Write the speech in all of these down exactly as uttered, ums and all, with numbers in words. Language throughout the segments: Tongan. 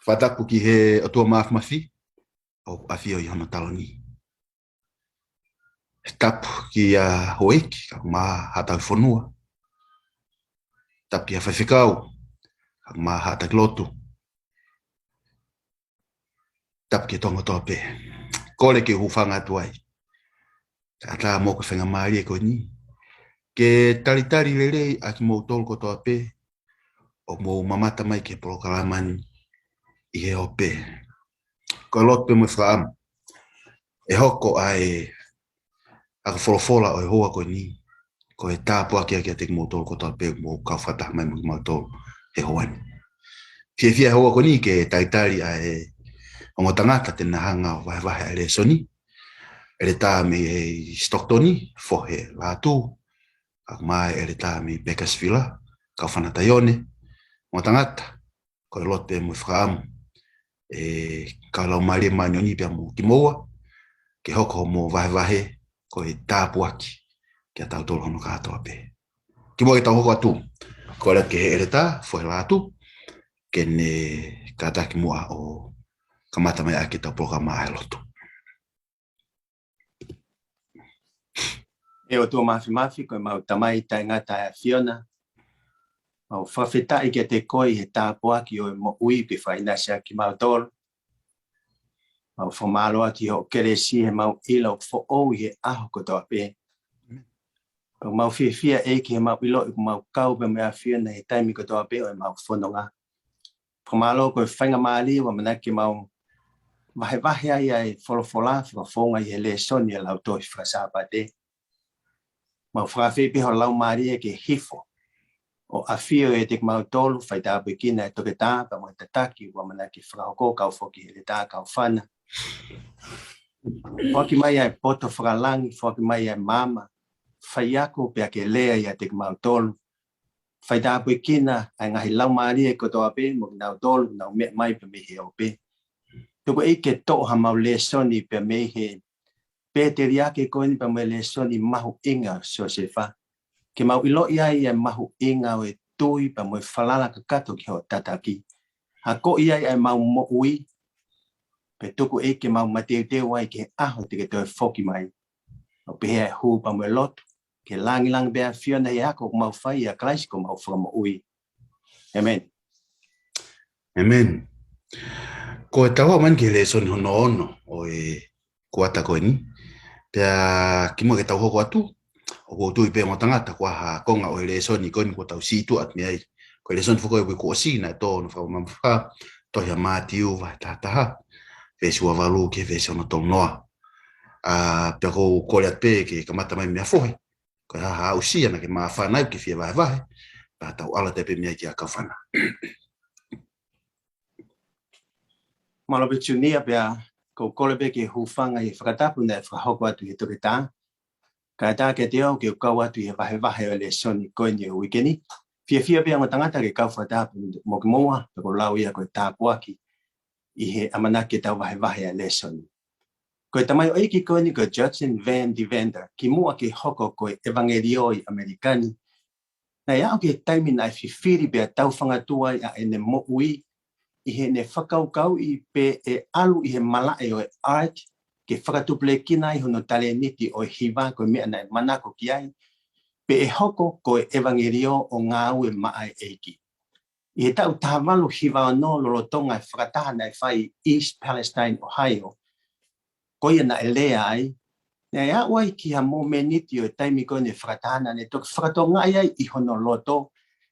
Fakatapu ki he ʻOtua Mafimafi, ʻoku ʻafio ʻi hono taloni. Tapu ki he houʻeiki, kae ʻumaʻā haʻa tauhi fonua. Tapu ki he faifekau, kae ʻumaʻā haʻa taki lotu. Tapu ki he Tonga kotoa pē. Kole ke u hūfanga atu ai. Kae ʻatā mo e faingamālie ko eni ke talitali lelei ʻa kimoutolu kotoa pē ʻoku mou mamata mai ki he polokalama ni ʻi he ope. Ko e lotu pē mo e fakaʻamu ʻe hoko ʻa e ako folofola ʻo e houa ko eni, ko e tāpuaki kiate kimoutolu kotoa pē ʻoku mou kau fakataha mai mo kimautolu he houa ni. Fiefia he houa ko eni ke talitali ʻa e ongo tangata te na hanga ʻo vahevahe ʻa e lēsoni. ʻEletā mei Stockton, fohe Lātū, kae ʻumaʻā ʻEletā mei Bakersfield, kau fana Taione, ongo tangata, ko e lotu pē mo e fakaʻamu ʻe kau Laumālie Māʻoniʻoni pea mo kimoua, ke hoko hoʻomou vahevahe ko e tāpuaki kiate kitautolu hono kātoa pē. Kimuʻa ke tau hoko atu, kole atu ki he ʻEletā, fohe Lātū, ke ne kātaki muʻa ʻo kamata mai ʻaki ʻetau polokalama ʻa e lotu. ʻE ʻOtua Mafimafi, ko ʻemau Tamai taʻengata ʻa e ʻAfiona, mau fakafetaʻi kiate koe ʻi he tāpuaki ʻo e moʻui ke fakaʻinasi ʻaki kimautolu. Mau fakamālō atu ʻi hoʻo kelesi heʻemau ʻilo ʻoku foʻou ʻi he ʻaho kotoa pē. Pea mau fiefia ʻEiki heʻemau ʻilo ʻoku mau kau pē mo e ʻAfiona he taimi kotoa pē ʻo ʻemau fononga. Fakamālō ko e faingamālie ʻoku ʻamanaki ke mau vahevahe ai ʻa e folofola fakafofonga ʻi he lēsoni ʻa e Lautohi Fakasāpate. Mau fakaafeʻi pē ho Laumālie ke hifo ʻo ʻafio ʻiate kimautolu, faitāpuekina ʻa e toketā pea mo e tataki ʻoku ʻamanaki ke fakahoko, kau foki ʻEletā, kau fana. Foaki mai ʻa e poto fakalangi, foaki mai ʻa e maama faiako pea ke lea ʻiate kimautolu. Faitāpuekina ʻa e ngaahi laumālie kotoa pē mo kinautolu ʻoku nau meʻa mai pē mei he ope. Tuku ʻEiki ke toʻo haʻamau lēsoni pē mei he pēteliake ko eni pea mo e lēsoni mahuʻinga ʻo Siosefa. Ke mau ʻiloʻi ai ʻa e mahuʻinga ʻo e tui pea mo e falala kakato ki hoʻo tataki. Akoʻi ai ʻa ʻemau moʻui, pea tuku ʻEiki ke mau mateuteu ai ki he ʻaho te ke toe foki mai. ʻOku pehē ʻa e hū pea mo e lotu, ke lāngilangi pē ʻa e ʻAfiona ʻi he ako ʻoku mau fai ʻia Kalaisi ko homau Fakamoʻui. ʻĒmeni. ʻĒmeni. Ko e tau aʻu mai eni ki he lēsoni hono ono ʻo e kuata ko eni. Pea kimuʻa ke tau hoko atu, ʻoku ou tui pē ongo tangata ko e hā e konga ʻo e lēsoni ko eni kuo tau sītuʻa atu mei ai. Ko e lēsoni foki ko ē kuo ʻosi naʻe tō hono fakamamafa, tohi ʻa Mātiu vahe taha taha, veesi ua valu ki he veesi ono tolu noa. ʻA, pea ʻoku ou kole atu pē ke kamata mai mei he fohe. Ko e hā ha aʻusia naʻa ke māfana ai ke fie vahevahe, pea tau ʻalu atu pē mei ai kia kau fana. Mālō pē Tunia, pea ʻoku ou kole pē ke hūfanga ʻi he fakatapu naʻe fakahoko atu ʻe he toketā. Kae ʻatā kiate au ke u kau atu ʻi he vahevahe ʻo e lēsoni ko eni ʻo e uike ni. Fiefia pē ongo tangata ke kau fakatapu mo kimoua, pea ʻoku ou lau ia ko e tāpuaki ʻi he ʻamanaki ke tau vahevahe ʻa e lēsoni. Ko e tamaioʻeiki ko eni ko Judson Van Deventer, kimuʻa ke hoko ko e ʻevangeliō ʻi ʻAmelika ni, naʻe aʻu ki he taimi naʻe fifili pea taufangatua ai ʻa ʻene moʻui, ʻi heʻene fakakaukauʻi pe ʻe ʻalu ʻi he malaʻe ʻo e art ke fakatupulekina ai hono talēniti ʻo e hiva, ko e meʻa naʻe manako ki ai, pe ʻe hoko ko e ʻevangeliō ʻo ngāue maʻa e ʻEiki. ʻI he taʻu taha valu hiva ono, lolotonga e fakataha naʻe fai ʻi East Palestine, Ohio, ko ia naʻe lea ai, naʻe aʻu ai ki ha momeniti ʻo e taimi ko eni e fakataha naʻa ne toki fakatokangaʻi ai ʻi hono loto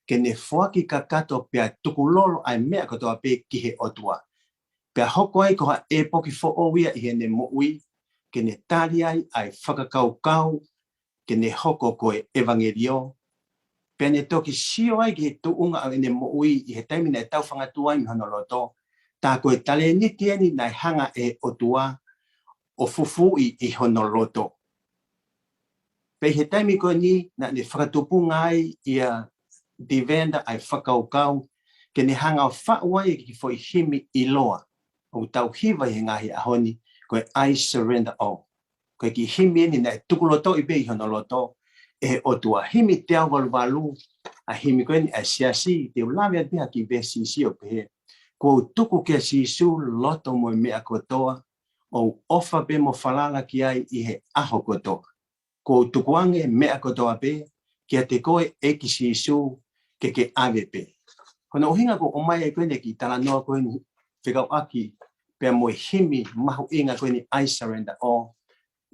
ke ne foaki kakato pea tukulolo ʻa e meʻa kotoa pē ki he ʻOtua. Pea hoko ai ko ha ʻēpoki foʻou ia ʻi heʻene moʻui, ke ne tali ai ʻa e fakakaukau ke ne hoko ko e ʻevangeliō. Pea ne toki sio ai ki he tuʻunga ʻo ʻene moʻui ʻi he taimi naʻe taufangatua ai mei hono loto, tā ko e talēniti eni naʻe hanga ʻe he ʻOtua ʻo fufuuʻi ʻi hono loto. Pea ʻi he taimi ko eni naʻa ne fakatupunga ai ʻia Deventer ʻa e fakakaukau ke ne hanga ʻo faʻu ai e kiʻi foʻi himi ʻiloa ʻoku tau hiva ʻi he ngaahi ʻaho ni, ko e I Surrender All. Ko e kiʻi himi eni naʻe tukulotoʻi pē ʻi hono loto ʻe he ʻOtua. Himi teau valu valu, ʻa e himi ko eni ʻa e Siasi, te u lave atu pē ha kiʻi veesi siʻisiʻi ʻo pehē: Kuo u tuku kia Sīsū loto mo e meʻa kotoa, ʻo u ʻofa pē mo falala ki ai ʻi he ʻaho kotoa. Kuo u tukuange meʻa kotoa pē kiate koe ʻEiki Sīsū, ke ke ʻave pē. Ko hono ʻuhinga ko e ʻomai ai ko eni e kiʻi talanoa ko eni fekauʻaki pea mo e himi mahuʻinga ko eni, I Surrender All.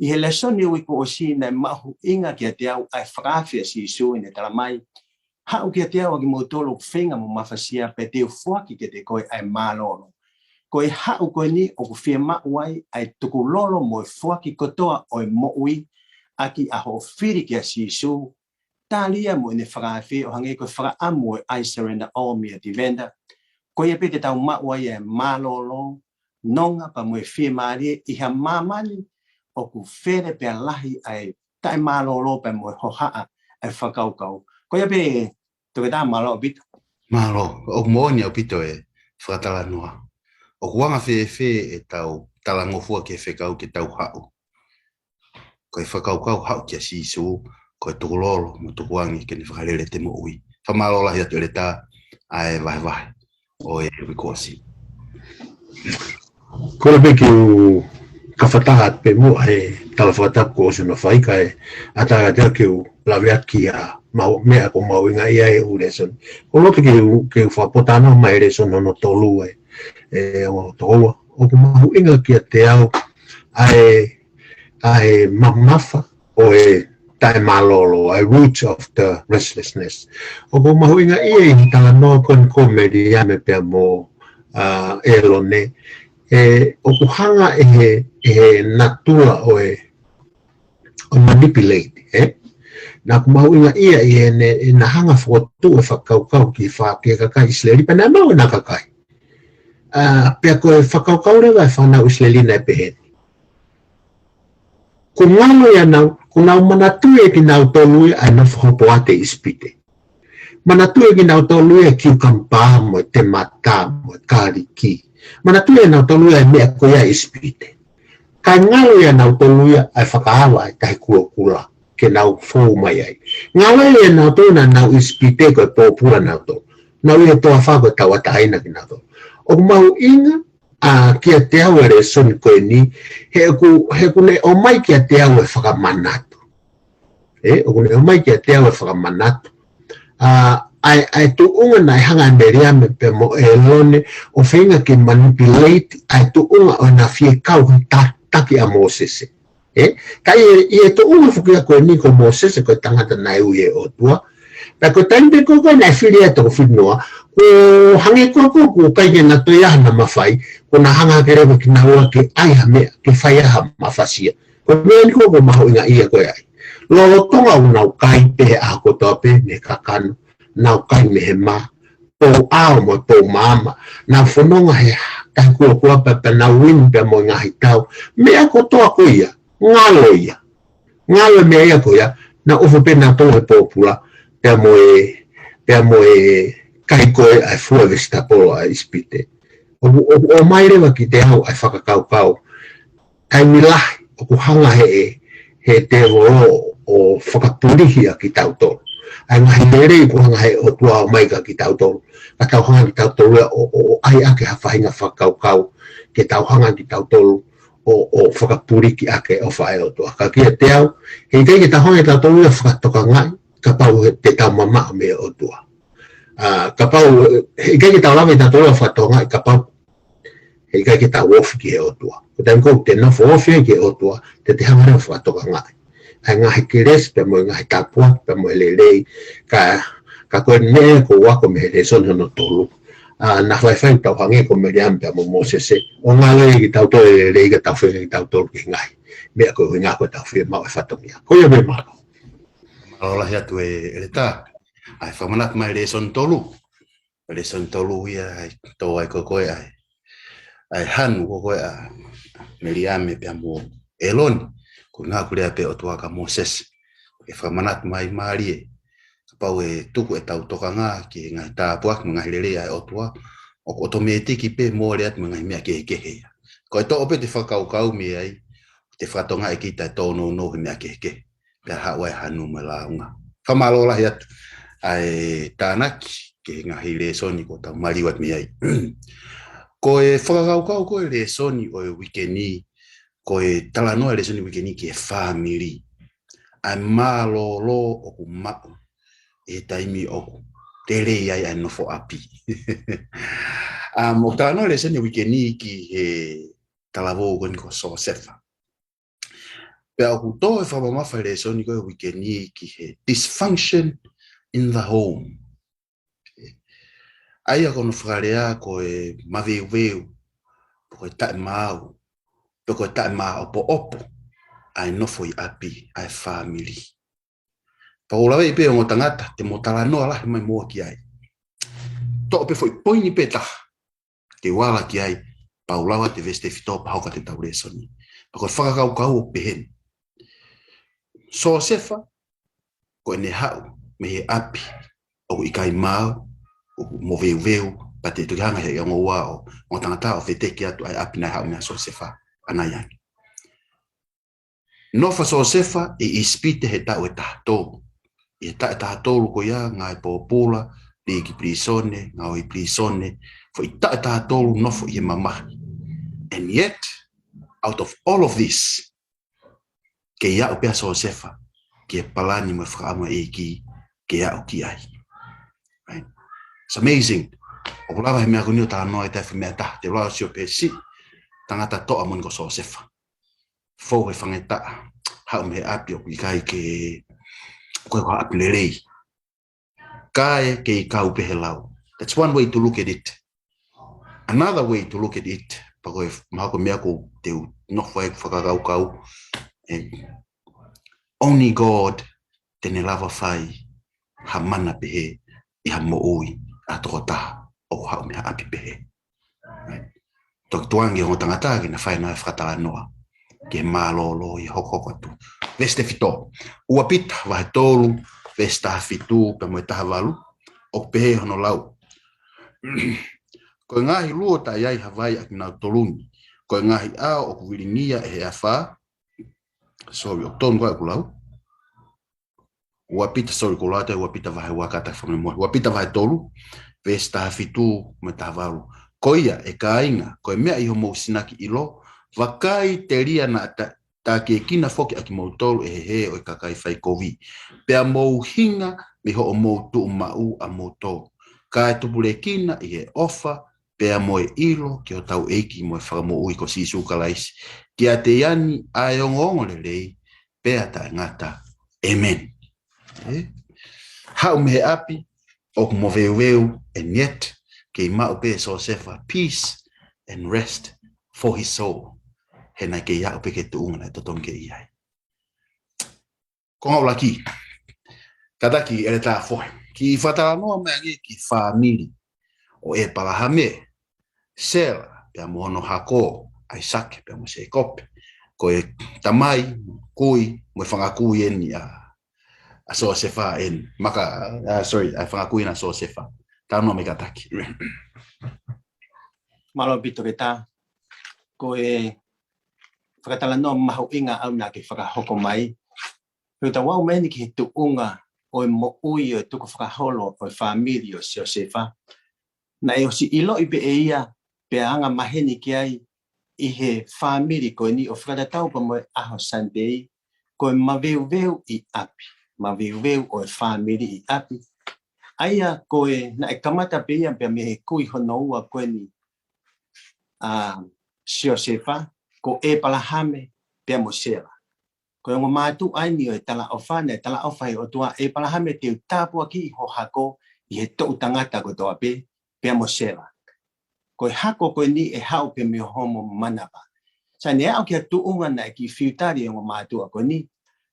ʻI he lēsoni ʻo e uike kuo ʻosi naʻe mahuʻinga kiate au ʻa e fakaafe ʻa Sīsū ʻi heʻene talamai, haʻu kiate au ʻa kimoutolu ʻoku feinga mo mafasia pea te u foaki kiate koe ʻa e mālōlō. Ko e haʻu ko eni ʻoku fiemaʻu ai ʻa e tukulolo mo e foaki kotoa ʻo e moʻui ʻaki ʻa hoʻo fili kia Sīsū, tali ia mo ʻene fakaafe ʻo hangē ko e fakaʻamu ʻo e I Surrender All meia Tivenda. Ko ia pē te tau maʻu ai e mālōlō, nonga pea mo e fiemālie ʻi ha māmani ʻoku fele pea lahi ʻa e taʻemālōlō pea mo e hohaʻa ʻa e fakakaukau. Ko ia pē, Toketā, mālō ʻaupito. Mālō, ʻoku moʻoni ʻaupito e fakatalanoa. ʻOku anga fēfē ʻetau talangofua ki he fekau ke tau haʻu? Ko e fakakaukau haʻu kia Sīsū, ko e tukulolo mo tukuange ke ne fakalele ʻete moʻui. Fakamālō lahi atu ʻEletā ʻa e vahevahe ʻo e uike kuo ʻosi. Kole pē ke u kafataha atu pē muʻa he tala fakatapu kuo ʻosi hono fai kae ʻatā kiate au ke u lave atu ki ha mahu-, meʻa ʻoku mahuʻinga ia he ʻū lēsoni. Ko e loto ke u, ke u fakapotano mai he lēsoni hono tolu e, e ongo tokoua. ʻOku mahuʻinga kiate au ʻa e, ʻa e mamafa ʻo e taʻemālōlō, ʻa e roots of the restlessness. ʻOku mahuʻinga ia ʻi he talanoa ko eni ko Meliame pea mo, ʻa, ʻElone. ʻE, ʻoku hanga ʻe he, ʻe he natula ʻo e, ʻo e manipulate, ē? Naʻa ʻoku mahuʻinga ia ʻi heʻene, ʻena hanga fokotuʻu e fakakaukau ki fa-, ki he kakai ʻIsileli, pea naʻe maʻu ʻena kakai. ʻA, pea ko e fakakaukau leva e fānau ʻIsileli naʻe pehē ni. Kuo ngalo ia nau, kuo nau manatuʻi ʻe kinautolu ia ʻa e nofo hopo ʻa e ʻIsipite. Manatuʻi ʻe kinautolu ia e kiukamba mo e temata mo e kaliki. Manatuʻi ʻe nautolu ia e meʻa ko ia ʻi ʻIsipite. Kae ngalo ia nautolu ia ʻa e fakaava ʻa e Tahi Kulokula ke nau fou mai ai. Ngalo ia nautolu naʻa nau ʻIsipite ko e pōpula nautolu. Nau ʻi he toafa ko e tauʻatāina kinautolu. ʻOku mahuʻinga ʻa kiate au e lēsoni ko eni, he ʻoku, he ʻoku ne ʻomai kiate au e fakamanatu. Ē, ʻoku ne ʻomai kiate au e fakamanatu. ʻA, ʻa e, ʻa e tuʻunga naʻe hanga ʻe Meliame pea mo ʻElone ʻo feinga ke manipulate ʻa e tuʻunga ʻo ʻena fie kau he ta-, taki ʻa Mōsese. Ē, ka ʻi he, ʻi he tuʻunga foki ia ko eni ko Mōsese ko e tangata naʻe ui ʻe he ʻOtua. Pea ko e taimi pē ko ē naʻe fili ai e toko fitu noa, kuo hangē ko ē kuo ʻikai ke na toe ʻi ai hana mafai, kuo na hanga hake leva kinaua ke ʻai ha meʻa, ke fai ai ha mafasia. Ko e meʻa eni ko ē ʻoku mahuʻinga ia ko ē ai. Lolotonga ʻoku nau kai pē he ʻaho kotoa pē mei he kakano, nau kai mei he mā, pou ʻao mo e pou maama, nau fononga he Tahi Kulokula pea, pea nau inu pea mo e ngaahi tau. Meʻa kotoa ko ia, ngalo ia. Ngalo e meʻa ia ko ia, nau ʻofa pē nautolu he pōpula, pea mo e, pea mo e kai ko ē ʻa e fua e vesitapolo ʻa ʻIsipite. ʻOku, ʻoku ʻomai leva kiate au ʻa e fakakaukau, taimi lahi ʻoku hanga ʻe he, he tēvolo ʻo fakapulihi ʻa kitautolu. ʻA e ngaahi lelei ʻoku hanga ʻe he ʻOtua ʻo ʻomai kia kitautolu, ka tau hanga kitautolu ia ʻo, ʻo, ʻo ʻai ʻaki ha faʻahinga fakakaukau, ke tau hanga kitautolu ʻo, ʻo fakapuliki ʻaki e ʻofa ʻa e ʻOtua. Ka kiate au, heʻikai ke tau hanga kitautolu ia ʻo fakatokangaʻi, kapau he, te tau mamaʻo mei he ʻOtua. ʻA, kapau, heʻikai ke tau lava kitautolu ia ʻo fakatokangaʻi, kapau heʻikai ke tau ofi ki he ʻOtua. Ko e taimi ko ē te nofo ofi ai ki he ʻOtua, te te hanga leva ʻo fakatokangaʻi ʻa e ngaahi kelesi pea mo e ngaahi tāpuaki pea mo e lelei, ka, ka ko e meʻa ʻoku ou ako mei he lēsoni hono tolu. ʻA, naʻa faifai tau hangē ko Meliame pea mo Mōsese, ʻo ngalo ia kiate kitautolu e lelei ka tau feinga kitautolu ke ngaahi meʻa ko e ʻuhinga ko ʻetau fiemaʻu e fatongia. Ko ia pē, mālō. Mālō lahi atu e, ʻEletā. ʻA e fakamanatu mai lēsoni tolu. Lēsoni tolu ia, ʻa e tō ai ko ē ʻa e, ʻa e hanu ko ē ʻa Meliame pea mo ʻElone, ko e ngāue ko ē ʻa e ʻOtua kia Mōsese. ʻE fakamanatu mai mālie, kapau ʻe tuku ʻetau tokanga ki he ngaahi tāpuaki mo e ngaahi lelei ʻa e ʻOtua, ʻoku ʻotomētiki pē mole atu mo e ngaahi meʻa kehekehe ia. Ko e toʻo pē ʻete fakakaukau mei ai, te fakatokangaʻi kita ʻe tōnounou he meʻa kehekehe. Pea haʻu ai e hanu mo e lāunga. Fakamālō lahi atu ʻa e tānaki, ki he ngaahi lēsoni kuo tau maliu atu mei ai. Ko e fakakaukau ko e lēsoni ʻo e uike ni, ko e talanoa e lēsoni uike ni ki he fāmili. ʻA e mālōlō ʻoku maʻu ʻi he taimi ʻoku lelei ai ʻa e nofo ʻapi. ʻA, mo talanoa e lēsoni uike ni ki he talavou ko eni ko Siosefa. Pea ʻoku tō e fakamamafa e lēsoni ko e uike ni ki he dysfunction in the home. ʻA ia ko hono fakalea ko e maveuveu, pe ko e taʻemaau, pe ko e taʻemāʻopoʻopo, ʻa e nofo ʻi ʻapi, ʻa e fāmili. Pea ʻoku ou lave pē ongo tangata, te mo talanoa lahi mai moua ki ai. Toʻo pē foʻi poini pē taha, te u ala ki ai, pea u lau atu e veesi tefito pea hoko atu ʻetau lēsoni. Pea ko e fakakaukau ʻoku pehē ni. Siosefa, ko ʻene haʻu mei he ʻapi ʻoku ʻikai maau, ʻoku moveuveu, pea te toki hanga he ongo ua ʻo, ongo tangata ʻo veteki atu ʻa e ʻapi naʻe haʻu mei ai ʻa Siosefa, ʻanai ange. Nofo ʻa Siosefa ʻi ʻIsipite he taʻu ʻe taha tolu. ʻI he taʻu ʻe taha tolu ko ia, ngāue pōpula, lī ki pilīsone, ngāue ʻi pilīsone, foʻi taʻu ʻe taha tolu nofo ʻi he mamahi. And yet, out of all of this, kei aʻu pē ʻa Siosefa ki he palani mo e fakaʻamu ʻa e ʻEiki ke aʻu ki ai. Right? It's amazing. ʻOku lava he meʻa ko eni ʻo talanoa ʻi he taimi ʻe taha, te u lau ʻo sio pē siʻi tangata toʻa moʻoni ko Siosefa. Fou he fangetaʻa, haʻu mei he ʻapi ʻoku ʻikai ke, ko e ʻapi lelei. Kae kei kau pē he lau. That's one way to look at it. Another way to look at it, pea ko e mahalo ko e meʻa ʻoku te u nofo ai ʻeku fakakaukau, and only God te ne lava fai ha mana pehē ʻi ha moʻui ʻa ha tokotaha ʻoku haʻu mei ha ʻapi pehē. Right? Toki tuku ange ki he ongo tangata ke na fai ʻena fakatalanoa ki he mālōlō ʻi he hokohoko atu. Veesi tefito. Ua Pita vahe tolu, veesi taha fitu pea mo e taha valu, ʻoku pehē hono lau. Ko e ngaahi luo taʻe ai ha vai ʻa kinautolu ni, ko e ngaahi ʻao ʻoku vilingia ʻe he afā. Sorry, ʻoku tonu ko ē ʻeku lau. Ua Pita, sorry, ko e lau atu ʻa e Ua Pita vahe ua, kātaki fakamolemole. Ua Pita vahe tolu, veesi taha fitu mo e taha valu. Ko ia, ʻe kāinga, ko e meʻa ʻi hoʻomou sinaki ʻilo, vakai telia naʻa ta-, takiekina foki ʻa kimoutolu ʻe he hē ʻo e kakai faikovi. Pea mou hinga mei hoʻomou tuʻumaʻu ʻamoutolu. Kae tupulekina ʻi he ʻofa, pea mo e ʻilo ki hotau ʻEiki mo e Fakamoʻui ko Sīsū Kalaisi. Kiate ia ni ʻa e ongoongolelei, pea taʻengata. ʻĒmeni. Ē? Haʻu mei he ʻapi ʻoku moveuveu, and yet, kei maʻu pē ʻe Siosefa peace and rest for his soul. He naʻe kei aʻu pē ki he tuʻunga naʻe totonu ke ʻi ai. Ko e ngaahi ʻuluaki. Kātaki ʻEletā Fohe. Kiʻi fakatalanoa mai ange ki he fāmili ʻo ʻĒpalahame, Sela, pea mo hono hako, ʻAisake, pea mo Sēkope. Ko e tamai, kui, mo e fanga kui eni ʻa, ʻa Siosefa eni. Maka, ah, sorry, ʻa e fanga kui eni ʻa Siosefa. Talanoa mai kātaki. Mālō ʻaupito Keta. Ko e fakatalanoa mahuʻinga ʻaʻau naʻa ke fakahoko mai. Pea tau aʻu mai eni ki he tuʻunga ʻo e moʻui ʻo e tukufakaholo ʻo e fāmili ʻo Siosefa. Naʻe ʻosi ʻiloʻi pē ʻe ia, pea anga maheni ki ai ʻi he fāmili ko eni ʻo fakatatau pea mo e ʻaho Sunday, ko e maveuveu ʻi ʻapi. Maveuveu ʻo e fāmili ʻi ʻapi. ʻA ia ko e naʻe kamata pē ia pea mei he kui hono ua ko eni ʻa Siosefa, ko ʻĒpalahame pea mo Sela. Ko e ongo mātuʻa eni ʻo e talaʻofa, naʻe talaʻofa ʻe he ʻOtua, ʻĒpalahame, te u tāpuakiʻi ho hako ʻi he toʻu tangata kotoa pē, pea mo Sela. Ko e hako ko eni ʻe haʻu pē mei homo manava. Sai, naʻe aʻu ki ha tuʻunga naʻe kiʻi fiu tali ʻe he ongo mātuʻa ko eni,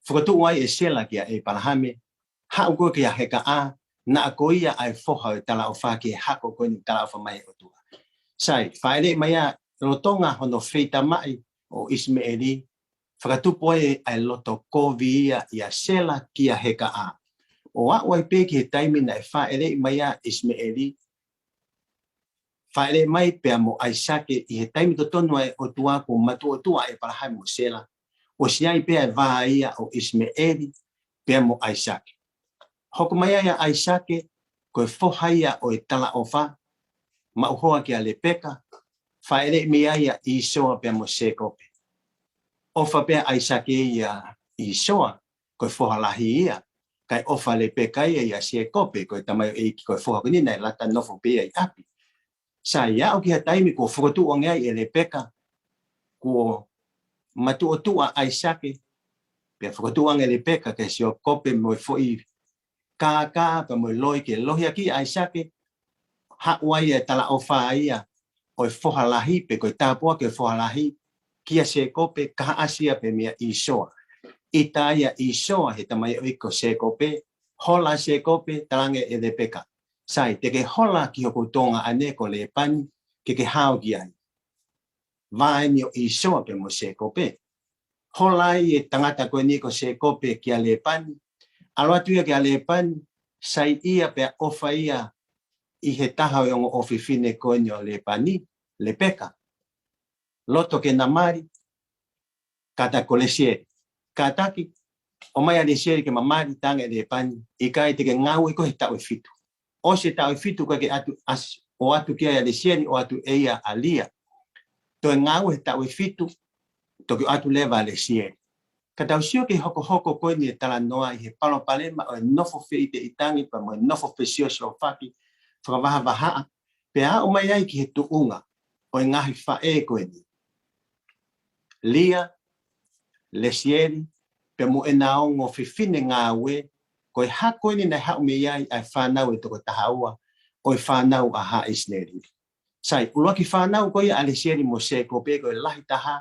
fokotuʻu ai ʻe Sela kia ʻĒpalahame, haʻu koe kia Hekaʻā, naʻa ko ia ʻa e foha ʻo e talaʻofa ki he hako ko eni talaʻofa mai ʻe he ʻOtua. Sai, fāʻeleʻi mai ia lolotonga hono feitamaʻi ʻo ʻIsimeʻeli, fakatupu ai ʻa e loto kovi ia ʻia Sela kia Hekaʻā. ʻO aʻu ai pē ki he taimi naʻe fāʻeleʻi mai ai ʻa ʻIsimeʻeli, fāʻeleʻi mai pea mo ʻAisake ʻi he taimi totonu ʻa e ʻOtua kuo matuʻotuʻa ʻa ʻĒpalahame mo Sela. ʻOsi ʻi ai pē ʻa e vā ia ʻo ʻIsimeʻeli pea mo ʻAisake. Hoko mai ai ʻa ʻAisake, ko e foha ia ʻo e talaʻofa, maʻu hoa kia Lepeka, fāʻeleʻi mei ai ʻa ʻIsoa pea mo Sēkope. ʻOfa pē ʻa ʻAisake ia ʻIsoa, ko e foha lahi ia, kae ʻofa Lepeka ia ʻia Sēkope, ko e tamaioʻeiki, ko e foha ko eni naʻe lata nofo pē ia ʻi ʻapi. Sai, aʻu ki ha taimi kuo fokotuʻu ange ai ʻe Lepeka, kuo matuʻotuʻa ʻAisake, pea fokotuʻu ange ʻe Lepeka kia Sēkope mo e foʻi kākā pea mo e loi ke lohiakiʻi ʻAisake, haʻu ai e talaʻofa ia ʻo e foha lahi, pe ko e tāpuaki ʻo e foha lahi, kia Sēkope, kahaʻasi ia pē meia ʻIsoa. ʻIta ia ʻIsoa he tamaioʻeiki ko Sēkope, hola Sēkope, talaange ʻe Lepeka, sai, te ke hola ki hoku tuongaʻane ko Lēpani, ke ke hao ki ai. Vā eni ʻo ʻIsoa pea mo Sēkope. Hola ai e tangata ko eni ko Sēkope kia Lēpani. ʻAlu atu ia kia Lēpani, saiʻia pea ʻofa ia ʻi he taha ʻo e ongo ʻofefine ko eni ʻo Lēpani, Lepeka. Loto ke na mali, kātaki ko Lesieli. Kātaki, ʻomai ʻa Lesieli ke ma mali, talaange ʻe Lēpani, ʻikai, te ke ngāue koe he taʻu ʻe fitu. ʻOsi e taʻu ʻe fitu ʻikai ke ʻatu, ʻasi, ʻoatu ki ai ʻa Lesieli, ʻoatu ʻe ia ʻa Lia. Toe ngāue he taʻu ʻe fitu, toki ʻoatu leva ʻa Lesieli. Ka tau sio ki he hokohoko ko eni e talanoa ʻi he palopalema ʻo e nofo feʻiteʻitangi pea mo e nofo fesiosiofaki fakavahavahaʻa, pea aʻu mai ai ki he tuʻunga ʻo e ngaahi faʻē ko eni. Lia, Lesieli, pea mo ʻena ongo fefine ngāue, ko e hako eni naʻe haʻu mei ai ʻa e fānau ʻe toko taha ua ʻo e fānau ʻa Haʻa ʻIsileli. Sai, ʻuluaki fānau ko ia ʻa Lesieli mo Sēkope ko e lahi taha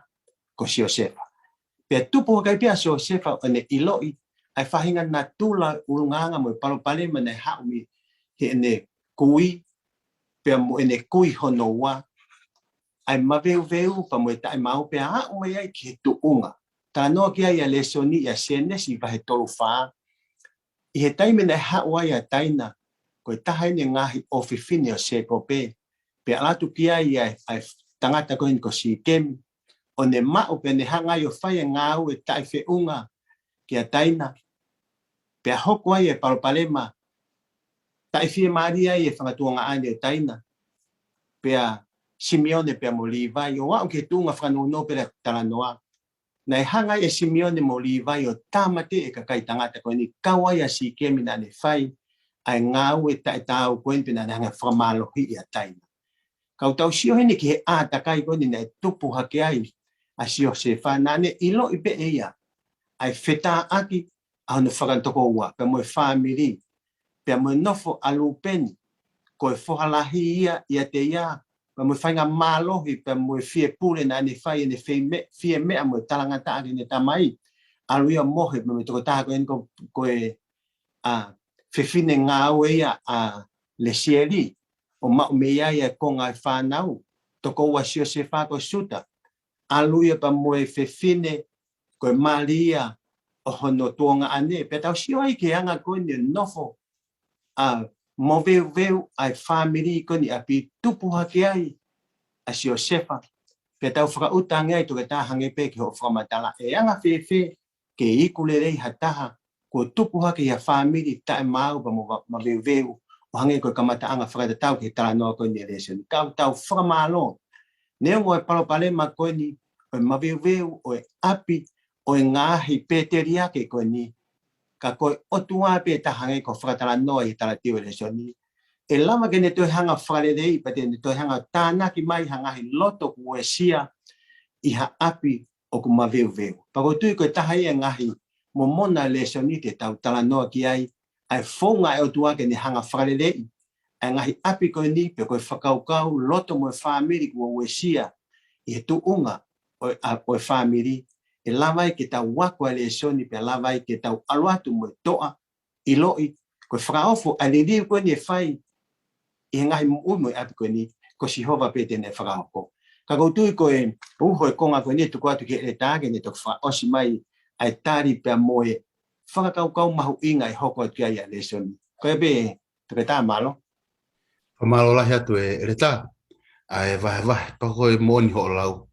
ko Siosefa. Pea tupu hake ai pē ʻa Siosefa ʻo ne ʻiloʻi ʻa e faʻahinga natula ʻulungaanga mo e palopalema naʻe haʻu mei heʻene kui, pea mo ʻene kui hono ua, ʻa e maveuveu pea mo e taʻemaau, pea aʻu mai ai ki he tuʻunga. Talanoa ki ai ʻa e lēsoni ʻia Sēnesi vahe tolu fā. ʻI he taimi naʻe haʻu ai ʻa Taina, ko e taha eni e ngaahi ʻofefine ʻo Sēkope, pea ʻalu atu ki ai ʻa e, ʻa e tangata ko eni ko Sīkemi, ʻo ne maʻu pea ne hanga ai ʻo fai e ngāue taʻefeʻunga kia Taina, pea hoko ai e palopalema, taʻefiemālie ai e fanga tuongaʻane ʻo Taina, pea Simione pea mo Līvai, ʻo aʻu ki he tuʻunga fakanounou pē ʻa e talanoa. Naʻe hanga ai ʻe Simione mo Līvai ʻo tāmateʻi e kakai tangata ko eni, kau ai ʻa Sīkemi naʻa ne fai ʻa e ngāue taʻetaau ko eni pea naʻa ne hanga ʻo fakamālohiʻi ʻa Taina. Ka ʻoku tau sio heni ki he ʻātakai ko eni naʻe tupu hake ai ʻa Siosefa, naʻa ne ʻiloʻi pē ʻe ia ʻa e fetāʻaki ʻa hono fakatokoua, pea mo e fāmili, pea mo e nofo ʻa Lūpeni, ko e foha lahi ia ʻiate ia, pea mo e faʻahinga mālohi, pea mo e fie pule naʻa ne fai ʻene fie me-, fie meʻa mo e talangataʻa ki heʻene tamai, ʻalu ia ʻo mohe, pea mo e tokotaha ko eni ko, ko e, ʻa, fefine ngāue ia ʻa Lesieli, ʻo maʻu mei ai e konga e fānau, tokoua ʻa Siosefa ko Siuta, ʻalu ia pea mo e fefine ko e mali ia ʻo hono tuongaʻane, pea tau sio ai ki he anga ko eni e nofo, ʻa, maveuveu ʻa e fāmili ko eni ʻapi, tupu hake ai ʻa Siosefa, pea tau fakaʻuta ange ai toketā hangē pē ki hoʻo fakamatala, ʻe anga fēfē ke iku lelei ha taha kuo tupu hake ʻi ha fāmili taʻemaau pea mo ma-, maveuveu, ʻo hangē ko e kamataʻanga fakatatau ki he talanoa ko eni e lēsoni. Ka ʻoku tau fakamālō, neongo e palopalema ko eni ʻo e maveuveu ʻo e ʻapi ʻo e ngaahi pēteliake ko eni, ka ko e ʻOtua pē taha hangē ko e fakatalanoa ʻi he talateu e lēsoni, ʻe lava ke ne toe hanga ʻo fakaleleiʻi, pea te ne toe hanga ʻo tānaki mai ha ngaahi loto kuo uesia ʻi ha ʻapi ʻoku maveuveu. Pea ʻoku ou tui ko e taha ia e ngaahi momona lēsoni te tau talanoa ki ai, ʻa e founga ʻa e ʻOtua ke ne hanga ʻo fakaleleiʻi ʻa e ngaahi ʻapi ko eni, pe ko e fakakaukau, loto mo e fāmili kuo uesia ʻi he tuʻunga ʻo e, ʻa, ʻo e fāmili, ʻe lava ai ke tau ako ʻa e lēsoni, pea lava ai ke tau ʻalu atu mo e toʻa, ʻiloʻi, ko e fakaofo ʻa e liliu ko eni ʻe fai ʻi he ngaahi moʻui mo e ʻapi ko eni, ko Sihova pē te ne fakahoko. Ka ʻoku ou tui ko e uho e konga ko eni ʻe tuku atu ki he ʻeletā ke ne toki fakaʻosi mai ʻa e tali pea mo e fakakaukau mahuʻinga ʻe hoko atu ki ai ʻa e lēsoni. Ko ia pē, toketā, mālō. Fakamālō lahi atu e ʻeletā. ʻA e vahevahe, pea ko e moʻoni hoʻo lau.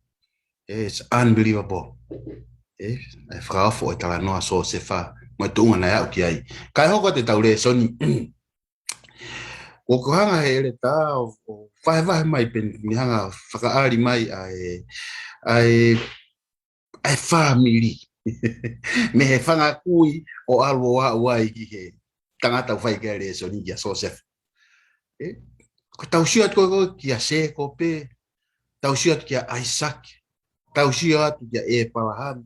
It's unbelievable. ʻE, ʻa e fakaofo e talanoa Siosefa, mo e tuʻunga naʻe aʻu ki ai. Kae hoko atu ʻetau lēsoni. ʻoku hanga he ʻeletā ʻo, ʻo vahevahe mai pē, ne hanga fakaʻali mai ʻa e, ʻa e, ʻa e fāmili. Mei he fanga kui ʻo ʻalu ʻo aʻu ai ki he tangata ʻoku fai ki ai e lēsoni kia Siosefa. ʻE, ko e tau sio atu ko ē kia Sēkope, tau sio atu kia ʻAisake, tau sio atu kia ʻĒpalahame,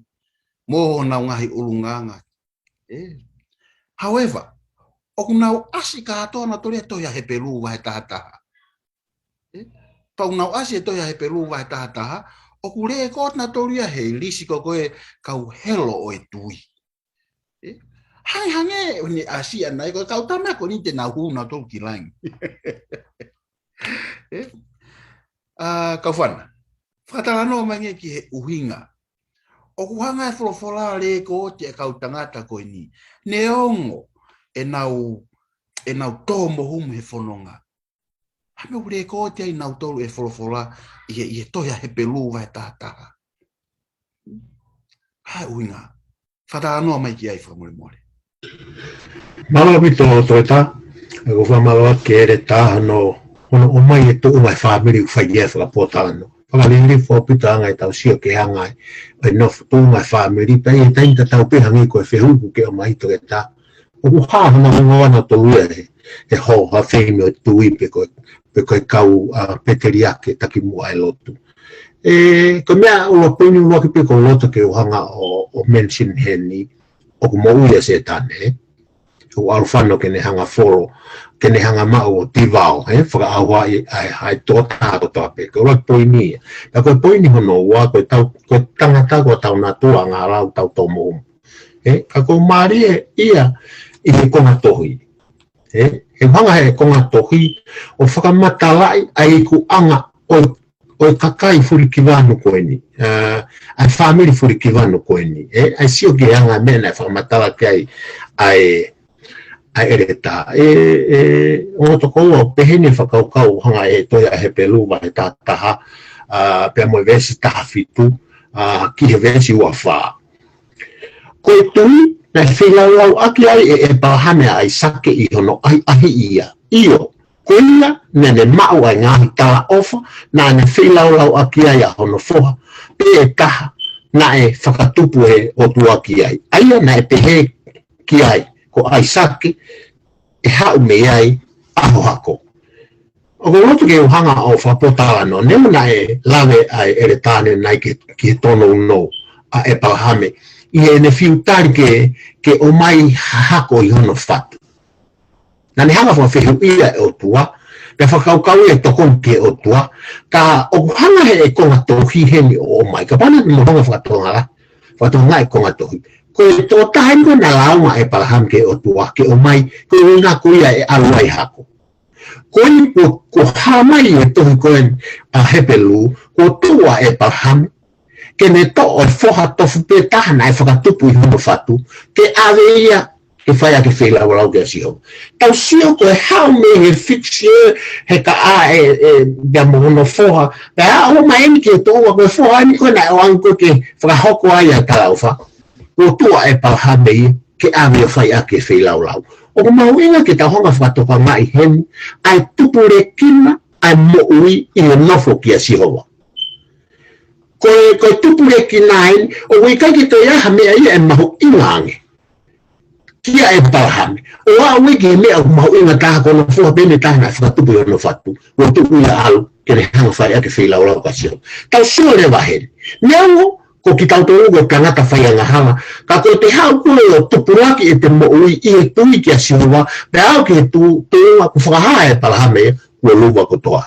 mo honau ngaahi ʻulungaanga. ʻE, however, ʻoku nau ʻasi kātoa nautolu ia he tohi ʻa Hepelū vahe taha taha. ʻE, pea ʻoku nau ʻasi he tohi ʻa Hepelū vahe taha taha, ʻoku lēkooti nautolu ia he lisi ko ē kau helo ʻo e tui. ʻE, hangehangē ʻoku ne ʻasi ʻanai ko e kau tama ko eni te nau hū nautolu ki langi. ʻE, ʻa, kau fana, fakatalanoa mai angē ki he ʻuhinga ʻoku hanga e folofola ʻo lēkooti e kau tangata ko eni, neongo ʻenau, ʻenau tō mo humu he fononga. Hā e meʻa ʻoku lēkooti ai nautolu ʻe he folofola ʻi he, ʻi he tohi ʻa Hepelū vahe taha taha? Hā e ʻuhinga? Fakatalanoa mai ki ai fakamolemole. Mālō ʻaupito Toketā, ʻoku ou fakamālō atu ki he ʻeletā hono, hono ʻomai e tuʻunga e fāmili ʻoku fai ki ai e fakapōtalanoa. Fakalilifu ʻaupito ʻa e anga ʻetau sio ki he anga ʻo e nofo tuʻunga e fāmili, pea ʻi he taimi tatau pē hangē ko e fehuʻi kuo ke ʻomai Toketā. ʻOku hā hano ongoongo ʻanautolu ia he, he Hall of Fame ʻo e tui pe ko e, pe ko e kau, ʻa, pēteliake takimuʻa e lotu. ʻE, ko e meʻa ʻuluaki, poini ʻuluaki pē ʻoku ou loto ke u hanga ʻo, ʻo mention heni, ʻoku moʻui ʻa Sētane, ʻoku ʻalu fano ke ne hanga folo, ke ne hanga maʻu ʻo tivao, ʻe, fakaʻauha ʻi, ʻa e, ʻa e tokotaha kotoa pē, ko e ʻuluaki poini ia. Pea ko e poini hono ua, ko e tau, ko e tangata ko e tau natua angahala ʻoku tau tō mo humu. ʻE, ka ʻoku mālie ia ʻi he konga tohi. ʻE, ʻe hanga he konga tohi ʻo fakamatalaʻi ʻa e ikuʻanga ʻo, ʻo e kakai fulikivanu ko eni. ʻA, ʻa e fāmili fulikivanu ko eni. ʻE, ʻa e sio ki he anga e meʻa naʻe fakamatala ki ai ʻa e, ʻa e ʻeletā. ʻE, ʻe, ongo tokoua, pehē ni e fakakaukau hanga ʻe he tohi ʻa Hepelū vahe taha taha, ʻa, pea mo e veesi taha fitu, ʻa, ki he veesi ua fā. Ko e tui, naʻe feilaulau ʻaki ai ʻe ʻĒpalahame ʻa ʻAisake ʻi hono ʻahiʻahiʻi ia. ʻIo, ko ia, naʻa ne maʻu ʻa e ngaahi talaʻofa, naʻa ne feilaulau ʻaki ai ʻa hono foha, pea taha, naʻe fakatupu ʻe he ʻOtua ki ai. ʻA ia naʻe pehē ki ai, ko ʻAisake, ʻe haʻu mei ai ʻa ho hako. ʻOku ou loto ke u hanga ʻo fakapōtalanoa, neongo naʻe lave ʻa e ʻeletā ʻanenai ki, ki he tōnounou ʻa ʻĒpalahame, ʻi heʻene fiu tali ke, ke ʻomai ha hako ʻi hono fatu. Naʻa ne hanga fakafehuʻia e ʻOtua, pea fakakaukauʻi e tokoni ki he ʻOtua, ka ʻoku hanga he ʻe konga tohi heni ʻo ʻomai, kapau naʻa mo hanga fakatokangaʻi, fakatokangaʻi e konga tohi. Ko e tokotaha eni ko ē naʻe lāunga ʻe ʻĒpalahame ki he ʻOtua, ke ʻomai, ko e ʻuhinga ko ia ʻe ʻalu ai hako. Ko eni kuo, kuo hā mai e tohi ko eni ʻa Hepelū, kuo tuʻu ʻa ʻĒpalahame, ke ne toʻo e foha tofu pē taha naʻe fakatupu ʻi hono fatu, ke ʻave ia, ke fai ʻaki e feilaulau kia Sihova. Tau sio ko e haʻu mei he fixture, he kaʻa ʻe, ʻe, pea mo hono foha, pea aʻu mai eni ki he tuʻunga ko e foha eni ko ē naʻe ʻoange ko ē ke fakahoko ai ʻa e talaʻofa. Kuo tuʻu ʻa ʻĒpalahame ia, ke ʻave ʻo fai ʻaki e feilaulau. ʻOku mahuʻinga ke tau hanga fakatokangaʻi heni, ʻa e tupulekina, ʻa e moʻui ʻi he nofo kia Sihova. Ko e, ko e tupulekina eni, ʻoku ʻikai ke toe ʻi ai ha meʻa ia ʻe mahuʻinga ange kia ʻĒpalahame. ʻO aʻu ia ki he meʻa ʻoku mahuʻinga taha ko hono foha pē eni taha naʻe fakatupu ʻi hono fatu. Kuo tuʻu ia ʻo ʻalu, ke ne hanga fai ʻaki e feilaulau kia Sihova. Tau sio leva heni. Neongo, ko kitautolu ko e tangata faiangahala. Ka ko ʻete haʻu ko ē ʻo tupulaki ʻete moʻui ʻi he tui kia Sihova, pea aʻu ki he tu, tuʻunga kuo fakahā ʻe ʻĒpalahame ia, kuo luva kotoa.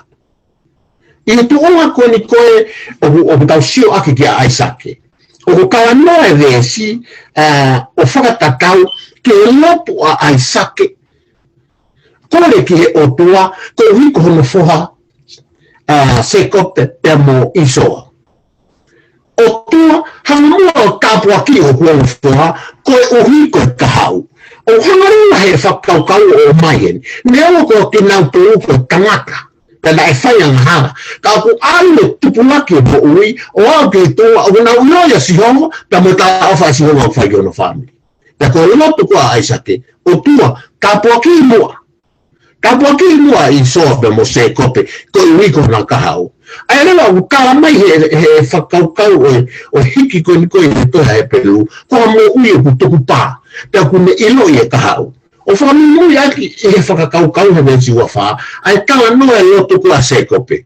ʻI he tuʻunga ko eni ko ē ʻoku, ʻoku tau sio ʻaki kia ʻAisake. ʻOku talanoa e veesi, ʻa, ʻo fakatatau ki he lotu ʻa ʻAisake. Kole ki he ʻOtua, koeʻuhi ko hono foha, ʻa, Sēkope pea mo ʻĪsoa. ʻOtua, hanga muʻa ʻo tāpuakiʻi hoku ongo foha, koeʻuhi ko e kahaʻu. ʻOku hanga leva he fakakaukau ʻo ʻomai heni. Neongo ko kinautolu ko e tangata, pea naʻe faiangahala. Ka ʻoku ʻalu ʻo tupulaki e moʻui, ʻo aʻu ki he tuʻunga, ʻoku nau ʻiloʻi ʻa Sihova, pea mo e talaʻofa ʻa Sihova ʻoku fai ki hono fāmili. Pea ko e lotu ko ē ʻa ʻAisake, ʻOtua, tāpuakiʻi muʻa. Tāpuakiʻi muʻa ʻa ʻĪsoa pea mo Sēkope, koeʻuhi ko hona kahaʻu. ʻA ia leva ʻoku tala mai he, he fakakaukau ʻo e, ʻo e hiki ko eni ko ē ʻi he tohi Hepelū, ko ha moʻui ʻoku tukupā, pea ʻoku ne ʻiloʻi e kahaʻu. ʻO fakamuimuiʻaki ʻi he Fakakaukau he veesi uafā, ʻa e talanoa e lotu ko ia ʻa Sēkope.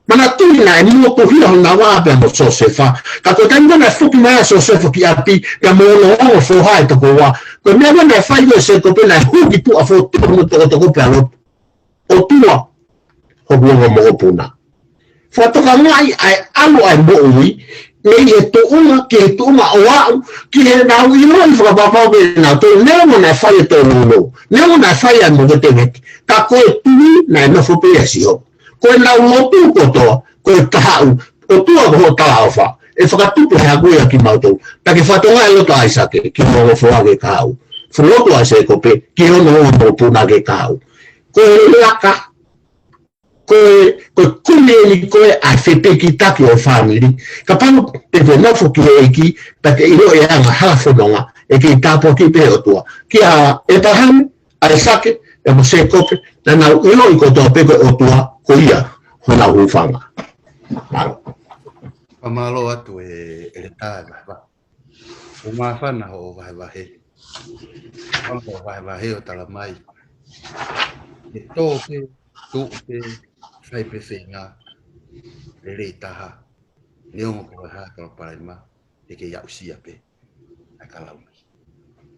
Manatuʻi naʻe motuhia hona vā pea mo Siosefa. Ka ko e taimi naʻe foki mai ai ʻa Siosefa ki ʻapi, pea mo hono ongo foha ʻe toko ua, ko e meʻa naʻe fai ko ē ʻe Sēkope naʻe hū ki tuʻa fotu hono tokotoko pea lotu, ʻOtua, hoku ongo mokopuna. Fakatokangaʻi ʻa e ʻalu ʻa e moʻui, mei he tuʻunga ki he tuʻunga ʻo aʻu ki heʻenau ʻiloʻi fakapapau pē ʻenau tui, neongo naʻe fai e tōnounou, neongo naʻe fai ʻa e movetevete, ka ko e tui naʻe nofo pē ʻia Sihova. Ko ʻenau lotu kotoa, ko e kahaʻu, ʻOtua ko hoʻo talaʻofa, ʻe fakatupu he haku ia kimautolu. Pea ke fakatokangaʻi e lotu ʻa ʻAisake ki hono ongo foha ke kahaʻu. Fuʻu lotu ʻa Sēkope ki hono ongo mokopuna ke kahaʻu. Ko e laka, ko e, ko e kumi eni ko ē ʻa e fepikitaki ʻo e fāmili. Kapau te ke nofo ki he ʻEiki, pea te ʻilo e angahala fononga, ʻe kei tāpuakiʻi pē ʻe he ʻOtua. Kia ʻĒpalahame, ʻAisake, pea mo Sēkope, naʻa nau ʻiloʻi kotoa pē ko e ʻOtua ko ia honau hūfanga. Mālō. Fakamālō atu e ʻEletā e vahevahe. ʻOku māfana hoʻo vahevahe. Hoʻo vahevahe ʻo tala mai. ʻE tō pē, tuʻu pē, fai pē feinga, lelei taha. Neongo ko e hā e palopalema, ʻe kei aʻusia pē ʻa e kalauni.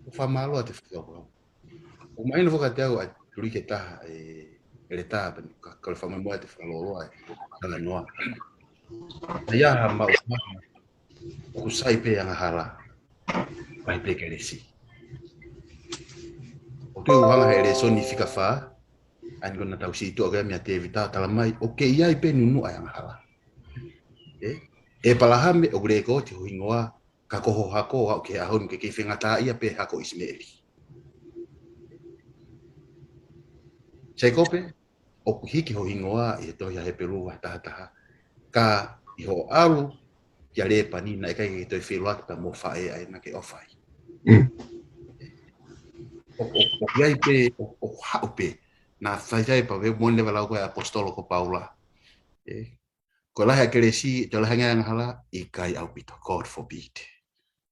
ʻOku fakamālō atu e fakakaukau. ʻOku mahino foki kiate au ʻa e tuliki ʻe taha ʻe ʻEletā pea ka kole fakamolemole ʻa e fakalōloa e talanoa. ʻA ia ha maʻu mama ʻoku sai pē angahala, ʻai pē kelesi. ʻOku toe ʻuhinga he lēsoni fika fā, ʻa eni ko ena tau sio atu ki ai meia Tēvita, tala mai ʻoku kei ʻi ai pē nunuʻa e angahala. ʻE, ʻĒpalahame ʻoku lekooti ho hingoa, ka ko ho hako aʻu ki he ʻaho ni ʻoku ke kei faingataʻaʻia pē hako ʻIsimeli. Sēkope, ʻoku hiki ho hingoa ʻi he tohi ʻa Hepelū vahe taha taha. Ka ʻi hoʻo ʻalu kia Lēpani naʻe ʻikai ke toe feʻiloaki pea mo e faʻē ʻa ia naʻa ke ʻofa ai. Mm. ʻO, ʻo, ʻoku ʻi ai pē, ʻo, ʻoku haʻu pē. Naʻa faifai pea mo e moʻoni leva e lau ko ē ʻa e ʻaposetolo ko Paula. ʻE, ko e lahi ʻa e kelesi, toe lahi ange ʻa e angahala, ʻikai ʻaupito. God forbid.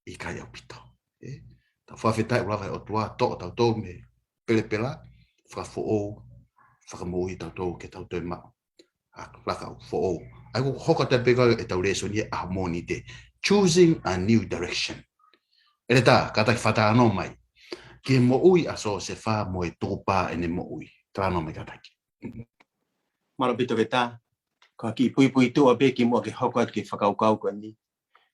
ʻIkai ʻaupito. ʻE, tau fakafetaʻi ʻoku lava ʻe he ʻOtua ʻo toʻo tautolu mei he pelepela, fakafoʻou, fakamoʻui tautolu ke tau toe maʻu ʻa e laka foʻou. ʻA ia ʻoku hoko atu pē ko ē ʻetau lēsoni ʻi he ʻaho Mōnite. Choosing a new direction. ʻEletā, kātaki fakatalanoa mai ki he moʻui ʻa Siosefa mo e tukupā ʻene moʻui. Talanoa mai kātaki. Mālō ʻaupito Tēvita, ko e kiʻi puipuituʻa pē kimuʻa ke hoko atu ki he fakakaukau ko eni.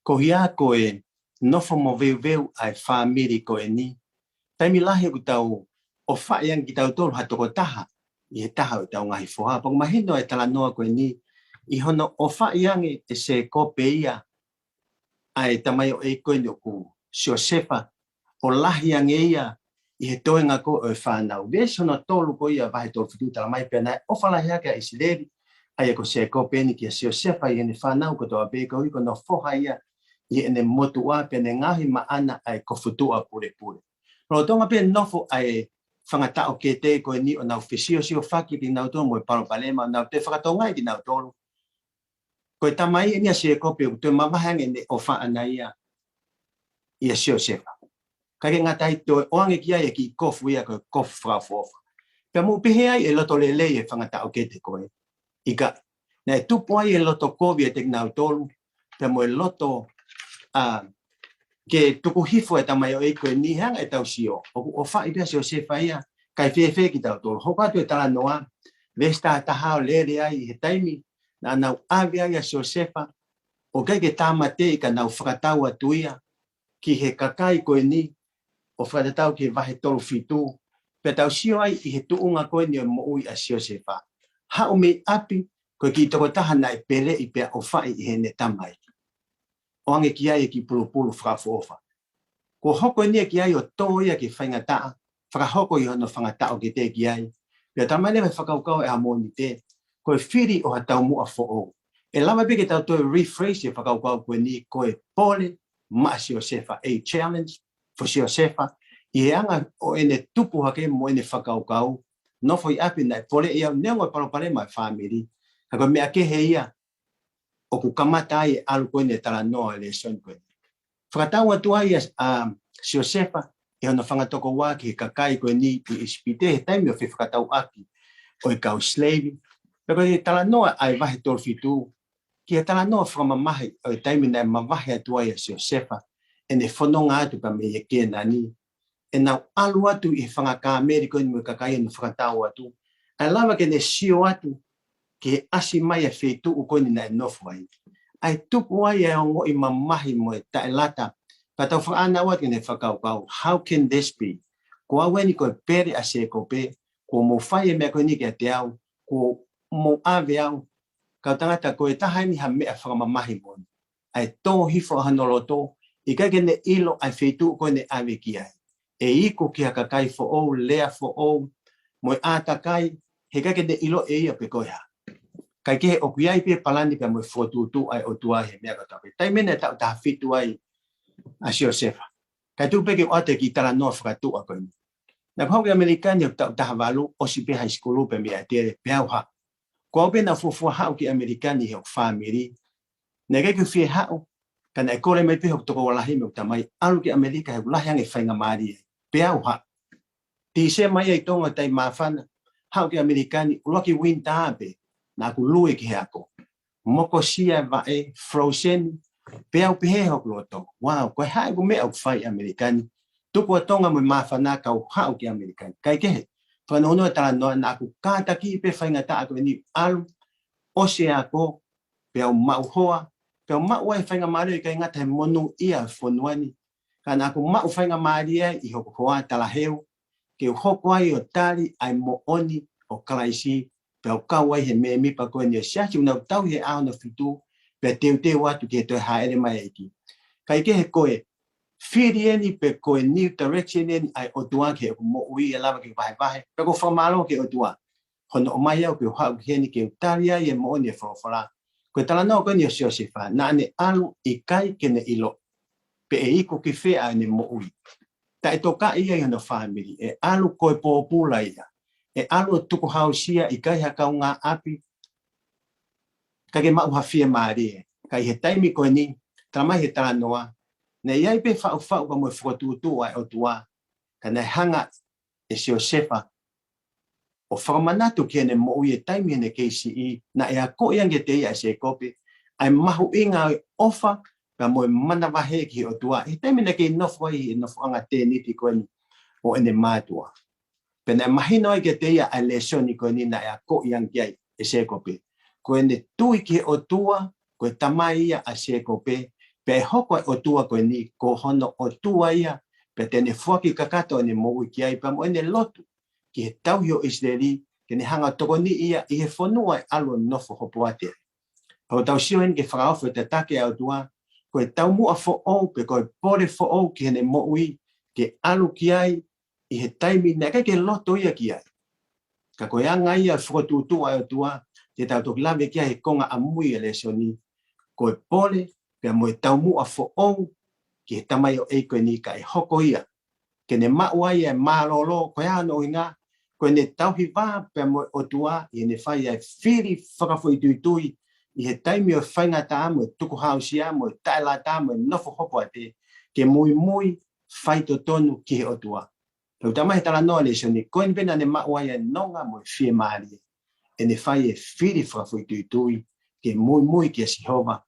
Ko ia ko e nofo moveuveu ʻa e fāmili ko eni. Taimi lahi ʻoku tau ʻofaʻi ange kitautolu ha tokotaha ʻi he taha ʻo ʻetau ngaahi foha. Pea ʻoku mahino e talanoa ko eni ʻi hono ʻofaʻi ange ʻe Sēkope ia ʻa e tamaioʻeiki ko eni ʻoku Siosefa, ʻo lahi ange ia ʻi he toenga ko ē ʻo e fānau. Veesi hono tolu ko ia vahe tolu fitu tala mai pea naʻe ʻofa lahi hake ʻa ʻIsileli, ʻa ia ko Sēkope eni kia Siosefa ʻi heʻene fānau kotoa pē koeʻuhi ko hono foha ia ʻi heʻene motuʻa pea ne ngaohi maʻana ʻa e kofutuʻa pulepule. Lolotonga pē nofo ʻa e fanga taʻokete ko eni ʻo nau fesiosiofaki kinautolu mo e palopalema, ʻo nau toe fakatokangaʻi kinautolu. Ko e tamai eni ʻa Sēkope ʻoku toe mavahe ange ʻene ʻofa ʻana ia ʻia Siosefa. Kae ʻikai ke ngata ai, toe ʻoange ki ai e kiʻi kofu ia ko e kofu fakaʻofoʻofa. Pea mo pehē ai e loto lelei e fanga taʻokete ko ē. ʻIkai, naʻe tupu ai e loto kovi ʻiate kinautolu, pea mo e loto, ʻa, ke tuku hifo e tamaioʻeiki ko eni he anga ʻetau sio. ʻOku ʻofaʻi pē ʻa Siosefa ia, kae fēfē kitautolu. Hoko atu e talanoa, veesi taha taha ʻo lele ai ʻi he taimi naʻa nau ʻave ai ʻa Siosefa, ʻo ʻikai ke tāmateʻi ka nau fakatau atu ia ki he kakai ko eni, ʻo fakatatau ki he vahe tolu fitu, pea tau sio ai ʻi he tuʻunga ko eni ʻo e moʻui ʻa Siosefa. Haʻu mei ʻapi, ko e kiʻi tokotaha naʻe peleʻi pea ʻofaʻi ʻe heʻene tamai. ʻOange ki ai e kiʻi pulupulu fakaʻofoʻofa. Kuo hoko eni ia ki ai ʻo tō ia ke faingataʻa, fakahoko ʻe hono fanga taʻokete ki ai. Pea tala mai leva he fakakaukau ʻa e ʻaho Mōnite, ko e fili ʻo ha taumuʻa foʻou. ʻE lava pē ke tau toe rephrase e fakakaukau ko eni ko e pole maʻa Siosefa, a challenge for Siosefa, ʻi he anga ʻo ʻene tupu hake mo ʻene fakakaukau, nofo ʻi ʻapi naʻe poleʻi au neongo e palopalema e fāmili. Ka ko e meʻa kehe ia ʻoku kamata ai e ʻalu ko eni e talanoa e lēsoni ko eni. Fakatau atu ai ʻa, ʻa Siosefa ʻi hono fanga tokoua ki he kakai ko eni ʻi ʻIsipite he taimi ʻo e fefakatauʻaki ʻo e kau slave. Pea ko e talanoa ʻa e vahe tolu fitu, ki he talanoa fakamamahi ʻo e taimi naʻe mavahe atu ai ʻa Siosefa ʻene fononga atu pea mei he Kēnani. ʻEnau ʻalu atu ʻi he fanga kāmeli ko eni mo e kakai ʻo ne fakatau atu. ʻA e lava ke ne sio atu ki he ʻasi mai e feituʻu ko eni naʻe nofo ai. ʻA e tupu ai e ongoʻi mamahi mo e taʻelata. Pea tau fakaʻānaua atu ki heʻene fakakaukau. How can this be? Ko au eni ko e pele ʻa Sēkope, kuo mou fai e meʻa ko eni kiate au, kuo mou ʻave au. Kau tangata, ko e taha eni ha meʻa fakamamahi moʻoni. ʻA e tō hifo ʻa hono loto, ʻikai ke ne ʻilo ʻa e feituʻu ko ē naʻe ʻave ki ai. ʻE iku ki ha kakai foʻou, lea foʻou, mo e ʻātakai, heʻikai ke ne ʻilo ʻe ia pe ko e hā. Kae kehe ʻoku ʻi ai pē palani pea mo e fokotuʻutuʻu ʻa e ʻOtua he meʻa kotoa pē. Taimi naʻe taʻu taha fitu ai ʻa Siosefa. Kae tuku pē ke u ʻoatu e kiʻi talanoa fakatuʻa ko eni. Naʻá ku haʻu ki ʻAmelika ni ʻi he taʻu taha valu, ʻosi pē high school pē mei ʻAtele, pea u haʻu. Ko au pē naʻe fuofua haʻu ki ʻAmelika ni he ʻoku fāmili. Naʻe ʻikai ke u fie haʻu, ka naʻe kole mai pē hoku tokoua lahi mo ʻeku tamai, ʻalu ki ʻAmelika he ʻoku lahi ange e faingamālie. Pea u haʻu. Tīsema ia ʻi Tonga ʻo taimi māfana, haʻu ki ʻAmelika ni, ʻuluaki winter pē, naʻá ku lue ki he ako. Mokosia e vaʻe, frozen, pea u pehē hoku loto. Wow, ko e hā ʻeku meʻa ʻoku fai ʻi ʻAmelika ni, tuku ʻa Tonga mo e māfana kau haʻu ki ʻAmelika ni. Kae kehe, fakanono e talanoa naʻá ku kātaki pē faingataʻa ko eni ʻalu, ʻosi e ako, pea u maʻu hoa, pea u maʻu ai e faingamālie ʻikai ngata he monūʻia e fonua ni. Ka naʻá ku maʻu faingamālie ai ʻi hoku hoa talaheu, ke u hoko ai ʻo tali ʻa e moʻoni ʻo Kalaisi, pea u kau ai he mēmipa ko eni ʻo e siasi ʻoku nau tauhi he ʻaho hono fitu, pea teuteu atu ki he toe hāʻele mai ʻa e ʻEiki. Kae kehe ko e fili eni pe ko e new direction eni ʻa e ʻOtua ki heʻeku moʻui ʻe lava ke vahevahe, pea ʻoku ou fakamālō ki he ʻOtua. Hono ʻomai au ke u haʻu ki heni ke u tali ai e moʻoni e folofola. Ko e talanoa ko eni ʻo Siosefa, naʻá ne ʻalu ʻikai ke ne ʻilo pe ʻe iku ki fē ʻa ʻene moʻui. Taʻetokaʻi ia ʻi hono fāmili, ʻe ʻalu ko e pōpula ia. ʻE ʻalu ʻo tukuhāusia ʻikai ha kaungāʻapi, ka ke maʻu ha fiemālie. Ka ʻi he taimi ko eni, talamai he talanoa, naʻe ʻi ai pē faʻufaʻu pea mo e fokotuʻutuʻu ʻa e ʻOtua, ka naʻe hanga ʻe Siosefa ʻo fakamanatu ki heʻene moʻui he taimi heʻene kei siʻi, naʻe akoʻi ange kiate ia ʻe Sēkope ʻa e mahuʻinga ʻo e ʻofa pea mo e manavahē ki he ʻOtua he taimi naʻe kei nofo ai he nofoʻanga tēniti ko eni ʻo ʻene mātuʻa. Pea naʻe mahino ai kiate ia ʻa e lēsoni ko eni naʻe akoʻi ange ki ai ʻe Sēkope. Ko ʻene tui ki he ʻOtua, ko e tamai ia ʻa Sēkope, pea ʻe hoko ʻa e ʻOtua ko eni ko hono ʻOtua ia, pea te ne foaki kakato ʻene moʻui ki ai pea mo ʻene lotu ki he tauhi ʻo ʻIsileli, ke ne hanga ʻo tokoniʻi ia ʻi he fonua ʻe ʻalu ʻo nofo hopoate ai. Pea ʻoku tau sio heni ki he fakaofo e tataki ʻa e ʻOtua, ko e taumuʻa foʻou pe ko e pole foʻou ki heʻene moʻui, ke ʻalu ki ai ʻi he taimi naʻe ʻikai ke loto ia ki ai. Ka ko e anga ia e fokotuʻutuʻu ʻa e ʻOtua, te tau toki lave ki ai he konga ʻamui e lēsoni, ko e pole pea mo e taumuʻa foʻou ki he tamaioʻeiki ni kae hoko ia ke ne maʻu ai e mālōlō. Ko e hā hono ʻuhinga? Ko ʻene tauhi vā pea mo e ʻOtua ʻi heʻene fai ʻa e fili fakafoʻituitui ʻi he taimi ʻo e faingataʻa mo e tukuhāusia mo e taʻelata mo e nofo hopoate, ke muimui faitotonu ki he ʻOtua. Pea ʻoku talamai he talanoa lēsoni, ko eni pē naʻá ne maʻu ai e nonga mo e fiemālie ʻi heʻene fai e fili fakafoʻituitui ke muimui kia Sihova,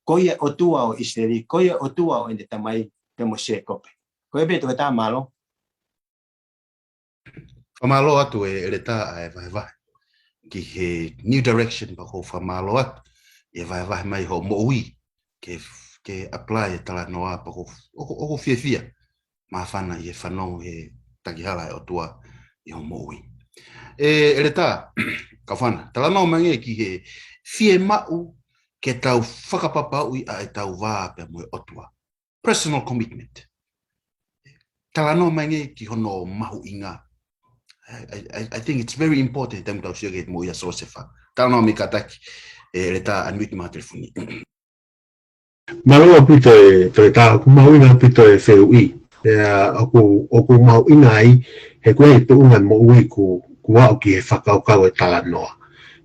ko ia ʻOtua ʻo ʻIsileli, ko ia ʻOtua ʻo ʻene tamai pea mo Sēkope. Ko ia pē, toketā, mālō. Fakamālō atu e ʻEletā ʻa e vahevahe ki he new direction, pea ʻoku ou fakamālō atu ʻi he vahevahe mai hoʻo moʻui ke, ke apply e talanoa, pea ʻoku, ʻoku, ʻoku ou fiefia māfana ʻi he fanongo he takihala ʻa e ʻOtua ʻi hoʻo moʻui. ʻE, ʻEletā Kaufana, talanoa mai angē ki he fiemaʻu ke tau fakapapauʻi ʻa ʻetau vā pea mo e ʻOtua. Personal commitment. Talanoa mai angē ki hono mahuʻinga. I, I, I think it's very important he taimi ʻoku tau sio ki he moʻui ʻa Siosefa. Talanoa mai kātaki, ʻe, ʻEletā Anuiti Mātelefuni. Mālō ʻaupito e, toketā, ʻoku mahuʻinga ʻaupito e fehuʻi. Pea ʻoku, ʻoku mahuʻinga ai, he ko e tuʻunga moʻui ʻoku, ʻoku aʻu ki he fakakaukau e talanoa.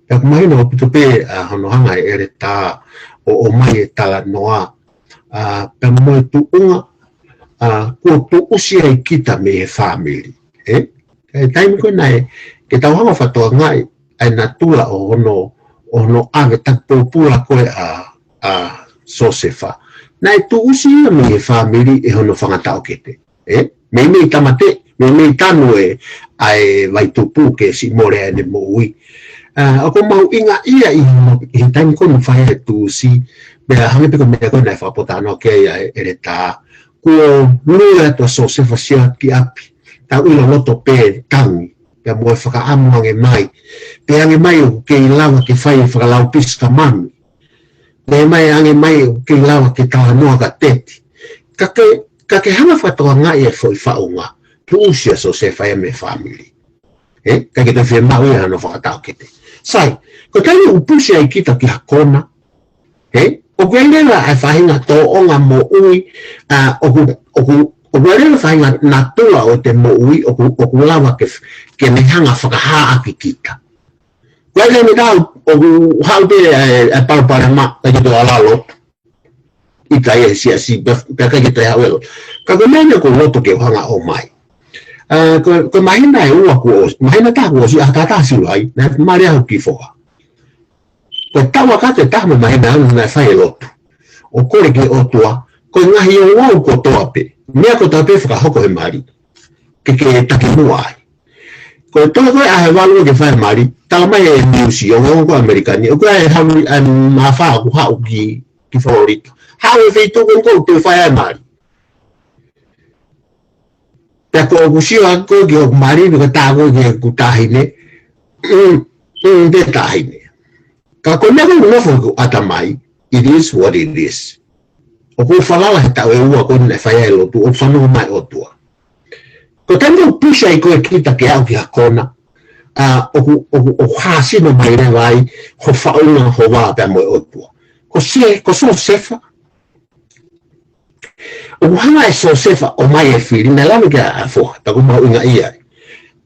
Pea ʻoku mahino ʻaupito pē ʻa hono hanga ʻe ʻEletā ʻo ʻomai e talanoa, ʻa, pea mo e tuʻunga, ʻa, kuo tuʻusi ai kita mei he fāmili. ʻE? Ka ʻi he taimi ko ē naʻe, ke tau hanga fakatokangaʻi ʻa e natula ʻo hono, ʻo hono ʻave taki pōpula ko ē ʻa, ʻa Siosefa. Naʻe tuʻusi ia mei he fāmili ʻe hono fanga taʻokete. ʻE? Meimei tāmate, meimei tanu e, ʻa e vaitupu ke siʻi mole ʻene moʻui. ʻA, ʻoku mahuʻinga ia ʻi, ʻi he taimi ko ē naʻe fai ai e tuʻusi, pea hangē pē ko e meʻa ko ē naʻe fakapōtalanoa ki ai ʻa e ʻEletā. Kuo lue atu ʻa Siosefa sio ki ʻapi. Tau ʻilo loto pē tangi. Pea mo e fakaʻamu ange mai. Pea ange mai ʻoku kei lava ke fai e fakalaupisi ka mami. Pea mai ange mai ʻoku kei lava ke talanoa ka teti. Ka ke, ka ke hanga fakatokangaʻi e foʻi faʻunga. Tuʻusi ʻa Siosefa ia mei he fāmili. ʻE? Ka ke te fiemaʻu ia hono fanga taʻokete. Sai, ko e taimi ʻoku pusi ai kita ki ha kona. ʻE? ʻOku ʻi ai leva ʻa e faʻahinga tōʻonga moʻui, ʻa, ʻoku, ʻoku, ʻoku ʻi ai leva faʻahinga natula ʻo ʻete moʻui, ʻoku, ʻoku lava ke, ke ne hanga fakahā ʻaki kita. Ko e meʻa ʻoku haʻu pē ʻa e, ʻa e palopalema, ʻikai ke toe ʻalu ʻo lotu. ʻIkai e siasi, pea, pea ʻikai ke toe haʻu ʻo lotu. Ka ko e meʻa ʻoku ou loto ke u hanga ʻo ʻomai. ʻA, ko, ko e māhina ʻe ua kuo ʻosi, māhina ʻe taha kuo ʻosi, ʻa e taha Siulai, naʻe mali ai hoku kiʻi foha. Ko e taʻu ʻe taha mo e māhina ʻe ua naʻe fai e lotu. ʻO kole ki he ʻOtua, ko e ngaahi ouau kotoa pē. Meʻa kotoa pē fakahoko he mali. Ke, ke takimuʻa ai. Ko e toʻo ko ē ʻaho ʻe valu ke fai e mali, tala mai e niusi, ʻo, ʻo ko ē ʻAmelika ni, ʻoku ʻi ai e haʻu ʻa e mafai ʻoku haʻu ki, ki Fololita. Haʻu e feituʻu ko ē ʻoku te fai ai e mali. Pea ko ʻeku sio atu ko ē ki hoku mali, pea ko e tā ko ē ki hoku taʻahine, mm, mm, te taʻahine. Ka ko e meʻa ko ē ʻoku nofo ʻi hoku ʻatamai, it is what it is. ʻOku ou falala he taʻu ʻe ua ko ē naʻe fai ai e lotu, ʻoku fanongo mai e ʻOtua. Ko e taimi ʻoku pusi ai ko ē kita ke aʻu ki ha kona, ʻa, ʻoku, ʻoku, ʻoku hāsino mai leva ai ho faʻunga, ho vā pea mo e ʻOtua. Ko Se-, ko Siosefa, ʻoku hanga ʻe Siosefa ʻo ʻomai e fili, naʻe lave ki ai ʻa e foha, tā ʻoku mahuʻinga ia ai.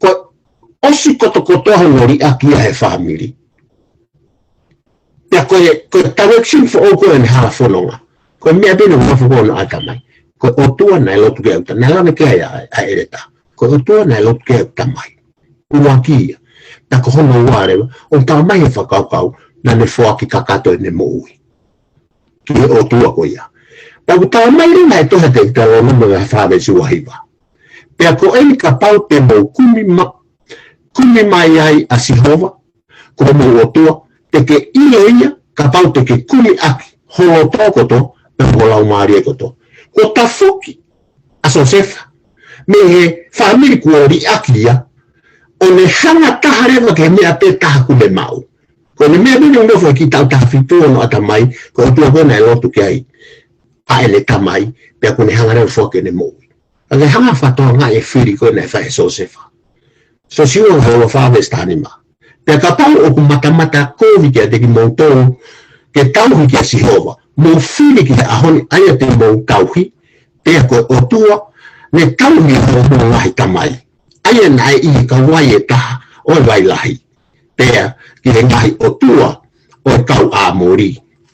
Ko e ʻosi kotokotoa hono liʻaki ʻa e fāmili. Pea ko e, ko e direction foʻou ko ē ʻene hala fononga. Ko e meʻa pē naʻe nofo ko ē hono ʻatamai. Ko e ʻOtua naʻe lotu ki ai ʻa e ʻuta, naʻe lave ki ai ʻa, ʻa e ʻEletā. Ko e ʻOtua naʻe lotu ki ai ʻa e ʻuta mai. ʻUluaki ia. Pea ko hono ua leva, ʻoku tala mai he fakakaukau, naʻa ne foaki kakato ʻene moʻui ki he ʻOtua ko ia. Pea ʻoku tala mai leva he tohi Teutalōnome vahe fā veesi ua hiva. Pea ko eni kapau te mou kumi ma-, kumi mai ai ʻa Sihova, ko homou ʻOtua, te ke ʻilo ia, kapau te ke kumi ʻaki ho loto kotoa, pea mo ho laumālie kotoa. Kuo tafoki ʻa Siosefa mei he fāmili kuo liʻaki ia, ʻo ne hanga taha leva ki he meʻa pē taha ʻoku ne maʻu. Ko ʻene meʻa pē naʻe nofo ki he taʻu taha fitu hono ʻatamai, ko e ʻOtua ko ē naʻe lotu ki ai ʻa ʻene tamai, pea ʻoku ne hanga leva ʻo foaki ʻene moʻui. Ka ke hanga fakatokangaʻi e fili ko ē naʻe fai ʻe Siosefa. Siosiua vahe ua fā veesi taha nima. Pea kapau ʻoku matamata kovi kiate kimoutolu ke tauhi kia Sihova, mou fili ki he ʻaho ni ʻa ia te mou tauhi, pea ko e ʻOtua ne tauhi ʻa hoʻomou ngaahi tamai, ʻa ia naʻe ʻi he kauvai ʻe taha ʻo e vai lahi, pea ki he ngaahi ʻotua ʻo e kau ʻAmoli,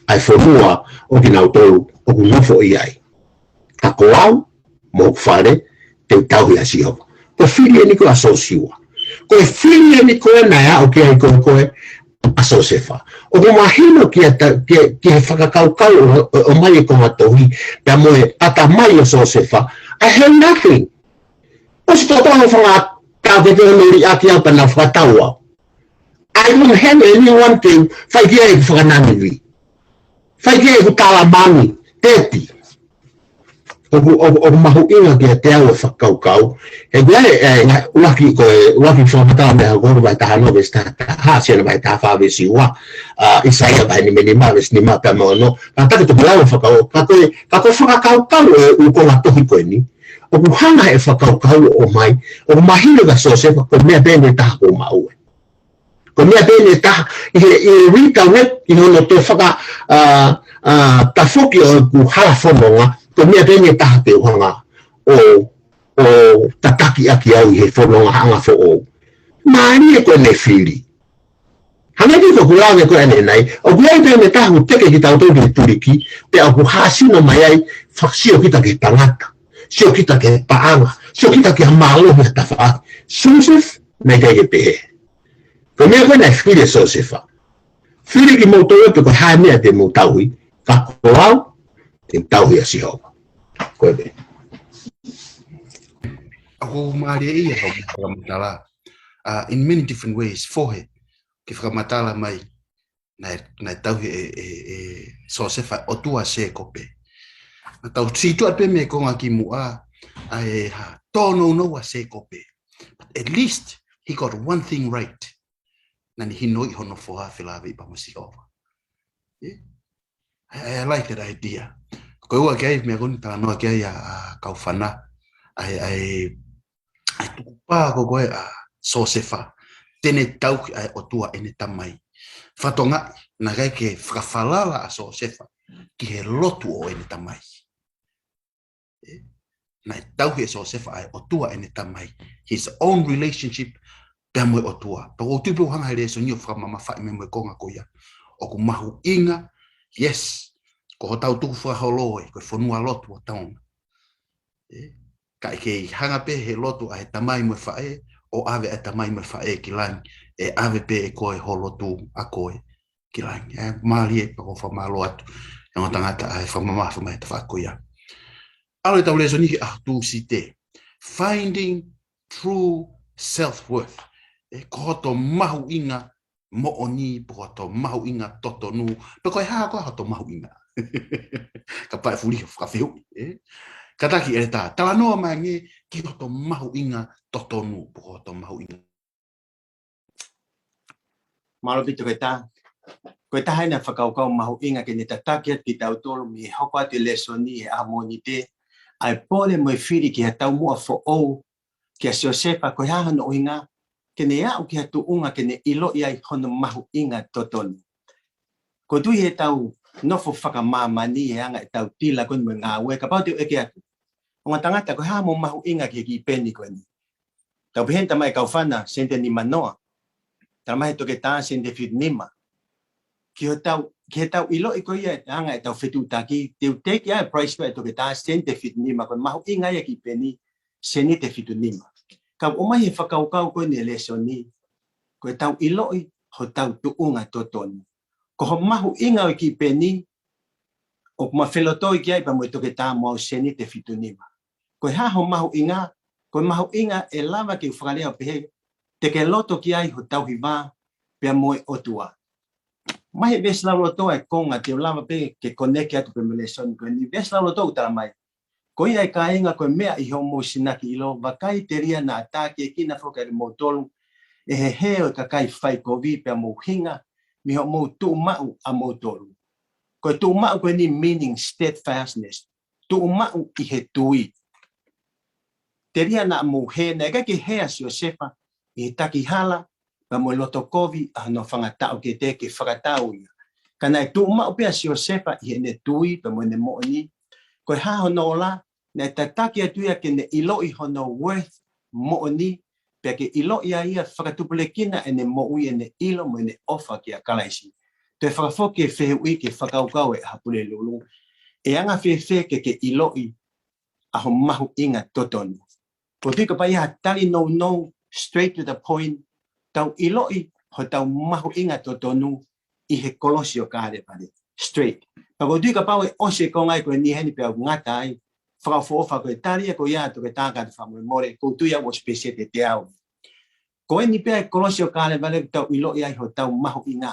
ʻa e fonua ʻo kinautolu ʻoku nofo ʻi ai. Ka ko au mo hoku fale, te u tauhi ʻa Sihova. Ko e fili eni ko ē ʻa Siosiua. Ko e fili eni ko ē naʻe aʻu ki ai ko ē ko ē ʻa Siosefa. ʻOku mahino ki he ta-, ki he, ki he fakakaukau ʻo, ʻo, ʻomai e konga tohi, pea mo e ʻatamai ʻo Siosefa, I have nothing. ʻOsi kotoa hono fanga taʻokete hono liʻaki au pea nau fakatau au. I don't have anyone to fai ki ai ʻeku fakananivi. Fai ki ai ʻeku talamani, teti. ʻOku, ʻoku, ʻoku mahuʻinga kiate au e fakakaukau. He ko e, e, ngaahi ʻuluaki ko e, ʻuluaki fakamatala meʻa ko e vahe taha ono veesi taha taha, Sione vahe taha fā veesi ua, ʻa, ʻAisea vahe nima nima veesi nima pea mo ono. Ka taki toki lau fakau-, ka ko e, ka ko e fakakaukau e ʻū konga tohi ko eni. ʻOku hanga he fakakaukau ʻo ʻomai, ʻoku mahino kia Siosefa, ko e meʻa pē eni ʻe taha ʻoku ou maʻu. Ko e meʻa pē eni ʻe taha, ʻi he, ʻi he redirect, ʻi hono toe faka, ʻa, ʻa, tafoki ʻo ʻeku hala fononga, ko e meʻa pē eni ʻe taha te u hanga ʻo, ʻo tataki ʻaki au ʻi he fononga anga foʻou. Mālie ko ʻene fili. Hangē ko ʻeku lave ko ē ʻanenai, ʻoku ʻi ai pē ʻene tahu teke kitautolu ki he tuliki, pea ʻoku hāsino mai ai, fa-, sio kita ki he tangata, sio kita ki he paʻanga, sio kita ki he mālohi ʻa e tafaʻaki. Siosefa, naʻe ʻikai ke pehē. Ko e meʻa ko ē naʻe fili ʻe Siosefa. Fili kimoutolu pe ko e hā e meʻa te mou tauhi, ka ko au, te u tauhi ʻa Sihova. Ko e pē. ʻOku mālie ia hoʻo fakamatala. Uh, in many different ways, fohe, ke fakamatala mai, naʻe, naʻe tauhi ʻe, ʻe, ʻe Siosefa ʻOtua ʻa Sēkope. Naʻa tau sītuʻa pē mei he konga kimuʻa, ʻa e hā, tōnounou ʻa Sēkope. But at least he got one thing right. Naʻa ne hinoʻi hono foha felāveʻi pea mo Sihova. Yeah. I, I like that idea. Ko e ua ki ai, meʻa ko eni talanoa ki ai ʻa, ʻa Kaufana. ʻA e, ʻa e, ʻa e tukupā ko ē ʻa Siosefa. Te ne tauhi ʻa e ʻOtua ʻene tamai. Fatongia, naʻe ʻikai ke fakafalala ʻa Siosefa ki he lotu ʻo ʻene tamai. Ē, naʻe tauhi ʻe Siosefa ʻa e ʻOtua ʻene tamai. His own relationship pea mo e ʻOtua. Pea ʻoku ou tui pē ʻoku hanga he lēsoni ʻo fakamamafaʻi mai mo e konga ko ia. ʻOku mahuʻinga, yes, ko hotau tukufakaholo ē, ko e fonua lotu ʻo Tonga. Ē, ka ʻe kei hanga pē he lotu ʻa e tamai mo e faʻē, ʻo ʻave ʻa e tamai mo e faʻē ki langi, ʻe ʻave pē ʻe koe ho lotu ʻa koe ki langi. Ē, mālie pea ʻoku ou fakamālō atu he ongo tangata ʻa e fakamamafa mai he tafaʻaki ko ia. ʻAlu ʻetau lēsoni ki he ʻaho Tūsite. Finding true self-worth. Ē, ko hoto mahuʻinga moʻoni, pe ko hoto mahuʻinga totonu, pe ko e hā koā hoto mahuʻinga. Kapau ʻe fulihi hoʻo fakafehuʻi, ē? Kātaki ʻEletā, talanoa mai angē ki hoto mahuʻinga totonu, pe ko hoto mahuʻinga. Mālō ʻaupito Koetā. Ko e taha eni e fakakaukau mahuʻinga ke ne tataki atu kitautolu mei he hoko atu e lēsoni he ʻaho Mōnite, ʻa e pole mo e fili ki ha taumuʻa foʻou kia Siosefa, ko e hā hono ʻuhinga, ke ne aʻu ki ha tuʻunga ke ne ʻiloʻi ai hono mahuʻinga totonu. ʻOku ou tui heʻetau nofo fakamāmani he anga ʻetau tila ko eni mo e ngāue, kapau te u ʻeke atu, ongo tangata, ko e hā hoʻomo mahuʻinga ki he kiʻi peni ko eni? Tau pehē ni, talamai ʻe Kaufana, sēniti ʻe nima noa. Talamai ʻe he toketā, sēniti ʻe fitu nima. Ki hotau, ki heʻetau ʻiloʻi ko ia e anga ʻetau fetuʻutaki, te u teʻeki ai price ko ē ʻa e toketā, sēniti ʻe fitu nima, ko e mahuʻinga ia e kiʻi peni, sēniti ʻe fitu nima. Ka ʻomai he fakakaukau ko eni e lēsoni, ko ʻetau ʻiloʻi hotau tuʻunga totonu. Ko hoʻo mahuʻinga ʻo e kiʻi peni, ʻoku ma felotoi ki ai pea mo e toketā mo au, sēniti ʻe fitu nima. Ko e hā hoʻo mahuʻinga? Ko e mahuʻinga ʻe lava ke u fakalea ʻo pehē, te ke loto ki ai ho tauhi vā pea mo e ʻOtua. Mai he veesi lauloto ʻa e konga te u lava pē ke connect atu pē mo e lēsoni ko eni. Veesi lauloto ʻoku talamai, ko ia ʻe kāinga, ko e meʻa ʻi hoʻomou sinaki ʻilo, vakai, telia naʻa tākiekina foki ʻa kimoutolu ʻe he hē ʻo e kakai faikovi pea mo e ʻuhinga mei hoʻomou tuʻumaʻu ʻa moutolu. Ko e tuʻumaʻu ko eni meaning steadfastness. Tuʻumaʻu ʻi he tui. Telia naʻa mou hē, naʻe ʻikai ke hē ʻa Siosefa ʻi he takihala pea mo e loto kovi ʻa hono fanga taʻokete ke fakatau ia. Ka naʻe tuʻumaʻu pē ʻa Siosefa ʻi heʻene tui pea mo ʻene moʻoni. Ko e hā hono ola? Naʻe tataki atu ia ke ne ʻiloʻi hono worth moʻoni, pea ke ʻiloʻi ai ia fakatupulekina ʻene moʻui, ʻene ʻilo mo ʻene ʻofa kia Kalaisi. Toe fakafoki e fehuʻi ki he fakakaukau ʻa e ʻAho Pulelulu. ʻE anga fēfē ke ke ʻiloʻi ʻa hoʻo mahuʻinga totonu? ʻOku ou tui kapau ʻe ʻi ai ha tali nounou, straight to the point, tau ʻiloʻi hotau mahuʻinga totonu ʻi he kolosi ʻo Kalevale. Straight. Pea ʻoku ou tui kapau ʻe ʻosi e konga ko eni heni pea u ngata ai, fakaʻofoʻofa ko e tali ia ko ia ʻa e toketā, kātaki fakamolemole, ʻoku ou tui au ʻosi peseti ʻe teau. Ko eni pē ʻa e kolosi ʻo Kalevale ʻoku tau ʻiloʻi ai hotau mahuʻinga.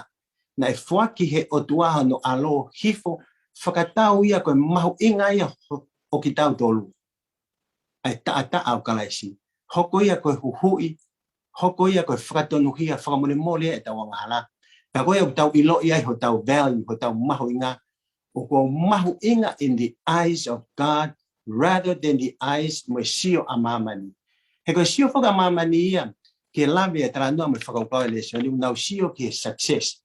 Naʻe foaki ʻe he ʻOtua hono ʻAlo ʻo hifo, fakatau ia ko e mahuʻinga ia ʻo, ʻo kitautolu. ʻA e taʻataʻa ʻo Kalaisi. Hoko ia ko e huhuʻi, hoko ia ko e fakatonuhia, fakamolemole ʻetau angahala. Pea ko ia ʻoku tau ʻiloʻi ai hotau value, hotau mahuʻinga, ʻoku ou mahuʻinga in the eyes of God rather than the eyes mo e sio ʻa māmani. He ko e sio foki ʻa māmani ia, ke lave e talanoa mo e fakakaukau e lēsoni, ʻoku nau sio ki he success.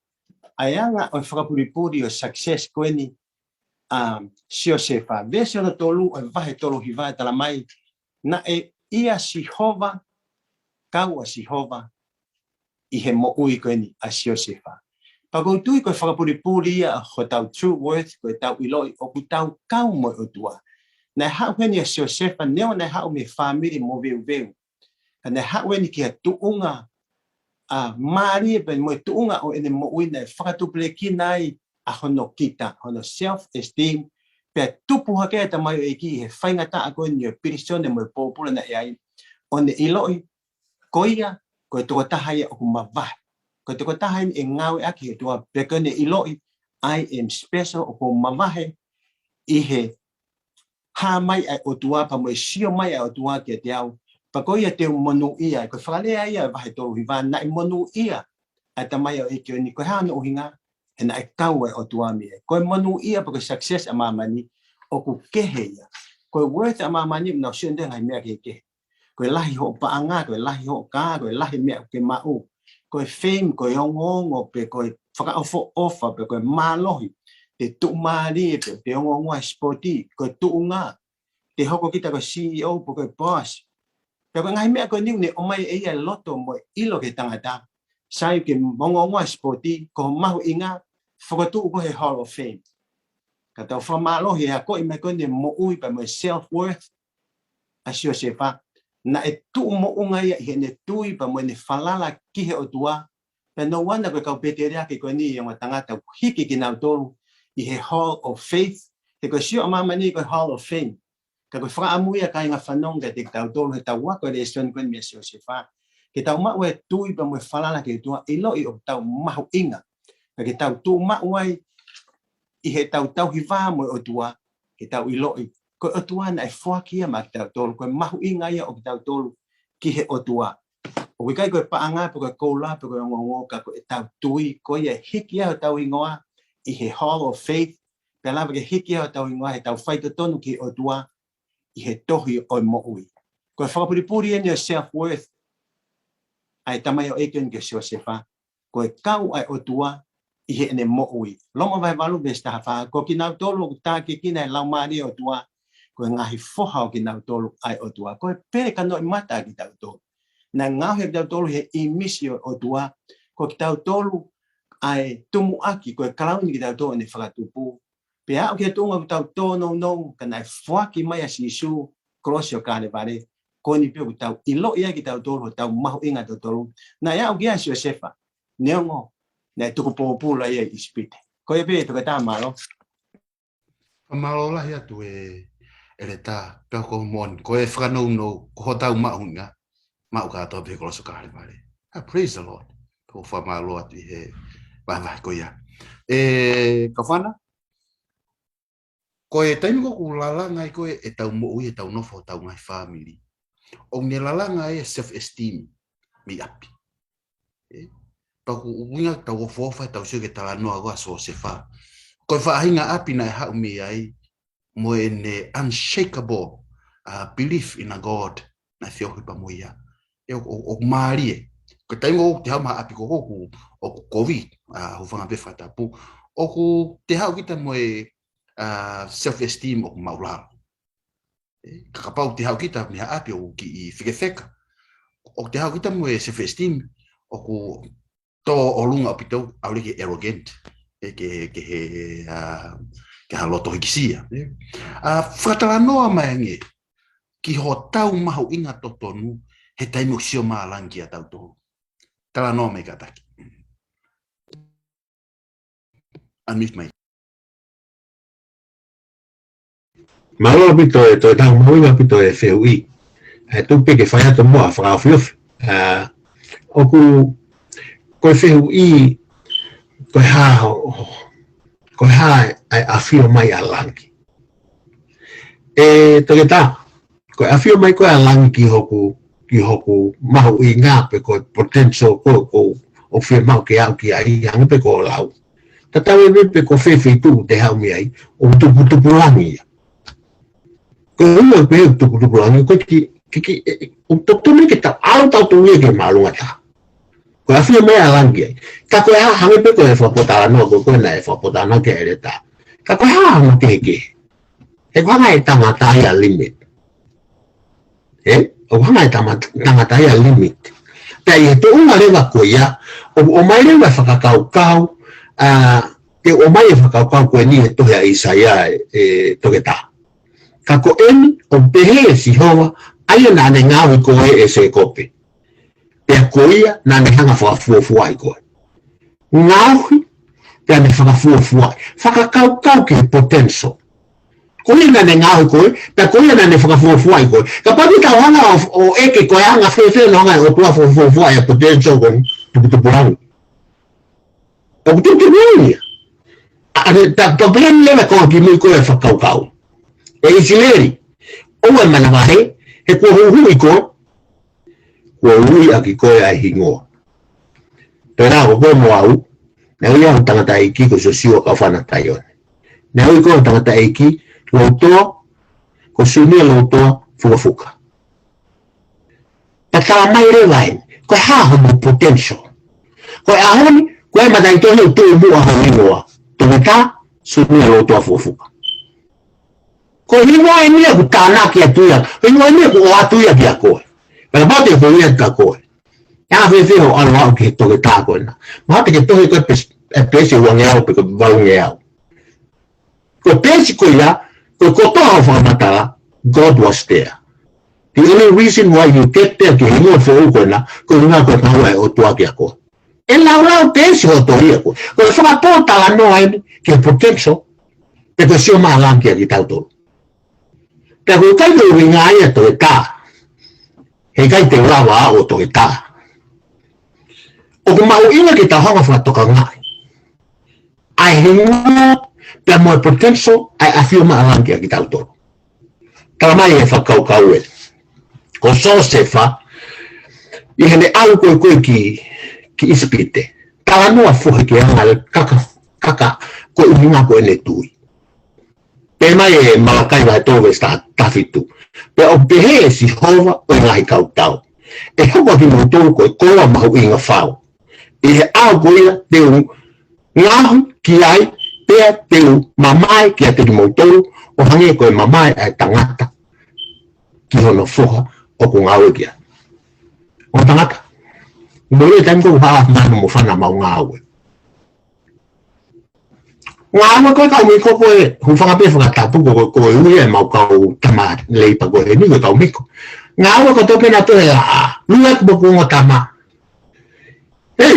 ʻA e anga ʻo e fakapulipuli ʻo e success ko eni ʻa Siosefa. Veesi hono tolu ʻo e vahe tolu hiva ʻe talamai, naʻe ʻia Sihova, kau ʻa Sihova, ʻi he moʻui ko eni ʻa Siosefa. Pea ʻoku ou tui ko e fakapulipuli ia ʻa hotau true worth, ko ʻetau ʻiloʻi ʻoku tau kau mo e ʻOtua. Naʻe haʻu heni ʻa Siosefa, neongo naʻe haʻu mei he fāmili moveuveu, ka naʻe haʻu eni ki ha tuʻunga ʻa mālie pea mo e tuʻunga ʻo ʻene moʻui naʻe fakatupulekina ai ʻa hono kita, hono self-esteem, pea tupu hake ʻa e tamaioʻeiki he faingataʻa ko eni ʻo e pilīsone mo e pōpula naʻe ʻi ai, ʻo ne ʻiloʻi ko ia ko e tokotaha ia ʻoku mavahe. Ko e tokotaha eni ʻe ngāueʻaki ʻe he ʻOtua, pea ko ʻene ʻiloʻi, I am special, ʻoku ou mavahe ʻi he hā mai ʻa e ʻOtua pea mo e sio mai ʻa e ʻOtua kiate au. Pea ko ia te u monūʻia. Ko e fakalea ia ʻa e vahe tolu hiva, naʻe monūʻia ʻa e tamaioʻeiki ko eni. Ko e hā hono ʻuhinga? He naʻe kau ʻa e ʻOtua mei ai. Ko e monūʻia pe ko e success ʻa māmani ʻoku kehe ia. Ko e worth ʻa māmani ʻoku nau sio ʻi he ngaahi meʻa kehekehe. Ko e lahi hoʻo paʻanga, ko e lahi hoʻo kā, ko e lahi meʻa ʻoku ke maʻu, ko e fame, ko e ongoongo, pe ko e fakaʻofoʻofa, pe ko e mālohi, te tuʻumālie, pe te ongoongoa he sipoti, ko e tuʻunga, te hoko kita ko e C E O, pe ko e boss. Pea ko e ngaahi meʻa ko eni ʻoku ne ʻomai ʻe ia e loto mo e ʻilo ki he tangata. Sai, ke ongoongoa he sipoti, ko ho mahuʻinga, fokotuʻu koe he Hall of Fame. Ka tau fakamālohi he akoʻi mai ko eni e moʻui pea mo e self-worth ʻa Siosefa, naʻe tuʻu moʻunga ia ʻi heʻene tui pea mo ʻene falala ki he ʻOtua. Pea no wonder ko e kau pēteliake ko eni ʻi he ongo tangata ʻoku hiki kinautolu ʻi he Hall of Faith. He ko e sio ʻa māmani ko e Hall of Fame. Ka ko e fakaʻamu ia, kāinga fanongo, kiate kitautolu heʻetau ako e lēsoni ko eni meia Siosefa, ke tau maʻu e tui pea mo e falala ki he ʻOtua, ʻiloʻi ʻoku tau mahuʻinga. Ka ke tau tuʻu maʻu ai ʻi heʻetau tauhi vā mo e ʻOtua, ke tau ʻiloʻi ko e ʻOtua naʻe foaki ia maʻa kitautolu, ko e mahuʻinga ia ʻo kitautolu ki he ʻOtua. ʻOku ʻikai ko e paʻanga pe ko e koula pe ko e ongoongo, ka ko ʻetau tui, ko ia ʻe hiki ai hotau hingoa ʻi he Hall of Faith, pea lava ke hiki ai hotau hingoa heʻetau faitotonu ki he ʻOtua ʻi he tohi ʻo e moʻui. Ko e fakapulipuli eni ʻo e self-worth ʻa e tamaioʻeiki eni kia Siosefa, ko e kau ʻa e ʻOtua ʻi heʻene moʻui. Loma vahe valu veesi taha fā, ko kinautolu ʻoku tākiekina ʻe he Laumālie ʻo e ʻOtua, ko e ngaahi foha ʻo kinautolu ʻa e ʻOtua. Ko e pele kanoʻimata ʻa kitautolu. Naʻe ngaohi kitautolu he ʻīmisi ʻo e ʻOtua, ko kitautolu ʻa e tumuʻaki, ko e kalauni kitautolu ʻene fakatupu. Pea aʻu ki he tuʻunga ʻoku tau tōnounou, ka naʻe foaki mai ʻa Sīsū, kolosi ʻo Kalevale, ko eni pē ʻoku tau ʻiloʻi ai kitautolu, hotau mahuʻinga ʻatautolu. Naʻe aʻu ki ai ʻa Siosefa, neongo naʻe tuku pōpula ia ʻi ʻIsipite. Ko ia pē, toketā, mālō. Fakamālō lahi atu e, ʻEletā, pea ko e moʻoni, ko e fakanounou, ko hotau mahuʻinga, maʻu kātoa pē he kolosi ʻo Kalevale. Ah, praise the Lord. Ko e fakamālō atu ʻi he vahevahe ko ia. ʻE, Kafana, ko e taimi ko ē ʻoku lalanga ai ko ē ʻetau moʻui, ʻetau nofo, ʻetau ngaahi fāmili, ʻoku ne lalanga ai e self-esteem mei ʻapi. ʻE, pea ʻoku ʻuhinga ʻetau ʻofoʻofa, ʻetau sio ki he talanoa ko ē ʻa Siosefa. Ko e faʻahinga ʻapi naʻe haʻu mei ai, mo ʻene unshakable, uh, belief in a God naʻe feohi pea mo ia. ʻE, ʻo, ʻo, ʻoku mālie. Ko e taimi ʻoku te haʻu mei ha ʻapi ko ē ʻoku, ʻoku kovi, uh, hūfanga pē he fakatapu, ʻoku te haʻu kita mo e, uh, self-esteem ʻoku māʻulalo. ʻE, ka kapau te haʻu kita mei ha ʻapi ʻoku kiʻi fekefeka, ʻoku te haʻu kita mo e self-esteem ʻoku tō ʻolunga ʻaupito, ʻalu ki he arrogant, ʻe, ki he, ki he, uh, ki ha loto hīkisia, ʻe. Uh, fakatalanoa mai ange ki hotau mahuʻinga totonu he taimi ʻoku sio mai ʻa langi kiate kitautolu. Talanoa mai kātaki. Unmute mai. Mālō ʻaupito e toe tau, mahuʻinga ʻaupito e fehuʻi. ʻE tuku pē ke fai atu muʻa fakaofiofi. ʻA, ʻoku, ko e fehuʻi, ko e hā, ko e hā ʻa e ʻafio mai ʻa langi. ʻE, toketā, ko e ʻafio mai ko ē ʻa langi ki hoku, ki hoku mahuʻinga pe ko e potential ko ē, ko ē ʻoku fiemaʻu ke aʻu ki ai, hangē pē ko hoʻo lau. Tatau ai pē pe ko fē feituʻu te haʻu mei ai, ʻoku tuputupulangi ia. Ko e ʻuhinga pē ʻoku tuputupulangi, ko e ki, ki, ki, ʻe, ʻe, ʻoku totonu ke tau ʻalu tautolu ia ki he māʻolunga taha. Ko e ʻafio mai ʻa langi ai. Ka ko e hā, hangē pē ko e fakapōtalanoa, ko, ko ē naʻe fakapōtalanoa ki ai ʻa ʻEletā. Ka ko e hā hono kehekehe? He ʻoku hanga ʻe he tangata ia ʻo limit. ʻE? ʻOku hanga ʻe he tama-, tangata ia ʻo limit. Pea ʻi he tuʻunga leva ko ia, ʻoku ʻomai leva e fakakaukau, ʻa, te u ʻomai e fakakaukau ko eni he tohi ʻa ʻĪsaia ē, ʻe Toketā. Ka ko eni, ʻoku pehē ʻe Sihova, ʻa ia naʻa ne ngaohi koe ʻe Sēkope. Pea ko ia naʻa ne hanga fakafuofuaʻi koe. Ngaohi, pea ne fakafuofuaʻi. Fakakaukau ki he potential. Ko ia naʻa ne ngaohi koe, pea ko ia naʻa ne fakafuofuaʻi koe. Kapau te tau hanga ʻo, ʻo ʻeke ko e anga fēfē hono hanga ʻe he ʻOtua ʻo fakafuofuaʻi e potential ko eni, tuputupulangi. ʻOku tuputupulangi ia. ʻA, ʻa, ne, ta, ta pehē leva ko e kimuʻa ko e fakakaukau. ʻE ʻIsileli, ʻoua ʻe manavahē, he kuo huhuʻi koe, kuo ui ʻaki koe ʻa e hingoa. Pea ko koe mo au, naʻe ui au tangataʻeiki ko Siosiua Kaufana Taione. Naʻe ui koe tangataʻeiki, Loutoa, ko Sunia Loutoa Fukafuka. Pea talamai leva eni, ko e hā homo potential. Ko e ʻaho ni, ko e mataʻitohi ʻoku tuʻu muʻa ho hingoa. Toketā Sunia Loutoa Fukafuka. Ko e hingoa eni ia ʻoku tānaki atu ia. Ko e hingoa eni ia ʻoku ʻoatu ia kia koe. Pea kapau te ke ui atu kia koe. ʻE anga fēfē hoʻo ʻalu ʻo aʻu ki he toketā ko ena. Mahalo te ke tohi ko e peesi, e peesi ʻe uangeau pe ko e valungeau. Ko e peesi ko ia, ko e kotoa hoʻo fakamatala, God was there. The only reason why you get there ki he hingoa foʻou ko ena, ko e ʻuhinga ko e maʻu ʻa e ʻOtua kia koe. ʻE laulau peesi hoʻo tohi ia ko ē. Ko e fakapōtalanoa eni ki he potential, pe ko e sio maʻa langi kia kitautolu. Pea ko e ʻikai ke ʻuhinga ia toketā. He ʻikai te u lava ʻo toketā. ʻOku mahuʻinga ke tau hanga ʻo fakatokangaʻi ʻa e hingoa pea mo e potential ʻa e ʻafio maʻa langi kia kitautolu. Talamai ʻe he fakakaukau ē, ko Siosefa, ʻi heʻene ʻalu ko ē ko ē ki, ki ʻIsipite. Talanoa foki ki he anga e kaka, kaka, ko e ʻuhinga ko ʻene tui. Pehē mai ʻe Malakai vahe tolu veesi taha fitu. Pea ʻoku pehē ʻe Sihova ʻo e ngaahi kautau, ʻe hoko ʻa kimoutolu ko e koloa mahuʻinga fau. ʻI he ʻaho ko ia te u ngaohi ki ai, pea te u mamae kiate kimoutolu, ʻo hangē ko e mamae ʻa e tangata ki hono foha ʻoku ngāue ki ai. ʻO tangata. Mou ʻilo e taimi ko ē ʻoku haʻu manu mo fana mau ngāue. Ngāue ko e kau Miko ko e hūfanga pē fakatapu ko, ko, ko e ui ʻemau kau tama leipa ko eni ko e kau Miko. Ngāue ko e tō pē nautolu he ʻaʻa. Lue atu mo e ongo tama. Hei,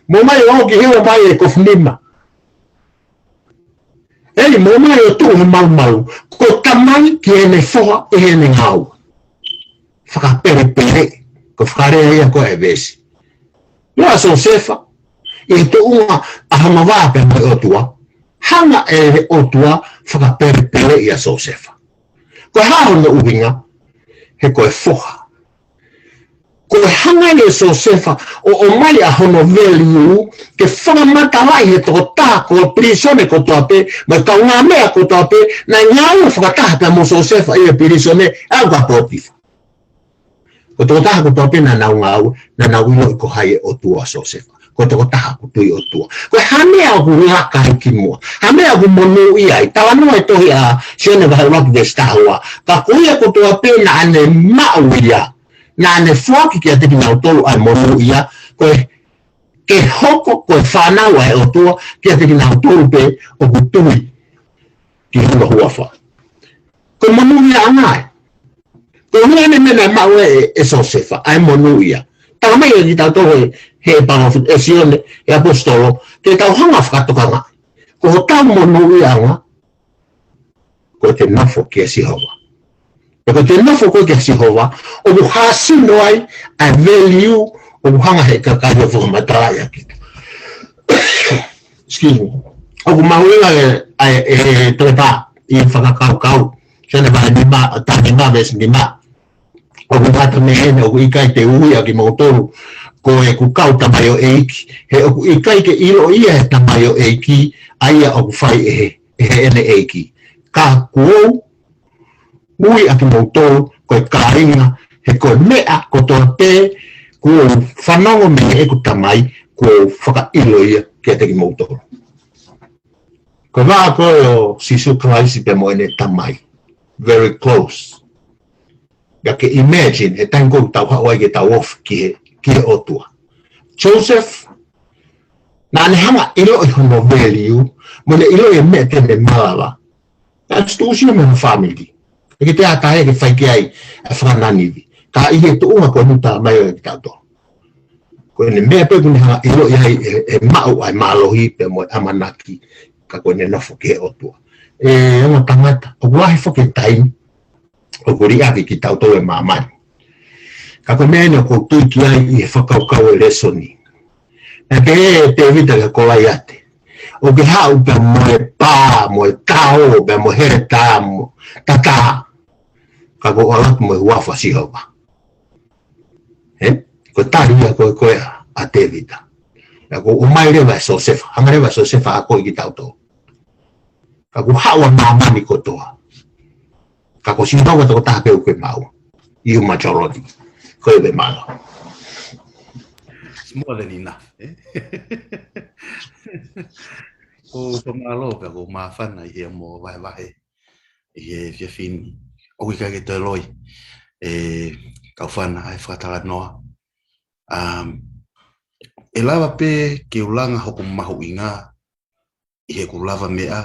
mou ō mai ʻo ki he ʻomai e kofu nima. Hei, mou ō mai ʻo tuʻu he malumalu. Ko e tamai ki heʻene foha ʻi heʻene ngāue. Fakapelepele, ko e fakalea ia ko ē ʻa e veesi. Lea ʻa Siosefa, ʻi he tuʻunga ʻa hono vā pea mo e ʻOtua, hanga ʻe he ʻOtua fakapelepele ʻia Siosefa. Ko e hā hono ʻuhinga, he ko e foha. Ko e hanga ʻe Siosefa ʻo ʻomai ʻa hono value, ke fakamatalaʻi he tokotaha ko e pilīsone kotoa pē, mo e kaungāmeʻa kotoa pē, naʻe ngāue fakataha pea mo Siosefa ʻi he pilīsone, ʻa ia ko Potifa. Ko e tokotaha kotoa pē naʻa nau ngāue, naʻa nau ʻiloʻi ko hai e ʻOtua ʻo Siosefa. Ko e tokotaha ʻoku tui ʻOtua. Ko e hā e meʻa ʻoku laka ai kimuʻa. Hā e meʻa ʻoku monūʻia ai. Talanoa e tohi ʻa Sione vahe ʻuluaki veesi taha ua. Ka ko ia kotoa pē naʻa ne maʻu ia, naʻa ne foaki kiate kinautolu ʻa e monūʻia. Ko e ke hoko ko e fānau ʻa e ʻOtua kiate kinautolu pē ʻoku tui ki hono huafa. Ko e monūʻiaʻanga ē. Ko e ʻuhinga eni e meʻa naʻe maʻu ʻe, ʻe Siosefa, ʻa e monūʻia. Talamai ʻe kitautolu he, he palōfita, ʻe Sione, he ʻaposetolo, ke tau hanga ʻo fakatokangaʻi. Ko hotau monūʻiaʻanga, ko ʻete nofo kia Sihova. Pea ko ʻete nofo ko ē kia Sihova, ʻoku hāsino ai ʻa e value, ʻoku hanga he kakai ʻo fakamatalaʻi ʻaki. Excuse me. ʻOku mahuʻinga ʻa e, ʻa e, ʻe, ʻe Toketā ʻi he fakakaukau. Sione vahe nima, taha nima veesi nima. ʻOku ngata mei heni, ʻoku ʻikai te u ui ʻa kimoutolu ko ʻeku kau tamaioʻeiki. He ʻoku ʻikai ke ʻiloʻi ia ʻe he tamaioʻeiki ʻa ia ʻoku fai ʻe he, ʻe heʻene ʻeiki. Ka kuo u ui ʻa kimoutolu ko e kāinga, he ko e meʻa kotoa pē kuo u fanongo mei heʻeku Tamai, kuo u fakaʻilo ia kiate kimoutolu. Ko e vā ko ē ʻo Sīsū Kalaisi pea mo ʻene Tamai. Very close. Pea ke imagine, he taimi ko ē ʻoku tau haʻu ai ke tau ofi ki he, ki he ʻOtua. Joseph, naʻa ne hanga ʻiloʻi hono value, mo ne ʻiloʻi e meʻa te ne malava. That's tuʻusi mo hono family. ʻIkai ke toe ʻi ai ha taha ia ke fai ki ai ʻa e fakananivi. Ka ʻi he tuʻunga ko eni ʻoku tala mai ʻe kitautolu. Ko ʻene meʻa pē ʻoku ne hanga ʻiloʻi ai e, e maʻu ʻa e mālohi pea mo e ʻamanaki ka ko ʻene nofo ki he ʻOtua. ʻE ongo tangata, ʻoku lahi foki e taimi ʻoku liʻaki kitautolu ʻe māmani. Ka ko e meʻa eni ʻoku ou tui ki ai ʻi he fakakaukau e lēsoni. Naʻe pehē ʻe Tēvita kia Kolaiate, ʻoku ke haʻu pea mo e pā, mo e tao, pea mo e heletā, mo e tatā. Ka kuo u ʻalu atu mo e huafa ʻo Sihova. Ē? Ko e tali ia ko ē ko ē ʻa Tēvita. Pea kuo ʻomai leva ʻe Siosefa, hanga leva ʻe Siosefa ʻo akoʻi kitautolu. Ka kuo haʻu ʻa māmani kotoa. Ka ko Sihova tokotaha pē ʻoku ke maʻu. You majority. Ko e pē mālō. It's more than enough, ē? ʻOku ou fakamālō pea ʻoku ou māfana ʻi he mo vahevahe ʻi he efiafi ni. ʻOku ʻikai ke toe loi, ē, kau fana ʻa e fakatalanoa. Um, ʻe lava pē ke u langa hoku mahuʻinga ʻi heʻeku lavameʻa,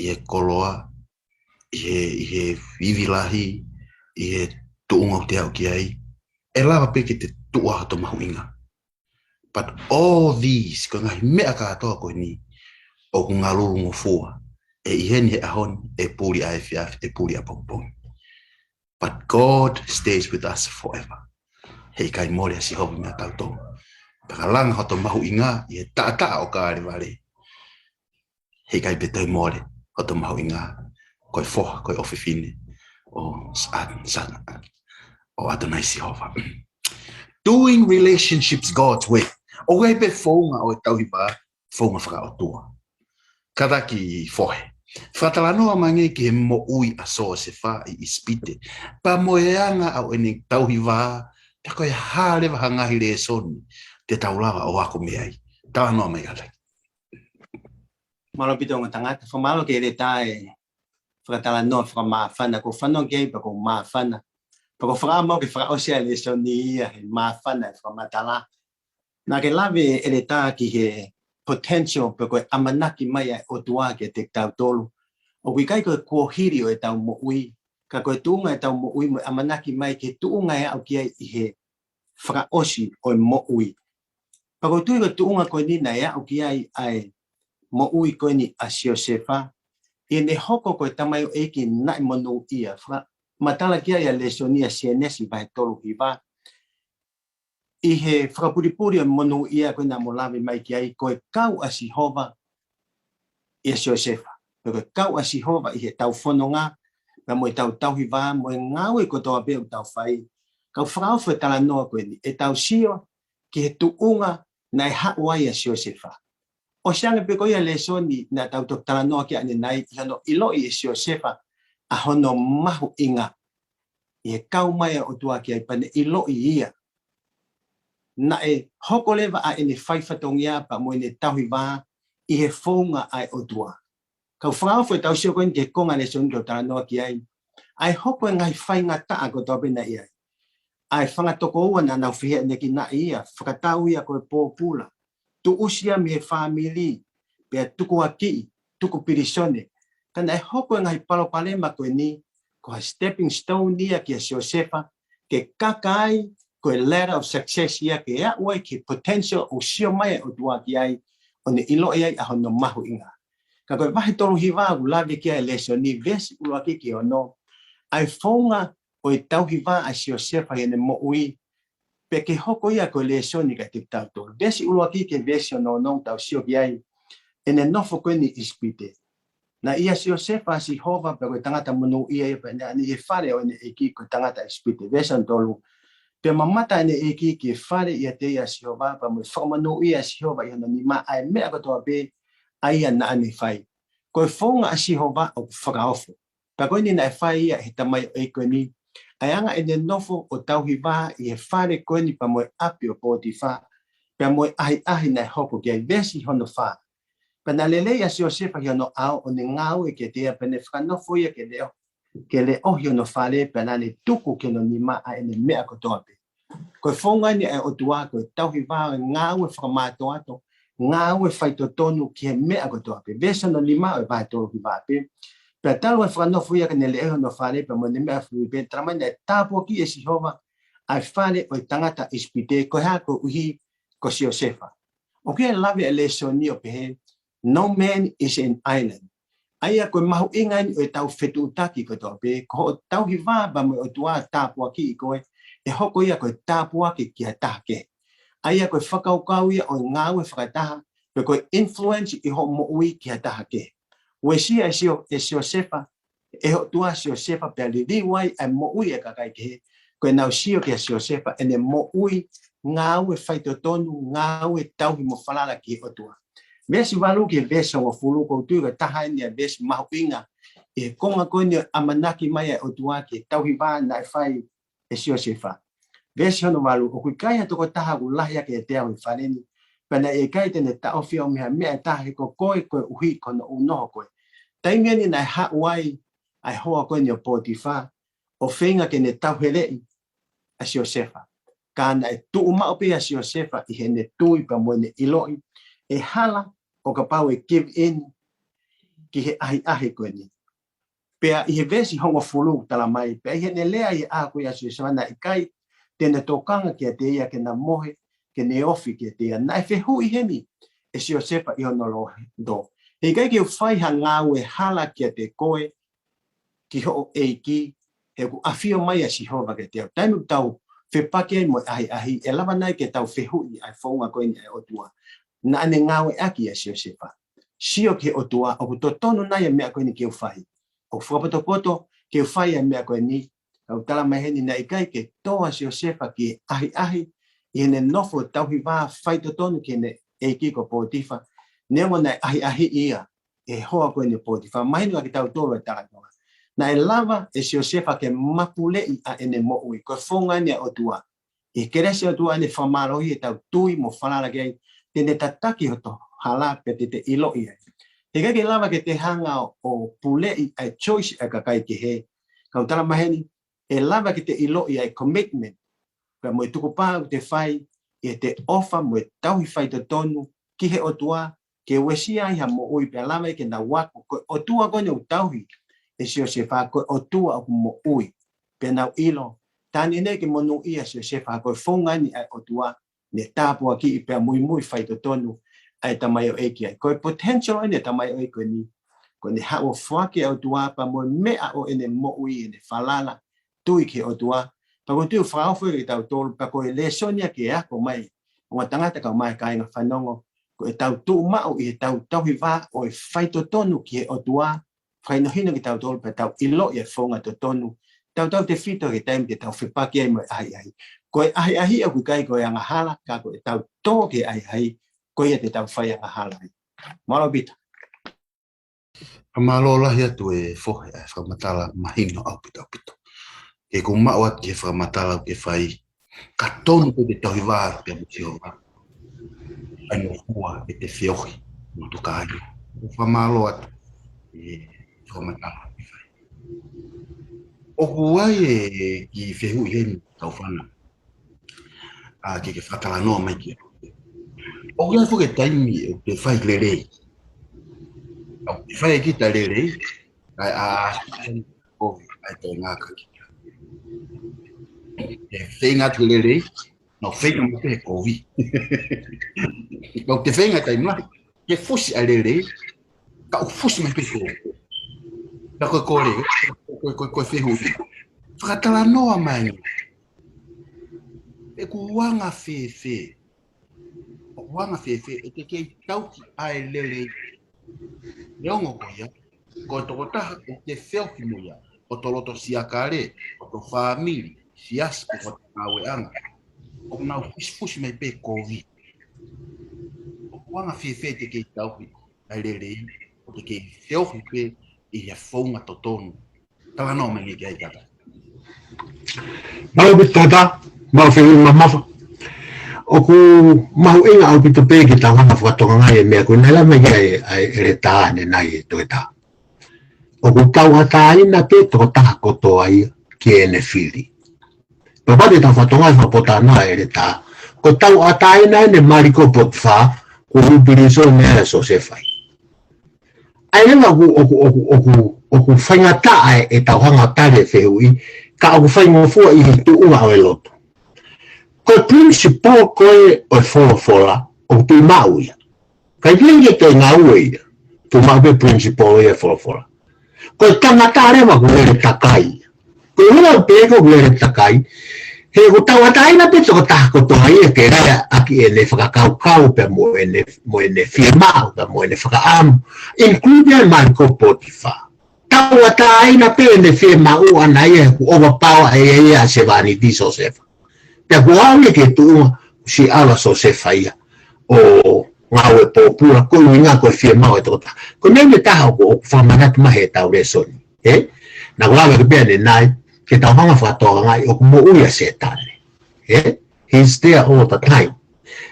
ʻi he koloa, ʻi he, ʻi he ivi lahi, ʻi he tuʻunga ʻoku te aʻu ki ai. ʻE lava pē ke te tuʻu ʻa hoto mahuʻinga. But all these, ko e ngaahi meʻa kātoa ko eni, ʻoku ngalulungofua. ʻE ʻi heni he ʻaho ni, ʻe puli ʻaefiafi, ʻe puli ʻapongipongi. But God stays with us forever. Heʻikai mole ʻa Sihova meiate kitautolu. Pea ka langa hoto mahuʻinga ʻi he taʻataʻa ʻo Kalevale, heʻikai pē toe mole hoto mahuʻinga, ko e foha, ko e ʻofefine ʻo Sa-, Sa-, ʻo ʻAtonai Sihova. Doing relationships God's way. ʻOku ʻi ai pē founga ʻo e tauhi vā, founga fakaʻotua. Kātaki Fohe, fakatalanoa mai angē ki he moʻui ʻa Siosefa ʻi ʻIsipite, pea mo e anga ʻo ʻene tauhi vā, pea ko e hā leva ha ngaahi lēsoni te tau lava ʻo ako mei ai. Talanoa mai kātaki. Mālō ʻaupito ongo tangata, fakamālō ki he heletā e fakatalanoa fakamāfana, ʻoku ou fanongo ki ai pea ʻoku ou māfana. Pea ʻoku ou fakaʻamu ke fakaʻosi ʻa e lēsoni ia he māfana e fakamatala. Naʻa ke lave ʻe heletā ki he potential pe ko e ʻamanaki mai ʻa e ʻOtua kiate kitautolu. ʻOku ʻikai ko e kuohili ʻo ʻetau moʻui, ka ko e tuʻunga ʻetau moʻui mo e ʻamanaki mai ki he tuʻunga ʻe aʻu ki ai ʻi he fakaʻosi ʻo e moʻui. Pea ʻoku ou tui ko e tuʻunga ko eni naʻe aʻu ki ai ʻa e moʻui ko eni ʻa Siosefa, ʻi heʻene hoko ko e tamaioʻeiki naʻe monūʻia. Fakamatala ki ai ʻa e lēsoni ʻa Sēnesi vahe tolu hiva. ʻI he fakapulipuli ʻo e monūʻia ko ē naʻa mo lave mai ki ai, ko e kau ʻa Sihova ʻia Siosefa. Ko e kau ʻa Sihova ʻi heʻetau fononga, pea mo ʻetau tauhi vā, mo e ngāue kotoa pē ʻoku tau fai. Kau fakaofo e talanoa ko eni, ʻetau sio ki he tuʻunga naʻe haʻu ai ʻa Siosefa. ʻOsi ange pē ko ia e lēsoni naʻa tau toki talanoa ki ai ʻanenai, ʻi hono ʻiloʻi ʻe Siosefa ʻa hono mahuʻinga. ʻI he kau mai ʻa e ʻOtua ki ai pea ne ʻiloʻi ia. Naʻe hoko leva ʻa ʻene fai fatongia pea mo ʻene tauhi vā ʻi he founga ʻa e ʻOtua. Kau fakaofo ʻetau sio ko eni ki he konga lēsoni ʻoku tau talanoa ki ai. ʻA e hoko e ngaahi faingataʻa kotoa pē naʻe ʻi ai. ʻA e fanga tokoua naʻa nau fehiʻanekinaʻi ia, fakatau ia ko e pōpula. Tuʻusi ia mei he fāmili, pea tukuakiʻi, tuku pilīsone. Ka naʻe hoko e ngaahi palopalema ko eni, ko ha stepping stone ia kia Siosefa, ke kaka ai, ko e ladder of success ia ke aʻu ai ki he potential ʻoku sio mai ʻa e ʻOtua ki ai, ʻo ne ʻiloʻi ai ʻa hono mahuʻinga. Ka ko e vahe tolu hiva ʻoku lave ki ai e lēsoni, veesi ʻuluaki ki he ono, ʻa e founga ʻo e tauhi vā ʻa Siosefa ʻi heʻene moʻui, pea ke hoko ia ko e lēsoni kiate kitautolu. Veesi ʻuluaki ki he veesi ono, ono ʻoku tau sio ki ai, ʻene nofo ko eni ʻi ʻIsipite. Naʻe ʻia Siosefa ʻa Sihova pea ko e tangata monūʻia ia pea naʻa ne ʻi he fale ʻo ʻene ʻeiki ko e tangata ʻIsipite. Veesi ono tolu. Pea mamata ʻene ʻeiki ki he fale ʻiate ia ʻa Sihova, pea mo e fakamonūʻia ʻa Sihova ʻi hono nima ʻa e meʻa kotoa pē ʻa ia naʻa ne fai. Ko e founga ʻa Sihova ʻoku fakaofo. Pea ko eni naʻe fai ia ʻe he tamaioʻeiki ko eni. ʻA e anga ʻene nofo ʻo tauhi vā ʻi he fale ko eni pea mo e ʻapi ʻo Pōtifa, pea mo e ʻahiʻahi naʻe hoko ki ai. Veesi hono fā. Pea naʻe lelei ʻa Siosefa ʻi hono ʻao ʻo ne ngāue kiate ia pea ne fakanofo ia ke leʻo, ke leʻohi hono fale pea naʻa ne tuku ki hono nima ʻa ʻene meʻa kotoa pē. Ko e founga eni ʻa e ʻOtua, ko e tauhi vā ʻo e ngāue fakamātoato, ngāue faitotonu ki he meʻa kotoa pē. Veesi hono nima ʻo e vahe tolu hiva pē. Pea talu ʻa e fakanofo ia ka ne leʻohi hono fale pea mo ʻene meʻa fuli pē, talamai naʻe tāpuakiʻi ʻe Sihova ʻa e fale ʻo e tangata ʻIsipite, ko e hā? Koeʻuhi ko Siosefa. ʻOku ʻi ai e lave ʻa e lēsoni ʻo pehē, "No man is an island." ʻA ia ko e mahuʻinga eni ʻo ʻetau fetuʻutaki kotoa pē, ko hoʻo tauhi vā pea mo e ʻOtua ʻo tāpuakiʻi koe, ʻe hoko ia ko e tāpuaki ki ha taha kehe. ʻA ia ko e fakakaukau ia ʻo e ngāue fakataha, pe ko e influence ʻi hoʻo moʻui ki ha taha kehe. Uesia ʻe Sio-, ʻe Siosefa, ʻe he ʻOtua ʻa Siosefa pea liliu ai ʻa e moʻui ʻa e kakai kehe, ko ʻenau sio kia Siosefa, ʻene moʻui ngāue faitotonu, ngāue tauhi mo falala ki he ʻOtua. Veesi valu ki he veesi hongofulu, ʻoku ou tui ko e taha eni ʻa e veesi mahuʻinga ʻi he konga ko eni ʻo e ʻamanaki mai ʻa e ʻOtua ki he tauhi vā naʻe fai ʻe Siosefa. Veesi hono valu, ʻoku ʻikai ha tokotaha ʻoku lahi hake ʻiate au ʻi he fale ni, pea naʻe ʻikai te ne taʻofi au mei ha meʻa ʻe taha, he ko koe koeʻuhi ko hono ʻunoho koe. Taimi eni naʻe haʻu ai ʻa e hoa ko eni ʻo Potifa, ʻo feinga ke ne tauheleʻi ʻa Siosefa. Ka naʻe tuʻu maʻu pē ʻa Siosefa ʻi heʻene tui pea mo ʻene ʻiloʻi ʻe hala ʻo kapau ʻe give in ki he ʻahiʻahi ko eni. Pea ʻi he veesi hongofulu talamai, pea ʻi heʻene lea ʻi he ʻaho ko ia ʻa Siosefa naʻe ʻikai te ne tokanga kiate ia ke na mohe, ke ne ofi kiate ia. Naʻe fehuʻi heni ʻe Siosefa ʻi hono loto, "He ʻikai ke u fai ha ngāue hala kiate koe ki hoʻo ʻeiki, he ʻoku ʻafio mai ʻa Sihova kiate au." Taimi ʻoku tau fepaki ai mo e ʻahiʻahi, ʻe lava nai ke tau fehuʻi ʻa e founga ko eni ʻa e ʻOtua naʻa ne ngāueʻaki ʻa Siosefa? Sio ki he ʻOtua, ʻoku totonu nai ʻa e meʻa ko eni ke u fai? ʻOku fakapotopoto ke u fai ʻa e meʻa ko eni? Ka ʻoku talamai heni naʻe ʻikai ke tō ʻa Siosefa ki he ʻahiʻahi ʻi heʻene nofo tauhi vā faitotonu ki heʻene ʻeiki ko Potifa, neongo naʻe ʻahiʻahiʻi ia ʻe he hoa ko eni ʻo Potifa. Mahino kiate kitautolu e talanoa. Naʻe lava ʻe Siosefa ke mapuleʻi ʻa ʻene moʻui. Ko e founga eni ʻa e ʻOtua. ʻI he kelesi ʻa e ʻOtua ʻene fakamālohi ʻetau tui mo falala ki ai, te ne tataki hoto hala pea te te ʻiloʻi ai. He ʻikai ke lava ke te hanga ʻo, ʻo puleʻi ʻa e choice ʻa e kakai kehe. Ka ʻoku talamai heni, ʻe lava ke te ʻiloʻi ʻa e commitment pea mo e tukupā ʻoku te fai ʻi heʻete ʻofa mo e tauhi faitotonu ki he ʻOtua, ke uesia ai ha moʻui pea lava ai ke nau ako ko e ʻOtua ko eni ʻoku tauhi ʻe Siosefa, ko e ʻOtua ʻoku moʻui. Pea nau ʻilo, tā neʻineʻi ke monūʻia ʻa Siosefa, ko e founga eni ʻa e ʻOtua ne tāpuakiʻi pea muimui faitotonu ʻa e tamaioʻeiki ai. Ko e potential eni ʻa e tamaioʻeiki ko eni, ko ʻene haʻu ʻo foaki ʻa e ʻOtua pea mo e meʻa ʻo ʻene moʻui, ʻene falala, tui ki he ʻOtua. Pea ʻoku ou tui ʻoku fakaofo ia kiate kitautolu, pea ko e lēsoni ia ke ako mai, ongo tangata kaeʻumaʻā e kāinga fanongo, ko ʻetau tuʻu maʻu ʻi heʻetau tauhi vā ʻo e faitotonu ki he ʻOtua, fakahinohino kitautolu pea tau ʻiloʻi ʻa e founga totonu, tautautefito ki he taimi te tau fepaki ai mo e ʻahiʻahi. Ko e ʻahiʻahi ʻoku ʻikai ko e angahala, ka ko ʻetau tō ki he ʻahiʻahi, ko ia te tau fai angahala ai. Mālō Pita. Mālō lahi atu e Fohe, ʻa e fakamatala mahino ʻaupito ʻaupito. Ke u maʻu atu ki he fakamatala ʻoku ke fai, ka tonu pē ʻete tauhi vā pea mo Sihova, ʻa e ngofua ʻete feohi mo e tokāteline. Fakamālō atu e fakamatala ʻoku ke fai. ʻOku ʻi ai e kiʻi fehuʻi heni ʻa e kau fānau. ʻA, ke ke fakatalanoa mai ki ai. ʻOku ʻi ai foki e taimi ʻoku te fai lelei. ʻOku te fai kita lelei, ʻa, ʻa, ʻa, kovi, ʻa e toe ngākaki. ʻE feinga atu lelei, nau feinga mai pē kovi. ʻOku te feinga taimi lahi ke fusi ʻa e lelei, ka ʻoku fusi mai pē kovi. Ka ko e kole, ko e, ko e, ko e fehuʻi. Fakatalanoa mai ange. ʻOku anga fēfē, ʻoku anga fēfē ʻete kei tauhi ʻa e lelei? Neongo ko ia, ko e tokotaha ʻoku ke feohi mo ia, ʻoku to loto siakale, ʻoku to fāmili, siasi, ʻoku to ngāueʻanga, ʻoku nau fusifusi mai pē kovi. ʻOku anga fēfē ʻete kei tauhi ʻa e lelei, ʻoku te kei feohi pē ʻi he founga totonu? Talanoa mai ange ki ai tangata. Mālō Pita, mālō fehuʻi mamafa. ʻOku mahuʻinga ʻaupito pē ke tau hanga ʻo fakatokangaʻi e meʻa ko ē naʻe lave mai ai ʻa e, ʻa e ʻeletā ʻanenai ʻi he tohi ʻe taha. ʻOku tauʻatāina pē tokotaha kotoa ia ki heʻene fili. Pea pau ke tau fakatokangaʻi fakapōtalanoa ʻa e ʻEletā, ko e tauʻatāina ʻeni ʻa Maliko Potifa, ko e pilīsone ʻa Siosefa ia. ʻA ia leva ʻoku, ʻoku, ʻoku, ʻoku, ʻoku faingataʻa ʻetau hanga ʻo tali e fehuʻi, ka ʻoku faingofua ʻi he tuʻunga ʻo e lotu. Ko e principle ko ē ʻo e folofola, ʻoku tuʻu maʻu ia. ʻIkai ke toe ngāue ia. Tuʻu maʻu pē principle ia ʻo e folofola. Ko e tangata leva ʻoku lele takai. Ko e ʻuhinga pē ʻoku lele takai, he ʻoku tauʻatāina pē tokotaha kotoa ia ke lea ʻaki ʻene fakakaukau pea mo ʻene, mo ʻene fiemaʻu pea mo ʻene fakaʻamu. Include ʻa Maliko Potifa. Tauʻatāina pē ʻene fiemaʻu ʻana ia he ʻoku overpower ʻe ia ʻa e sevāniti Siosefa. Pea kuo aʻu ia ki he tuʻunga ʻoku siʻi ʻalu ʻa Siosefa ia ʻo ngāue pōpula, ko e ʻuhinga ko e fiemaʻu ʻa e tokotaha. Ko e meʻa ʻe taha ʻoku, ʻoku fakamanatu mai heʻetau lēsoni. Ē? Naʻa ku lave ki ai pē ʻanenai, ke tau hanga ʻo fakatokangaʻi ʻoku moʻui ʻa Sētane. Ē? He's there all the time.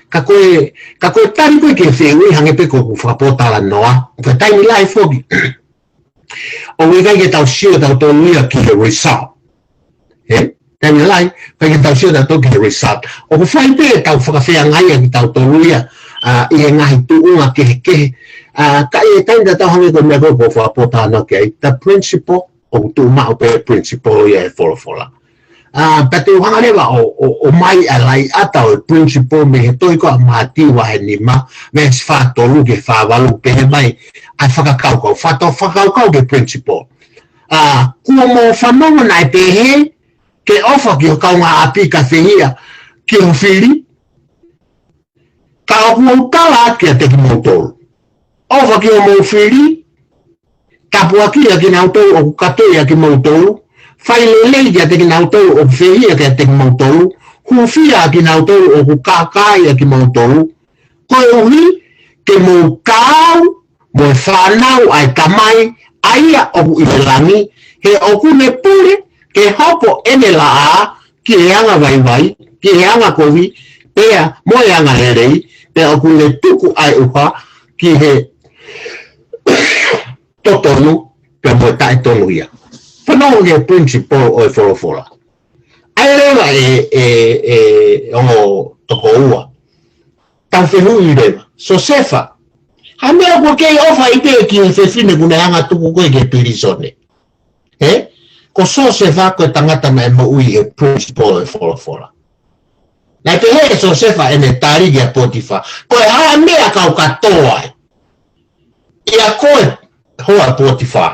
Ka ko e, ka ko e tali ko ē ki he fehuʻi hangē pē ko ʻeku fakapōtalanoa, ko e taimi lahi foki ʻoku ʻikai ke tau sio tautolu ia ki he result. Ē? Taimi lahi, ʻikai ke tau sio tautolu ki he result. ʻOku fai pē ʻetau fakafeangai ʻa kitautolu ia, ʻa, ʻi he ngaahi tuʻunga kehekehe. ʻA, ka ʻi he taimi tatau hangē ko e meʻa ko ē ʻoku ou fakapōtalanoa ki ai, the principle, ʻoku tuʻu maʻu pē principle ia ʻo e folofola. ʻA, pea te u hanga leva ʻo, ʻo, ʻo ʻomai ʻa e laiʻata ʻo e principle mei he tohi ko ē ʻa Mātiu vahe nima, veesi fā tolu ki he fā valu, pehē mai ʻa e fakakaukau, fakato-, fakakaukau ki he principle. ʻA, kuo mou fanongo naʻe pehē, ke ʻofa ki ho kaungāʻapi kae fehiʻa ki ho fili, ka ʻoku ou tala atu kiate kimoutolu. ʻOfa ki homou fili, tāpuakiʻi ʻa kinautolu ʻoku katoʻi ʻa kimoutolu, fai lelei kiate kinautolu ʻoku fehiʻa kiate kimoutolu, hūfia ʻa kinautolu ʻoku kākaaʻi ʻa kimoutolu, koeʻuhi ke mou taau mo e fānau ʻa e Tamai, ʻa ia ʻoku ʻi he langi, he ʻoku ne pule ke hopo ʻene laʻā ki he anga vaivai, ki he anga kovi, pea mo e anga lelei, pea ʻoku ne tuku ʻa e ʻuha ki he totonu, pea mo e taʻetonu ia. Fanongo ki he principle ʻo e folofola. ʻA ia leva ē, ē, ē, ongo tokoua. Tau fehuʻi leva. Siosefa. Ha meʻa kuo kei ʻofa ai pē ki he fefine kuo ne hanga ʻo tuku ko ē ki he pilīsone. Ē? Ko Siosefa ko e tangata naʻe moʻui he principle ʻo e folofola. Naʻe pehē ʻe Siosefa ʻene tali kia Potifa. Ko e hā ha meʻa ka u ka tō ai. ʻIa koe hoa Potifa.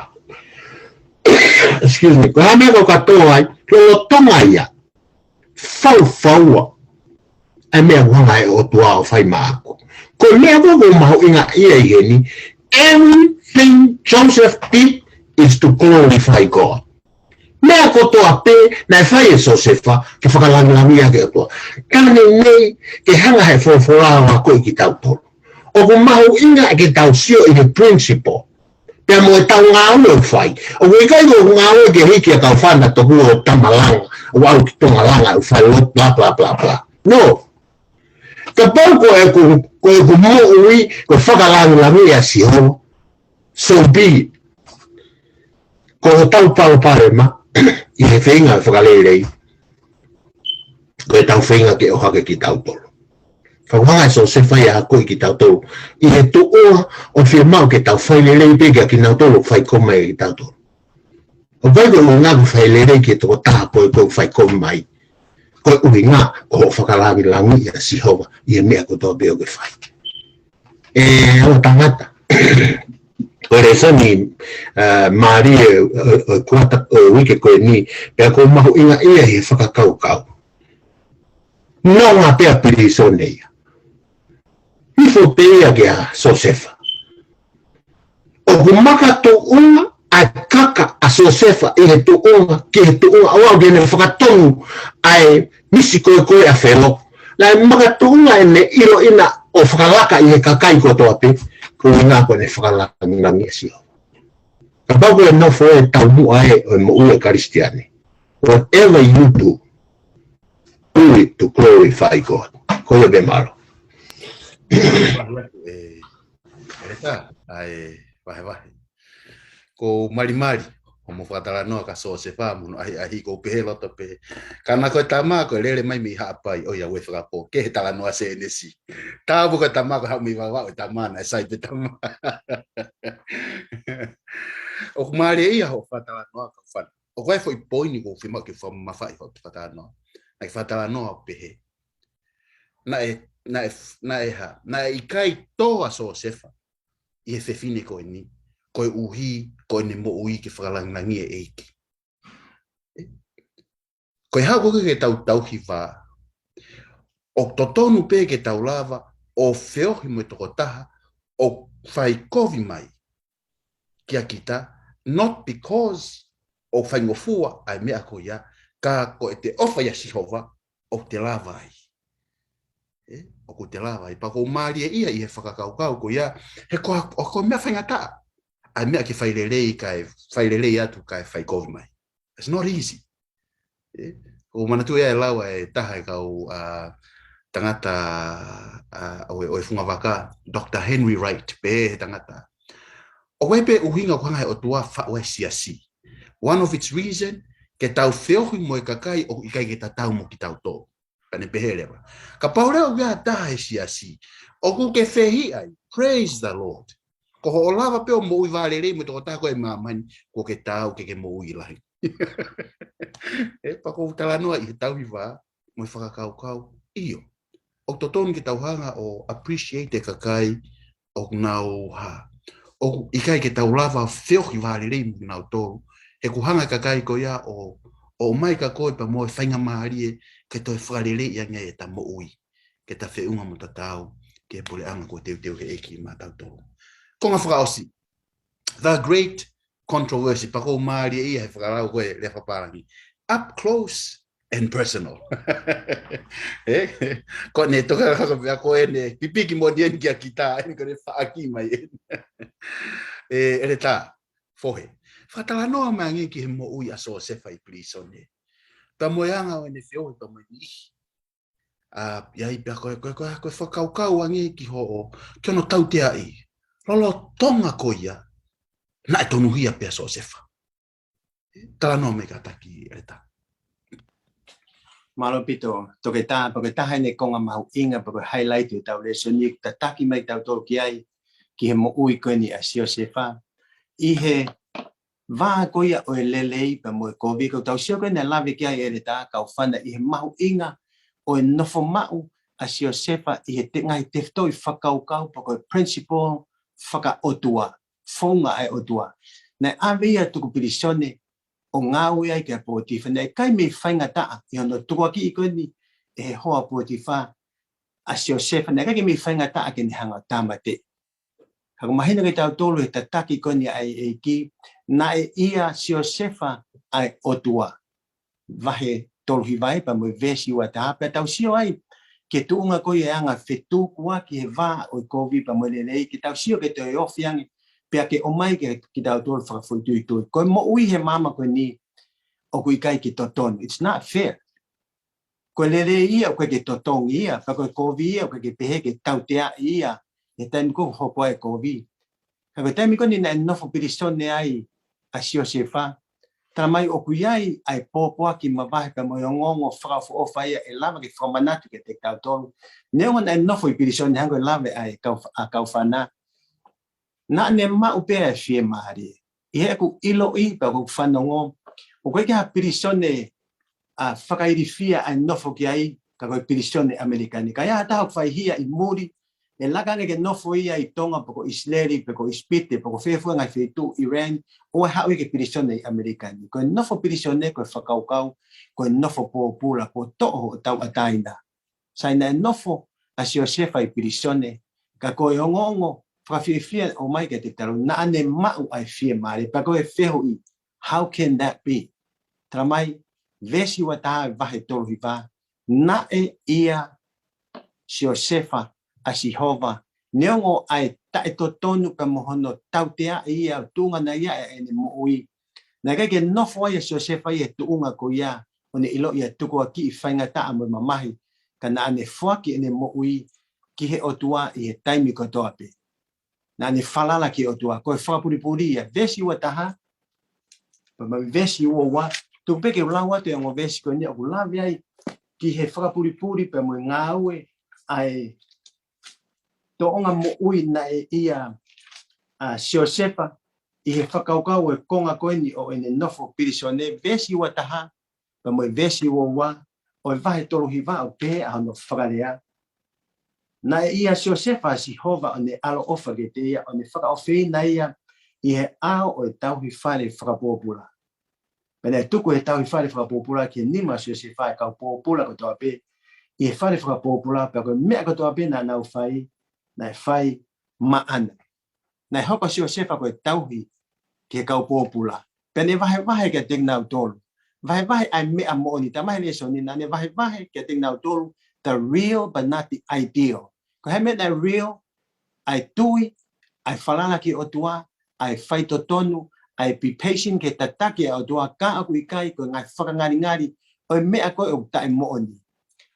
Excuse me. Ko e hā ha meʻa ka u ka tō ai. Lolotonga ia. Faufaua. ʻA e meʻa ʻoku hanga ʻe he ʻOtua ʻo fai maʻaku. Ko e meʻa ko ē ʻoku mahuʻinga ia ʻi heni. Everything Joseph did is to glorify God. Meʻa kotoa pē naʻe fai ʻe Siosefa ke fakalangilangiʻi ʻa e ʻOtua. Ka neʻineʻi ke hanga ʻe he folofola ʻo akoʻi kitautolu. ʻOku mahuʻinga ke tau sio ʻi he principle. Pea mo ʻetau ngāue ʻoku fai. ʻOku ʻikai ko e ngāue ke hiki ʻa e kau fānau tokua ʻo Tamalanga, ʻo aʻu ki Tongalanga, ʻo fai lotu, blah, blah, blah, blah. No. Kapau ko ʻeku, ko ʻeku moʻui, ko e fakalangilangiʻi ʻa Sihova. So be it. Ko hotau palopalema, ʻi he feinga ʻo e fakalelei, ko ʻetau feinga ke ʻohake kitautolu. Ka ʻoku hanga ʻe Siosefa ia ʻo akoʻi kitautolu. ʻI he tuʻunga ʻoku fiemaʻu ke tau fai lelei pē kia kinautolu ʻoku fai kovi mai kiate kitautolu. ʻOku ʻikai ko e ʻuhinga ko e fai lelei ki he tokotaha ko ē ʻoku fai kovi mai. Ko e ʻuhinga ko hoʻo fakalangilangiʻi ʻa Sihova ʻi he meʻa kotoa pē ʻoku ke fai. ʻE, ʻo tangata. Ko e lēsoni, ē, mālie ʻo, ʻo, ʻo e kuata ʻo e uike ko eni, pea ʻoku mahuʻinga ia ʻi he fakakaukau. Nonga pē ʻa e pilīsone ia. Hifo pē ia kia Siosefa. ʻOku makatuʻunga ʻa e kaka ʻa Siosefa ʻi he tuʻunga, ki he tuʻunga, ʻo aʻu ki heʻene fakatonu ʻa e misi ko ē ko ē ʻa Felo. Naʻe makatuʻunga ʻene ʻiloʻi ʻo fakalaka ʻi he kakai kotoa pē, ko e ʻuhinga ko ʻene fakalangilangiʻi ʻa Sihova. Kapau ko e nofo ē taumuʻa ē ʻo e moʻui ʻa e Kalisitiane. Whatever you do, do it to glorify God. Ko ia pē, mālō. Vahevahe, ē, ʻEletā, ʻa e vahevahe. Ko malimali, ʻO mo fakatalanoa ka Siosefa mo hono ʻahiʻahi, ʻoku ou pehē loto pē. Ka naʻe ko e tama ko e lele mai mei Haʻapai, ʻo ia ʻoku fakapō, kehe talanoa Sēnesi. Tapu ko e tama ko e haʻu mei Vavaʻu e tama, naʻe sai pē tama. ʻOku mālie ia hoʻo fakatalanoa kau fana. ʻOku ʻi ai e foʻi poini ʻoku ou fiemaʻu ke fakamamafaʻi hoʻo fakatalanoa. Naʻe fakatalanoa ʻo pehē. Naʻe, naʻe, naʻe hā, naʻe ʻikai tō ʻa Siosefa ʻi he fefine ko eni, koeʻuhi ko ʻene moʻui ke fakalangilangiʻi e ʻEiki. Ko e haʻu ko ē ke tau tauhi vā, ʻoku totonu pē ke tau lava ʻo feohi mo e tokotaha ʻoku fai kovi mai kia kita, not because ʻoku faingofua ʻa e meʻa ko ia, ka ko ʻete ʻofa ʻia Sihova ʻoku te lava ai. ʻE, ʻoku te lava ai, pea ʻoku mālie ia ʻi he fakakaukau ko ia, he ko, ʻoku meʻa faingataʻa ʻa e meʻa ke fai lelei kae, fai lelei atu kae fai kovi mai. It's not easy. ʻE, ʻoku ou manatuʻi ʻa e lau ʻa e taha e kau, ʻa, tangata, ʻa, ʻo e, ʻo e fungavaka, Doctor Henry Wright, pehē ʻe he tangata. ʻOku ʻi ai pē ʻuhinga ʻoku hanga ʻe he ʻOtua ʻo faʻu ai e siasi. One of its reason, ke tau feohi mo e kakai ʻoku ʻikai ke tatau mo kitautolu. Pea ne pehē leva. Kapau leva ʻoku ʻi ai ha taha he siasi ʻoku ke fehiʻa ai, praise the Lord. Ko hoʻo lava pē ʻo moʻui vā lelei mo e tokotaha ko ē ʻi māmani, kuo ke taau ke ke moʻui lahi. ʻE, pea ʻoku ou talanoa ʻi he tauhi vā mo e fakakaukau, ʻio. ʻOku totonu ke tau hanga ʻo appreciate e kakai ʻoku nau hā. ʻOku ʻikai ke tau lava ʻo feohi vā lelei mo kinautolu. He ʻoku hanga e kakai ko ia ʻo, ʻo ʻomai kia koe pea mo e faingamālie ke toe fakaleleiʻi ange ʻeta moʻui, ke ta feʻunga mo tatau ki he puleʻanga kuo teuteu ʻe he ʻEiki maʻatautolu. Konga fakaʻosi. The Great Controversy, pea ʻoku mālie ia he fakalau ko ē lea fakapālangi. Up close and personal. ʻE? Ko ʻene toka ka ko pea ko ʻene pipiki moʻoni eni kia kita, eni ko ʻene faʻaki mai eni. ʻE, ʻEletā, fohe. Fakatalanoa mai ange ki he moʻui ʻa Siosefa ʻi pilīsone. Pea mo e anga ʻo ʻene feohi pea mo e niʻihi. ʻA, ʻi ai pea ko e, ko e, ko e, ko e fakakaukau ange ki hoʻo, ki hono tauteaʻi. Lolotonga ko ia, naʻe tonuhia pē ʻa Siosefa. Talanoa mai kātaki, ʻEletā. Mālō ʻaupito, Toketā, pea ko e taha eni e konga mahuʻinga, pea ko e highlight ʻo ʻetau lēsoni, tataki mai kitautolu ki ai, ki he moʻui ko eni ʻa Siosefa. ʻI he vā ko ia ʻo e lelei pea mo e kovi, ko ʻetau sio ko ē naʻe lave ki ai ʻEletā, kau fana, ʻi he mahuʻinga ʻo e nofo maʻu ʻa Siosefa ʻi he te-, ngaahi tefitoʻi fakakaukau pea ko e principle fakaʻotua, founga ʻa e ʻOtua. Naʻe ʻave ia tuku pilīsone ʻo ngāue ai kia Pōtifa, naʻe ʻikai mei faingataʻa ʻi hono tukuakiʻi ko eni ʻe he hoa ʻo Pōtifa ʻa Siosefa, naʻe ʻikai ke mei faingataʻa ke ne hanga ʻo tāmateʻi. Ka ʻoku mahino kiate kitautolu he tataki ko eni ʻa e ʻEiki, naʻe ʻia Siosefa ʻa e ʻOtua. Vahe tolu hiva ē pea mo e veesi ua taha, pea tau sio ai ki he tuʻunga ko ia e anga fetukuaki he vā ʻo e kovi pea mo e lelei, ke tau sio ke toe ofi ange, pea ke ʻomai kiate kitautolu fakafoʻituitui. Ko e moʻui he māmani ko eni ʻoku ʻikai ke totonu. It's not fair. Ko e lelei ia ʻoku ʻikai ke totongi ia, pea ko e kovi ia ʻoku ʻikai ke pehē ke tauteaʻi ia he taimi ko ē ʻoku hoko ai e kovi. Ka ko e taimi ko eni naʻe nofo pilīsone ai ʻa Siosefa, talamai ʻoku ʻi ai ʻa e pōpoaki mavahe pea mo e ongoongo fakaʻofoʻofa ia ʻe lava ke fakamanatu kiate kitautolu. Neongo naʻe nofo ʻi pilīsone, hangē ko e lave ʻa e kau, ʻa e kau fana, naʻa ne maʻu pē ʻa e fiemālie. ʻI heʻeku ʻiloʻi pea ʻoku ou fanongo, ʻoku ʻikai ke ʻi ai ha pilīsone ʻa e fakailifia ʻa e nofo ki ai, ka ko e pilīsone ʻAmelika ni. Ka ʻi ai ha taha ʻoku fai hia ʻi muli, ʻe laka ange ke nofo ia ʻi Tonga, pe ko ʻIsileli, pe ko ʻIsipite, pe ko fē fua ngaahi feituʻu, Iran, ʻo ʻai haʻu ia ki he pilīsone ʻi ʻAmelika ni. Ko e nofo pilīsone, ko e fakakaukau, ko e nofo pōpula, kuo toʻo hoʻo tauʻatāina. Sai, naʻe nofo ʻa Siosefa ʻi pilīsone, ka ko e ongoongo fakafiefia ʻoku ʻomai kiate kitautolu, naʻa ne maʻu ʻa e fiemālie, pea ko e fehuʻi, how can that be? Talamai, veesi ua taha vahe tolu hiva, naʻe ʻia Siosefa ʻa Sihova, neongo ʻa e taʻetotonu pea mo hono tauteaʻi ia, tuʻunga naʻe ʻi ai ʻene moʻui. Naʻe ʻikai ke nofo ai ʻa Siosefa ʻi he tuʻunga ko ia, ʻo ne ʻiloʻi ʻa e tukuakiʻi faingataʻa mo e mamahi, ka naʻa ne foaki ʻene moʻui ki he ʻOtua ʻi he taimi kotoa pē. Naʻa ne falala ki he ʻOtua, ko e fakapulipuli ia, veesi ua taha, Pea mo e veesi ua ua, tuku pē ke u lau atu e ongo veesi ko eni ʻoku lave ai ki he fakapulipuli pea mo e ngāue ʻa e tōʻonga moʻui naʻe ʻia ʻa Siosefa ʻi he fakakaukau ʻo e konga ko eni ʻo ʻene nofo pilīsone, veesi ua taha, pea mo e veesi ua ua ʻo e vahe tolu hiva ʻoku pehē ʻa hono fakalea. Naʻe ʻia Siosefa ʻa Sihova ʻo ne ʻaloʻofa kiate ia ʻo ne fakaʻofeina ia ʻi he ʻao ʻo e tauhi fale fakapōpula. Pea naʻe tuku ʻe he tauhi fale fakapōpula ki he nima ʻo Siosefa ʻa e kau pōpula kotoa pē ʻi he fale fakapōpula, pea ko e meʻa kotoa pē naʻa nau fai, naʻe fai maʻana. Naʻe hoko ʻa Siosefa ko e tauhi ki he kau pōpula. Pea ne vahevahe kiate kinautolu. Vahevahe ʻa e meʻa moʻoni, talamai ʻe he lēsoni naʻa ne vahevahe kiate kinautolu the real but not the ideal. Ko e hā e meʻa naʻe real? ʻA e tui, ʻa e falala ki he ʻOtua, ʻa e faitotonu, ʻa e be patient ke tataki ʻa e ʻOtua, ka ʻoku ʻikai ko e ngaahi fakangalingali ʻo e meʻa ko ē ʻoku taʻemoʻoni.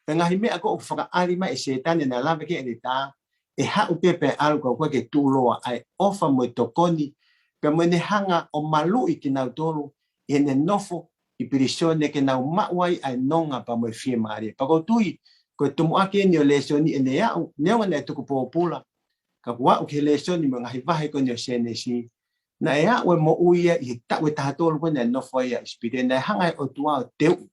Pea ngaahi meʻa ko ē ʻoku fakaʻali mai ʻe Sētane naʻe lave ki ai ʻEletā, ʻe haʻu pē pea ʻalu ka ʻoku ʻikai ke tuʻuloa ʻa e ʻofa mo e tokoni, pea mo ʻene hanga ʻo maluʻi kinautolu ʻi heʻene nofo ʻi pilīsone ke nau maʻu ai ʻa e nonga pea mo e fiemālie. Pea ʻoku ou tui, ko e tumuʻaki eni ʻo e lēsoni ʻene aʻu, neongo naʻe tuku pōpula, ka kuo aʻu ki he lēsoni mo e ngaahi vahe ko eni ʻo Sēnesi, naʻe aʻu e moʻui ia ʻi he taʻu ʻe taha tolu ko ē naʻe nofo ai ʻi ʻIsipite, naʻe hanga ʻe he ʻOtua ʻo teuʻi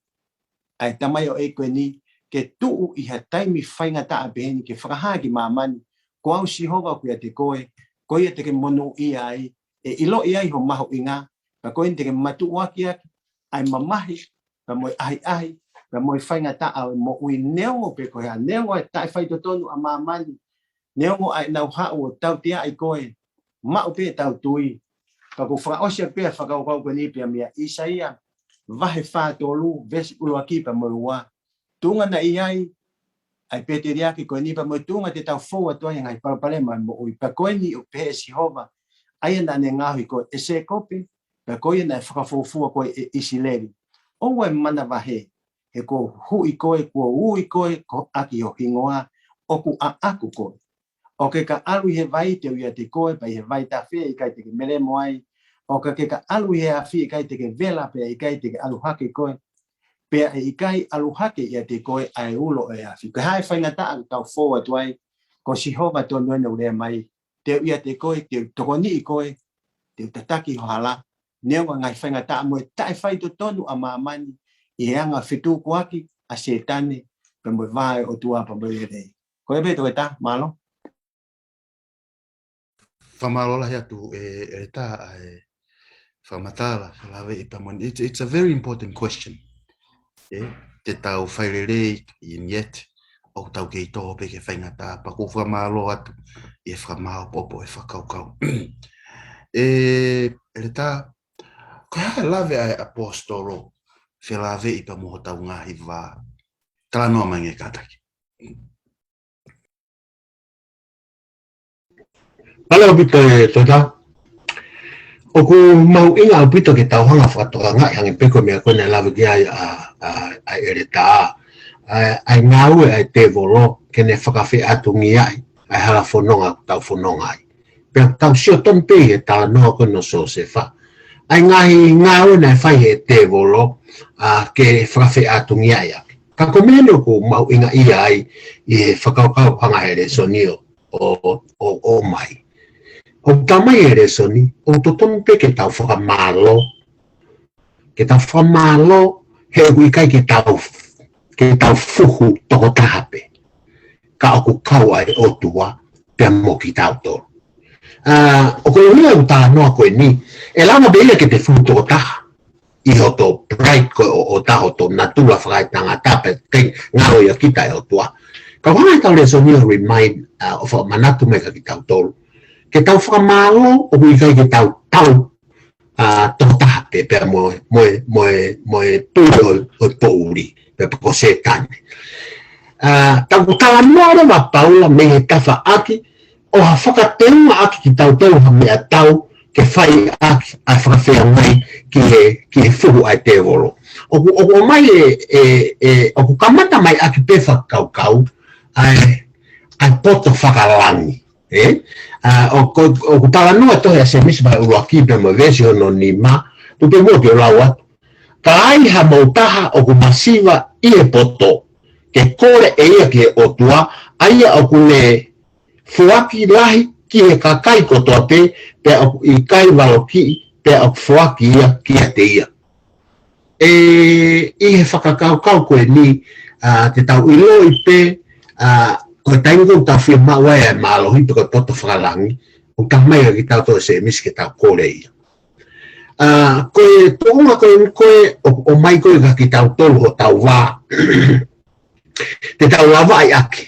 ʻa e tamaioʻeiki ko eni ke tuʻu ʻi ha taimi faingataʻa pehē ni ke fakahā ki māmani, ko au Sihova ʻoku ʻiate koe, ko ia te ke monūʻia ai, ʻe ʻiloʻi ai ho mahuʻinga, pea ko eni te ke matuʻuaki ʻaki ʻa e mamahi, pea mo e ʻahiʻahi, pea mo e faingataʻa ʻo e moʻui. Neongo pe ko e hā, neongo e taʻefaitotonu ʻa māmani, neongo ʻa ʻenau haʻu ʻo tauteaʻi koe, maʻu pē ʻetau tui. Ka ʻoku ou fakaʻosi atu pē ʻa e fakakaukau ko eni pea mei ʻIsaia vahe fā tolu, veesi ʻuluaki pea mo e ua. Tuʻunga naʻe ʻi ai ʻa e pēteliake ko eni pea mo e tuʻunga te tau fou atu ai he ngaahi palopalema ʻo e moʻui. Pea ko eni ʻoku pehē ʻe Sihova, ʻa ia naʻa ne ngaohi koe ʻe Sēkope, pea ko ia naʻe fakafuofua koe ʻe ʻIsileli. ʻOua ʻe manavahē, he kuo u huʻi koe, kuo u ui koe ko ʻaki ho hingoa, ʻoku ʻaʻaku koe. ʻOka ke ka ʻalu ʻi he vai, te u ʻiate koe, pea ʻi he vaitafe ʻe ʻikai te ke melemo ai. ʻOka ke ka ʻalu ʻi he afi, ʻe ʻikai te ke vela, pea ʻe ʻikai te ke ʻalu hake koe, pea ʻe ʻikai ʻalu hake ʻiate koe ʻa e ulo ʻo e afi. Ko e hā e faingataʻa ʻoku tau fou atu ai, ko Sihova tonu ʻene lea mai, te u ʻiate koe, te u tokoniʻi koe, te u tataki ho hala, neongo e ngaahi faingataʻa mo e taʻefaitotonu ʻa māmani, ʻi he anga fetukuaki ʻa Sētane, pea mo e vā ʻo e ʻOtua pea mo e lelei. Ko ia pē toketā, mālō. Fakamālō lahi atu ʻe, ʻEletā ʻa e fakamatala, fakalaveʻi pea mo eni. It's, it's a very important question. ʻE, te tau fai lelei, and yet ʻoku tau kei tō pē ki he faingataʻa, pea ʻoku ou fakamālō atu ʻi he fakamāopoopo e fakakaukau. ʻE, ʻEletā, ko e hā e lave ʻa e ʻaposetolo, felāveʻi pea mo hotau ngaahi vā? Talanoa mai ange kātaki. Mālō ʻaupito ʻe Tota. ʻOku mahuʻinga ʻaupito ke tau hanga fakatokangaʻi ange pē ko e meʻa ko ē naʻe lave ki ai ʻa, ʻa, ʻa ʻEletā. ʻA, ʻa e ngāue ʻa e tēvolo ke ne fakafeʻātungiaʻi ʻa e hala fononga ʻoku tau fononga ai. Pea tau sio tonu pē ʻi he talanoa ko eni ʻo Siosefa. ʻA e ngaahi ngāue naʻe fai ʻe he tēvolo, ʻa, ke fakafeʻātungiaʻi ʻaki. Ka ko e meʻa eni ʻoku mahuʻinga ia ai ʻi he fakakaukau hanga he lēsoni ʻo, ʻo, ʻo, ʻo mai. ʻOku talamai he lēsoni, ʻoku totonu pē ke tau fakamālō. Ke tau fakamālō, he ʻoku ʻikai ke tau, ke tau fuhu tokotaha pē. Ka ʻoku kau ai ʻOtua, pea mo kitautolu. ʻA, ʻoku ʻi ai ʻa e talanoa ko eni, ʻe lava pē ia ke te fuhu tokotaha. ʻI hoto pride ko ē ʻo, ʻo taho to natula fakaetangata pe te ngalo ia kita ʻe ʻOtua. Ka ʻoku hanga ʻe he lēsoni ʻo remind, ʻa, ʻo fakamanatu mai kia kitautolu. Ke tau fakamālō, ʻoku ʻikai ke tau tau, ʻa, tokotaha pē, pea mo, mo, mo, mo e tui ʻo, ʻo e poʻuli, pe ko Sētane. ʻA, ka ʻoku talanoa leva ʻa Paula mei he tafaʻaki, ʻo ha fakateungaʻaki kitautolu ha meʻatau ke fai ʻaki ʻa e fakafeangai ki he, ki he fuhu ʻa e tēvolo. ʻOku, ʻoku ʻomai ʻe, ʻe, ʻe, ʻoku kamata mai ʻaki pē fakakaukau ʻa e, ʻa e poto fakalangi. ʻE? ʻA, ʻoku, ʻoku talanoa tohi ʻa Sēmisi vahe ʻuluaki pea mo e veesi hono nima, Tuku pē muʻa ke u lau atu. Ka ai hamou taha ʻoku masiva ʻi he poto, ke kole ʻe ia ki he ʻOtua, ʻa ia ʻoku ne foaki lahi ki he kakai kotoa pē, pea ʻoku ʻikai valokiʻi, pea ʻoku foaki ia kiate ia. ʻE, ʻi he fakakaukau ko eni, ʻa, te tau ʻiloʻi pē, ʻa, ko e taimi ko ē ʻoku tau fiemaʻu ai ʻa e mālohi pe ko e poto fakalangi, ʻoku talamai ʻe kitautolu ʻe Sēmisi ke tau kole ia. ʻA, ko e tuʻunga ko eni ko ē ʻo, ʻomai ko ē kia kitautolu hotau vā. Te tau lavaʻi ʻaki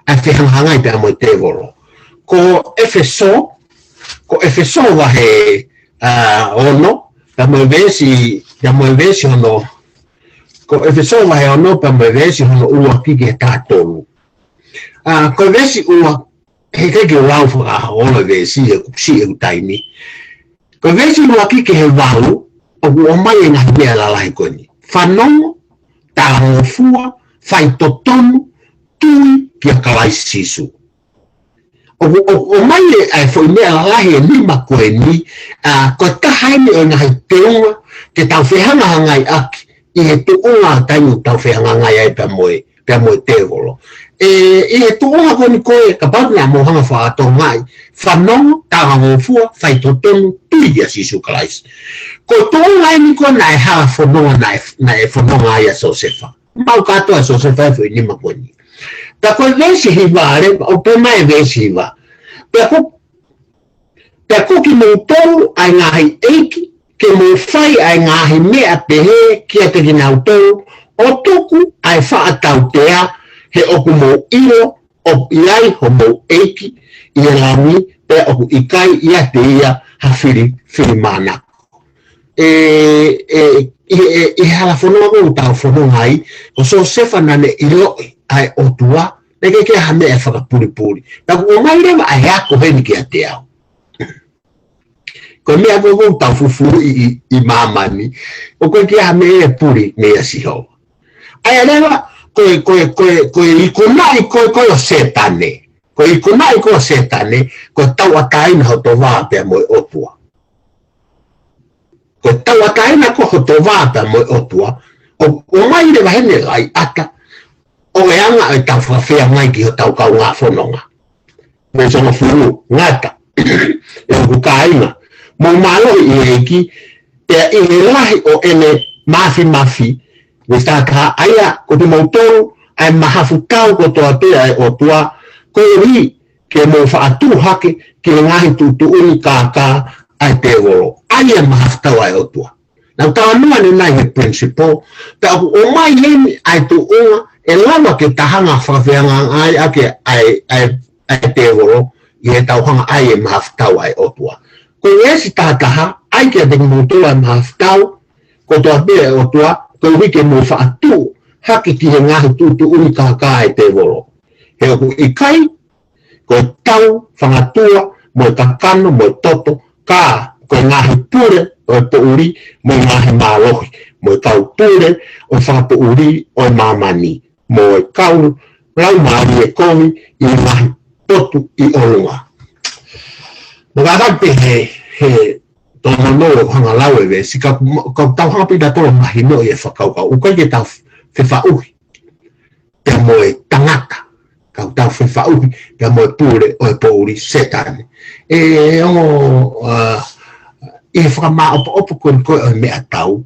ʻa e fehangahangai pea mo e tēvolo. Ko ʻEfesō, ko ʻEfesō vahe, ʻa, ono, pea mo e veesi, pea mo e veesi ono. Ko ʻEfesō vahe ono, pea mo e veesi hono ua ki he taha tolu. ʻA, ko e veesi ua, heʻikai ke u lau fakaʻola e veesi he kuo siʻi ʻeku taimi. Ko e veesi ua ki he valu, ʻoku ʻomai e ngaahi meʻa lalahi ko eni. Fanongo, talangofua, faitotonu, tui kia Kalaisi Sīsū. ʻOku, ʻoku ʻomai e, ʻa e foʻi meʻa lalahi ʻe nima ko eni, ʻa, ko e taha eni ʻo e ngaahi teunga ke tau fehangahangai ʻaki ʻi he tuʻunga ʻo e taimi ʻoku tau fehangahangai ai pea mo e, pea mo e tēvolo. ʻE, ʻi he tuʻunga ko eni ko ē, kapau naʻa mou hanga ʻo fakatokangaʻi, fanongo, talangofua, faitotonu, tui kia Sīsū Kalaisi. Ko e tuʻunga eni ko ē naʻe hanga ʻo fononga, naʻe, naʻe fononga ai ʻa Siosefa. Maʻu kātoa ʻe Siosefa e foʻi nima ko eni. Ka ko e veesi hiva leva, ʻoku pehē mai e veesi hiva. Pea ko, pea ko kimoutolu ʻa e ngaahi ʻeiki, ke mou fai ʻa e ngaahi meʻa pehē kiate kinautolu, ʻo tuku ʻa e faʻa tautea, he ʻoku mou ʻilo ʻoku ʻi ai homou ʻEiki ʻi he langi, pea ʻoku ʻikai ʻiate ia ha fili, filifilimānako. ʻE, ʻe, ʻi he, ʻi he hala fononga ʻoku tau fononga ai, ko Siosefa naʻa ne ʻiloʻi ʻa e ʻOtua, naʻe ʻikai ke ʻi ai ha meʻa ʻe fakapulipuli. Pea ʻoku ʻomai leva ʻa e ako heni kiate au. Ko e meʻa ko ē ʻoku tau fufuluʻi ʻi, ʻi māmani, ʻoku ʻikai ke ʻi ai ha meʻa ʻe puli meia Sihova. ʻA ia leva, ko e, ko e, ko e, ko e ikunaʻi ko ē, ko ē ʻo Sētane. Ko e ikunaʻi ko ē ʻo Sētane, ko e tauʻatāina hoto vā pea mo e ʻOtua. Ko e tauʻatāina ko ē hoto vā pea mo e ʻOtua, ʻo, ʻomai leva heni e laiʻata ʻo e anga ʻo ʻetau fakafeangai ki hotau kaungā fononga. Veesi hongofulu, ngata, ʻe hoku kāinga, mou mālohi ʻi he ʻEiki, pea ʻi he lahi ʻo ʻene māfimafi, veesi taha taha, ʻa ia ko kimoutolu, ʻa e mahafu tau kotoa pē ʻa e ʻOtua, koeʻuhi ke mou faʻa tuʻu hake ki he ngaahi tuʻutuʻuni kākā ʻa e tēvolo. ʻA ia e mahafu tau ʻa e ʻOtua. Naʻa ku talanoa ʻanenai he principle, pea ʻoku ʻomai heni ʻa e tuʻunga ʻe lava ke ta hanga ʻo fakafeangai ʻaki ʻa e, ʻa e, ʻa e tēvolo ʻi heʻetau hanga ʻai e mahafu tau ʻa e ʻOtua. Ko e veesi taha taha, ʻai kiate kimoutolu ʻa e mahafu tau kotoa pē ʻa e ʻOtua, koeʻuhi ke mou faʻa tuʻu hake ki he ngaahi tuʻutuʻuni kākā ʻa e tēvolo. He ʻoku ʻikai ko e tau fangatua, mo e kakano, mo e toto, ka ko e ngaahi pule ʻo e poʻuli, mo e ngaahi mālohi, mo e kau pule ʻo e fakapoʻuli ʻo e māmani, mo e kau laumālie kovi ʻi he ngaahi potu ʻi ʻolunga. Mo kātaki pē he, he tōnounou ʻo hanga lau e veesi, ka, ka tau hanga pē ʻo tau mahinoʻi e fakakaukau, ʻoku ʻikai ke tau fefaʻuhi pea mo e tangata, ka tau fefaʻuhi pea mo e pule ʻo e poʻuli, Sētane. ʻE, ʻo, ʻa, ʻi he fakamāʻopoʻopo ko eni ko ē ʻo e meʻatau,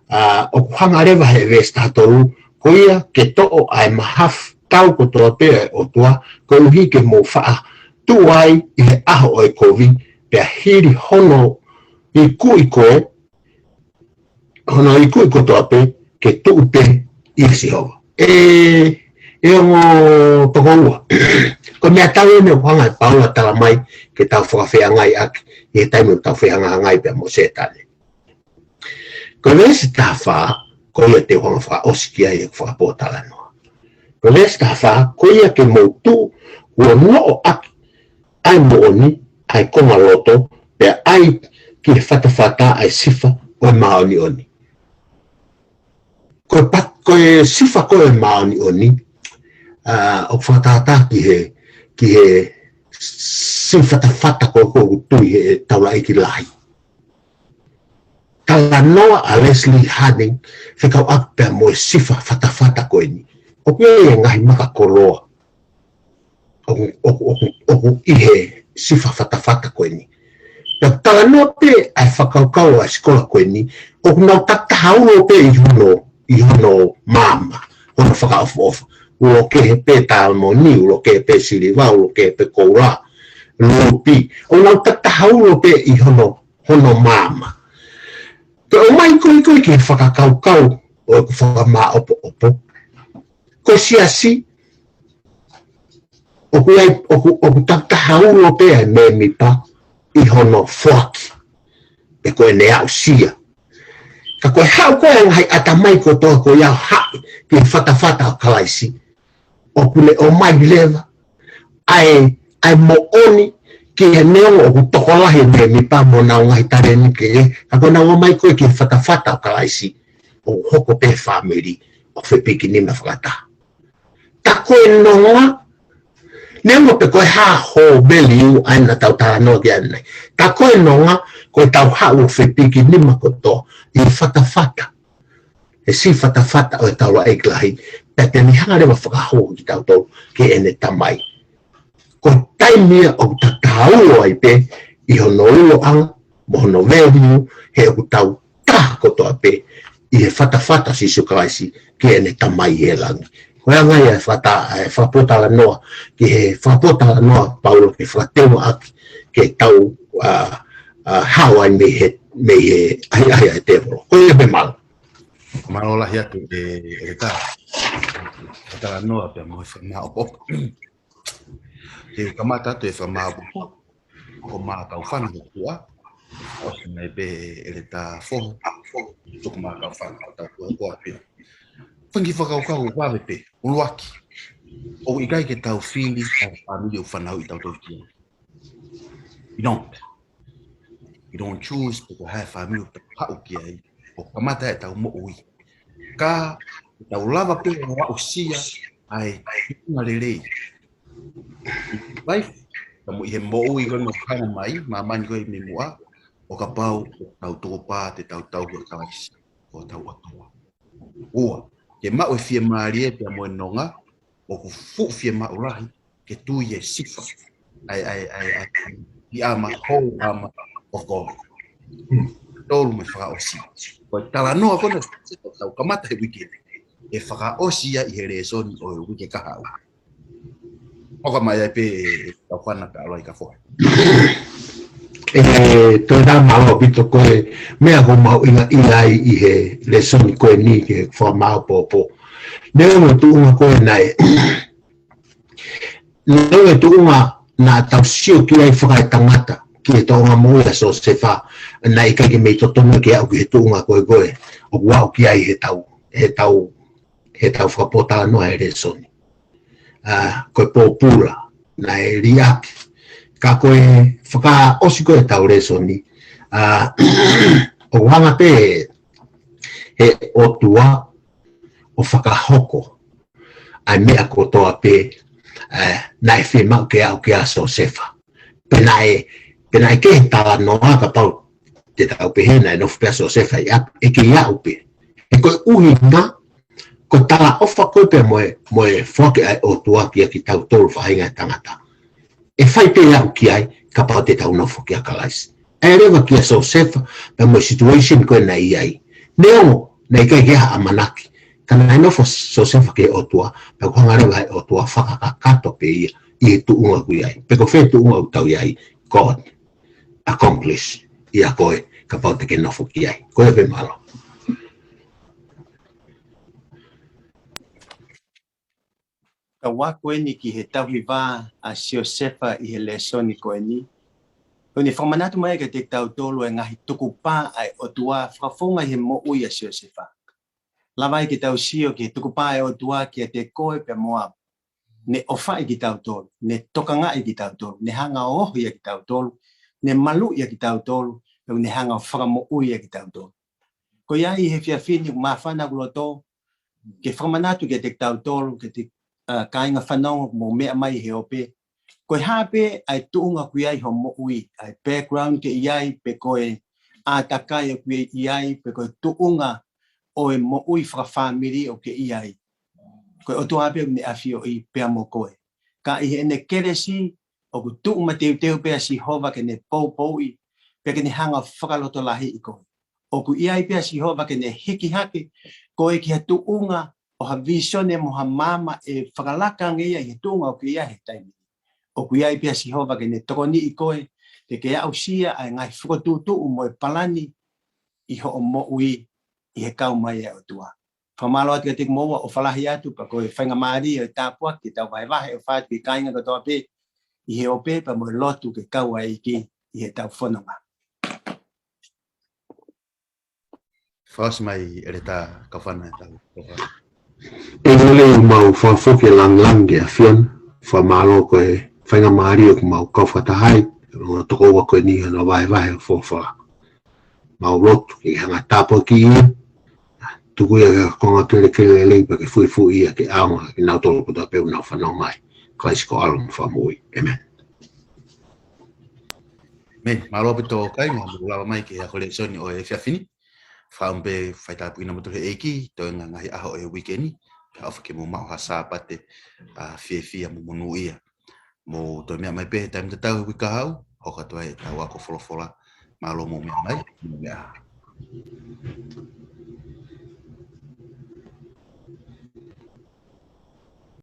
ʻa, ʻoku hanga leva he veesi taha tolu, ko ia ke toʻo ʻa e mahafu tau kotoa pē ʻa e ʻOtua, koeʻuhi ke mou faʻa tuʻu ai ʻi he ʻaho ʻo e kovi, pea hili hono ikuʻi ko ē, hono ikuʻi kotoa pē ke tuʻu pē ʻia Sihova. ʻE, ʻe ongo tokoua. Ko e meʻatau eni ʻoku hanga ʻe Paula ʻo talamai ke tau fakafeangai ʻaki ʻi he taimi ʻoku tau fehangahangai pea mo Sētane. Ko e veesi taha fā, ko ia te u hanga ʻo fakaʻosi ki ai ʻeku fakapōtalanoa. Ko e veesi taha fā, ko ia ke mou tuʻu, ʻo noʻo ʻaki ʻa e moʻoni, ʻa e konga loto, pea ʻai ki he fatafata ʻa e sifa ʻo e māʻoniʻoni. Ko e pa-, ko e sifa ko ē ʻo e māʻoniʻoni, ʻa, ʻoku fakatātā ki he, ki he siʻi fatafata ko ē ʻoku tui he taulaʻeiki lahi. talanoa ʻa Leslie Hanning fekauʻaki pea mo e sifa fatafata ko eni. ʻOku ʻi ai e ngaahi maka koloa ʻoku, ʻoku, ʻoku, ʻoku ʻi he sifa fatafata ko eni. Pea talanoa pē ʻa e fakakaukau ʻa e sikola ko eni, ʻoku nau takitaha ulo pē ʻi hono, ʻi hono maama, hono fakaʻofoʻofa. Ulo kehe pē talamoni, ulo kehe pē siliva, ulo kehe pē koula, lupi. ʻOku nau takitaha ulo pē ʻi hono, hono maama. Pea ʻomai koeʻuhi ko e fakakaukau ʻo ʻeku fakamāʻopoʻopo. Ko e siasi, ʻoku ʻi ai, ʻoku, ʻoku takitaha ulo pē ʻa e mēmipa ʻi hono foaki, pe ko ʻene aʻusia. Ka ko e haʻu ko ē ʻa e ngaahi ʻatamai kotoa ko ia ʻo haʻi ki he fatafata ʻo Kalaisi, ʻoku ne ʻomai leva ʻa e, ʻa e moʻoni ki he, neongo ʻoku tokolahi e mēmipa mo honau ngaahi talēniti kehe, ka ko ʻenau ō mai ko ē ki he fatafata ʻo Kalaisi, ʻo hoko pē fāmili ʻo fepikinima fakataha. Ta ko e nonga, neongo pe ko e hā hoʻo value ʻa ena ʻoku tau talanoa ki ai ʻanenai. Ta ko e nonga, ko ʻetau haʻu ʻo fepikinima kotoa ʻi he fatafata, he siʻi fatafata ʻo e taulaʻeiki lahi, pea te ne hanga leva ʻo fakahoko kitautolu ki heʻene Tamai. Ko e taimi ia ʻoku takitaha ulo ai pē ʻi hono uloʻanga mo hono value, he ʻoku tau taha kotoa pē ʻi he fatafata ʻo Sīsū Kalaisi ki heʻene Tamai ʻi he langi. Ko e anga ia e fakata-, e fakapōtalanoa, ki he fakapōtalanoa ʻa Paula ke fakateungaʻaki ke tau, ʻa, ʻa, hao ai mei he, mei he ʻahiʻahi ʻa e tēvolo. Ko ia pē, mālō. Mālō lahi atu e, e ta, e talanoa pea mo e fakamāʻopoʻopo. Te u kamata atu e fakamāʻopoʻopo, ko Mā Kaufana ko tua, ʻosi mai pē e leta foho, tuku Mā Kaufana, tau kua kua pē. Fanga kiʻi fakakaukau vave pē, ʻuluaki. ʻOku ʻikai ke tau fili ʻa e fāmili ʻoku fanauʻi tautolu ki ai. We don't. We don't choose pe ko e hā e fāmili ʻoku tau haʻu ki ai, ʻo kamata ʻetau moʻui. Ka, ʻoku tau lava pē ʻo aʻusia ʻa e tuʻunga lelei. Life, ka mo ʻi he moʻui ko ē ʻoku hanga mai, māmani ko ē mei muʻa, ʻo kapau ʻoku tau tukupā te tau tauhi ʻa Kalaisi ko hotau ʻOtua. Ua, ke maʻu e fiemālie pea mo e nonga, ʻoku fuʻu fiemaʻu lahi ke tui e sifa ʻa e, ʻa e, ʻa e, ʻa e, the armor, whole armor of God. Tolu mo e fakaʻosi. Ko e talanoa ko ena, tau kamata he uike ni, ʻe fakaʻosi ia ʻi he lēsoni ʻo e uike kahaʻu. ʻOka mai ai pē e Kaufana ka ʻalu ai ka fohe. ʻE, toe tā mālō ʻaupito ko e meʻa ʻoku ou mahuʻingaʻia ai ʻi he lēsoni ko eni ke fakamāʻopoʻopo. Neongo e tuʻunga ko ē naʻe, neongo e tuʻunga naʻa tau sio ki ai fakaetangata, ki he toʻonga moʻui ʻa Siosefa, naʻe ʻikai ke mei totonu ke aʻu ki he tuʻunga ko ē ko ē ʻoku aʻu ki ai heʻetau, heʻetau, heʻetau fakapōtalanoa he lēsoni. ʻA, ko e pōpula, naʻe liʻaki. Ka ko e fakaʻosi ko ē ʻetau lēsoni, ʻa, ʻoku hanga pē he ʻOtua ʻo fakahoko ʻa e meʻa kotoa pē, ʻa, naʻe fiemaʻu ke aʻu kia Siosefa. Pea naʻe, pea naʻe kehe talanoa kapau te tau pehē naʻe nofo pē ʻa Siosefa ʻi ʻapi, ʻe kei aʻu pē. He ko e ʻuhinga, ko e talaʻofa ko ē pea mo e, mo e foaki ʻa e ʻOtua kia kitautolu faʻahinga ʻo e tangata, ʻe fai pē aʻu ki ai kapau te tau nofo kia Kalaisi. ʻAi leva kia Siosefa, pea mo e situation ko ē naʻe ʻi ai. Neongo naʻe ʻikai ke ʻi ai ha ʻamanaki, ka naʻe nofo ʻa Siosefa ki he ʻOtua, pea ʻoku hanga leva ʻe he ʻOtua ʻo fakakakato pē ia ʻi he tuʻunga ʻoku ʻi ai. Pe ko fē tuʻunga ʻoku tau ʻi ai, God accomplish ia ko ē kapau te ke nofo ki ai. Ko ia pē, mālō. Ka ua ko eni ki he tauhi vā ʻa Siosefa ʻi he lēsoni ko eni. Ko eni fakamanatu mai kiate kitautolu e ngaahi tukupā ʻa e ʻOtua fakafofonga ʻi he moʻui ʻa Siosefa. Lava ai ke tau sio ki he tukupā ʻa e ʻOtua kiate koe pea mo au. Ne ʻofaʻi kitautolu, ne tokangaʻi kitautolu, ne hanga ʻo ohi ʻa kitautolu, ne maluʻi ʻa kitautolu, pea ne hanga ʻo fakamoʻui ʻa kitautolu. Ko ia ʻi he efiafi ni ʻoku māfana ʻoku loto ke fakamanatu kiate kitautolu, kiate, ʻa, kāinga fanongo mo meʻa mai he ope. Ko e hā pē ʻa e tuʻunga ʻoku ʻi ai ho moʻui, ʻa e background ke ʻi ai pe ko e ʻātakai ʻoku ke ʻi ai, pe ko e tuʻunga ʻo e moʻui fakafāmili ʻoku ke ʻi ai. Ko e ʻOtua pē ʻoku ne ʻafioʻi pea mo koe. Ka ʻi heʻene kelesi, ʻoku tuʻu mateuteu pē ʻa Sihova ke ne poupouʻi, pea ke ne hanga fakalotolahiʻi koe. ʻOku ʻi ai pē ʻa Sihova ke ne hiki hake koe ki ha tuʻunga ʻo ha vīsone mo ha maama ʻe fakalaka ange ia ʻi he tuʻunga ʻoku ke ʻi ai he taimi ni. ʻOku ʻi ai pē ʻa Sihova ke ne tokoniʻi koe, ke ke aʻusia ʻa e ngaahi fokotuʻutuʻu mo e palani ʻi hoʻo moʻui ʻi he kau mai ʻa e ʻOtua. Fakamālō atu kiate kimoua, ʻofa lahi atu, pea ko e faingamālie ʻo e tāpuaki ke tau vahevahe ʻofa atu ki he kāinga kotoa pē ʻi he ope pea mo e lotu ke kau ai ki ʻi heʻetau fononga. Fakaʻosi mai ʻEletā Kaufana ʻetau ʻofa. ʻEiki, ʻoku mau fakafoki e lāngilangi ki he ʻAfiona, fakamālō ko e faingamālie ʻoku mau kau fakataha ai, ʻo tokoua ko eni ʻi hono vahevahe ʻo e folofola. Mau lotu ke ke hanga ʻo tāpuakiʻi ia, tuku ia ke konga kelekele lelei pea ke fuifui ia ke ʻaonga kinautolu kotoa pē ʻoku nau fanongo mai. Kalaisi ko e ʻAlo mo e Fakamoʻui. ʻĒmeni. Mei, mālō ʻaupito kāinga, mou lava mai ki he ako lēsoni ʻo e efiafi ni. Fakaʻamu pē fai tāpuekina kimoutolu ʻe he ʻEiki, toenga ngaahi ʻaho ʻo e uike ni, pea ʻofa ke mou maʻu ha Sāpate, ʻa, fiefia mo monūʻia. Mou toe meʻa mai pē he taimi tatau he uike kahaʻu, hoko atu ai ʻetau ako folofola. Mālō mou meʻa mai, mou meʻa.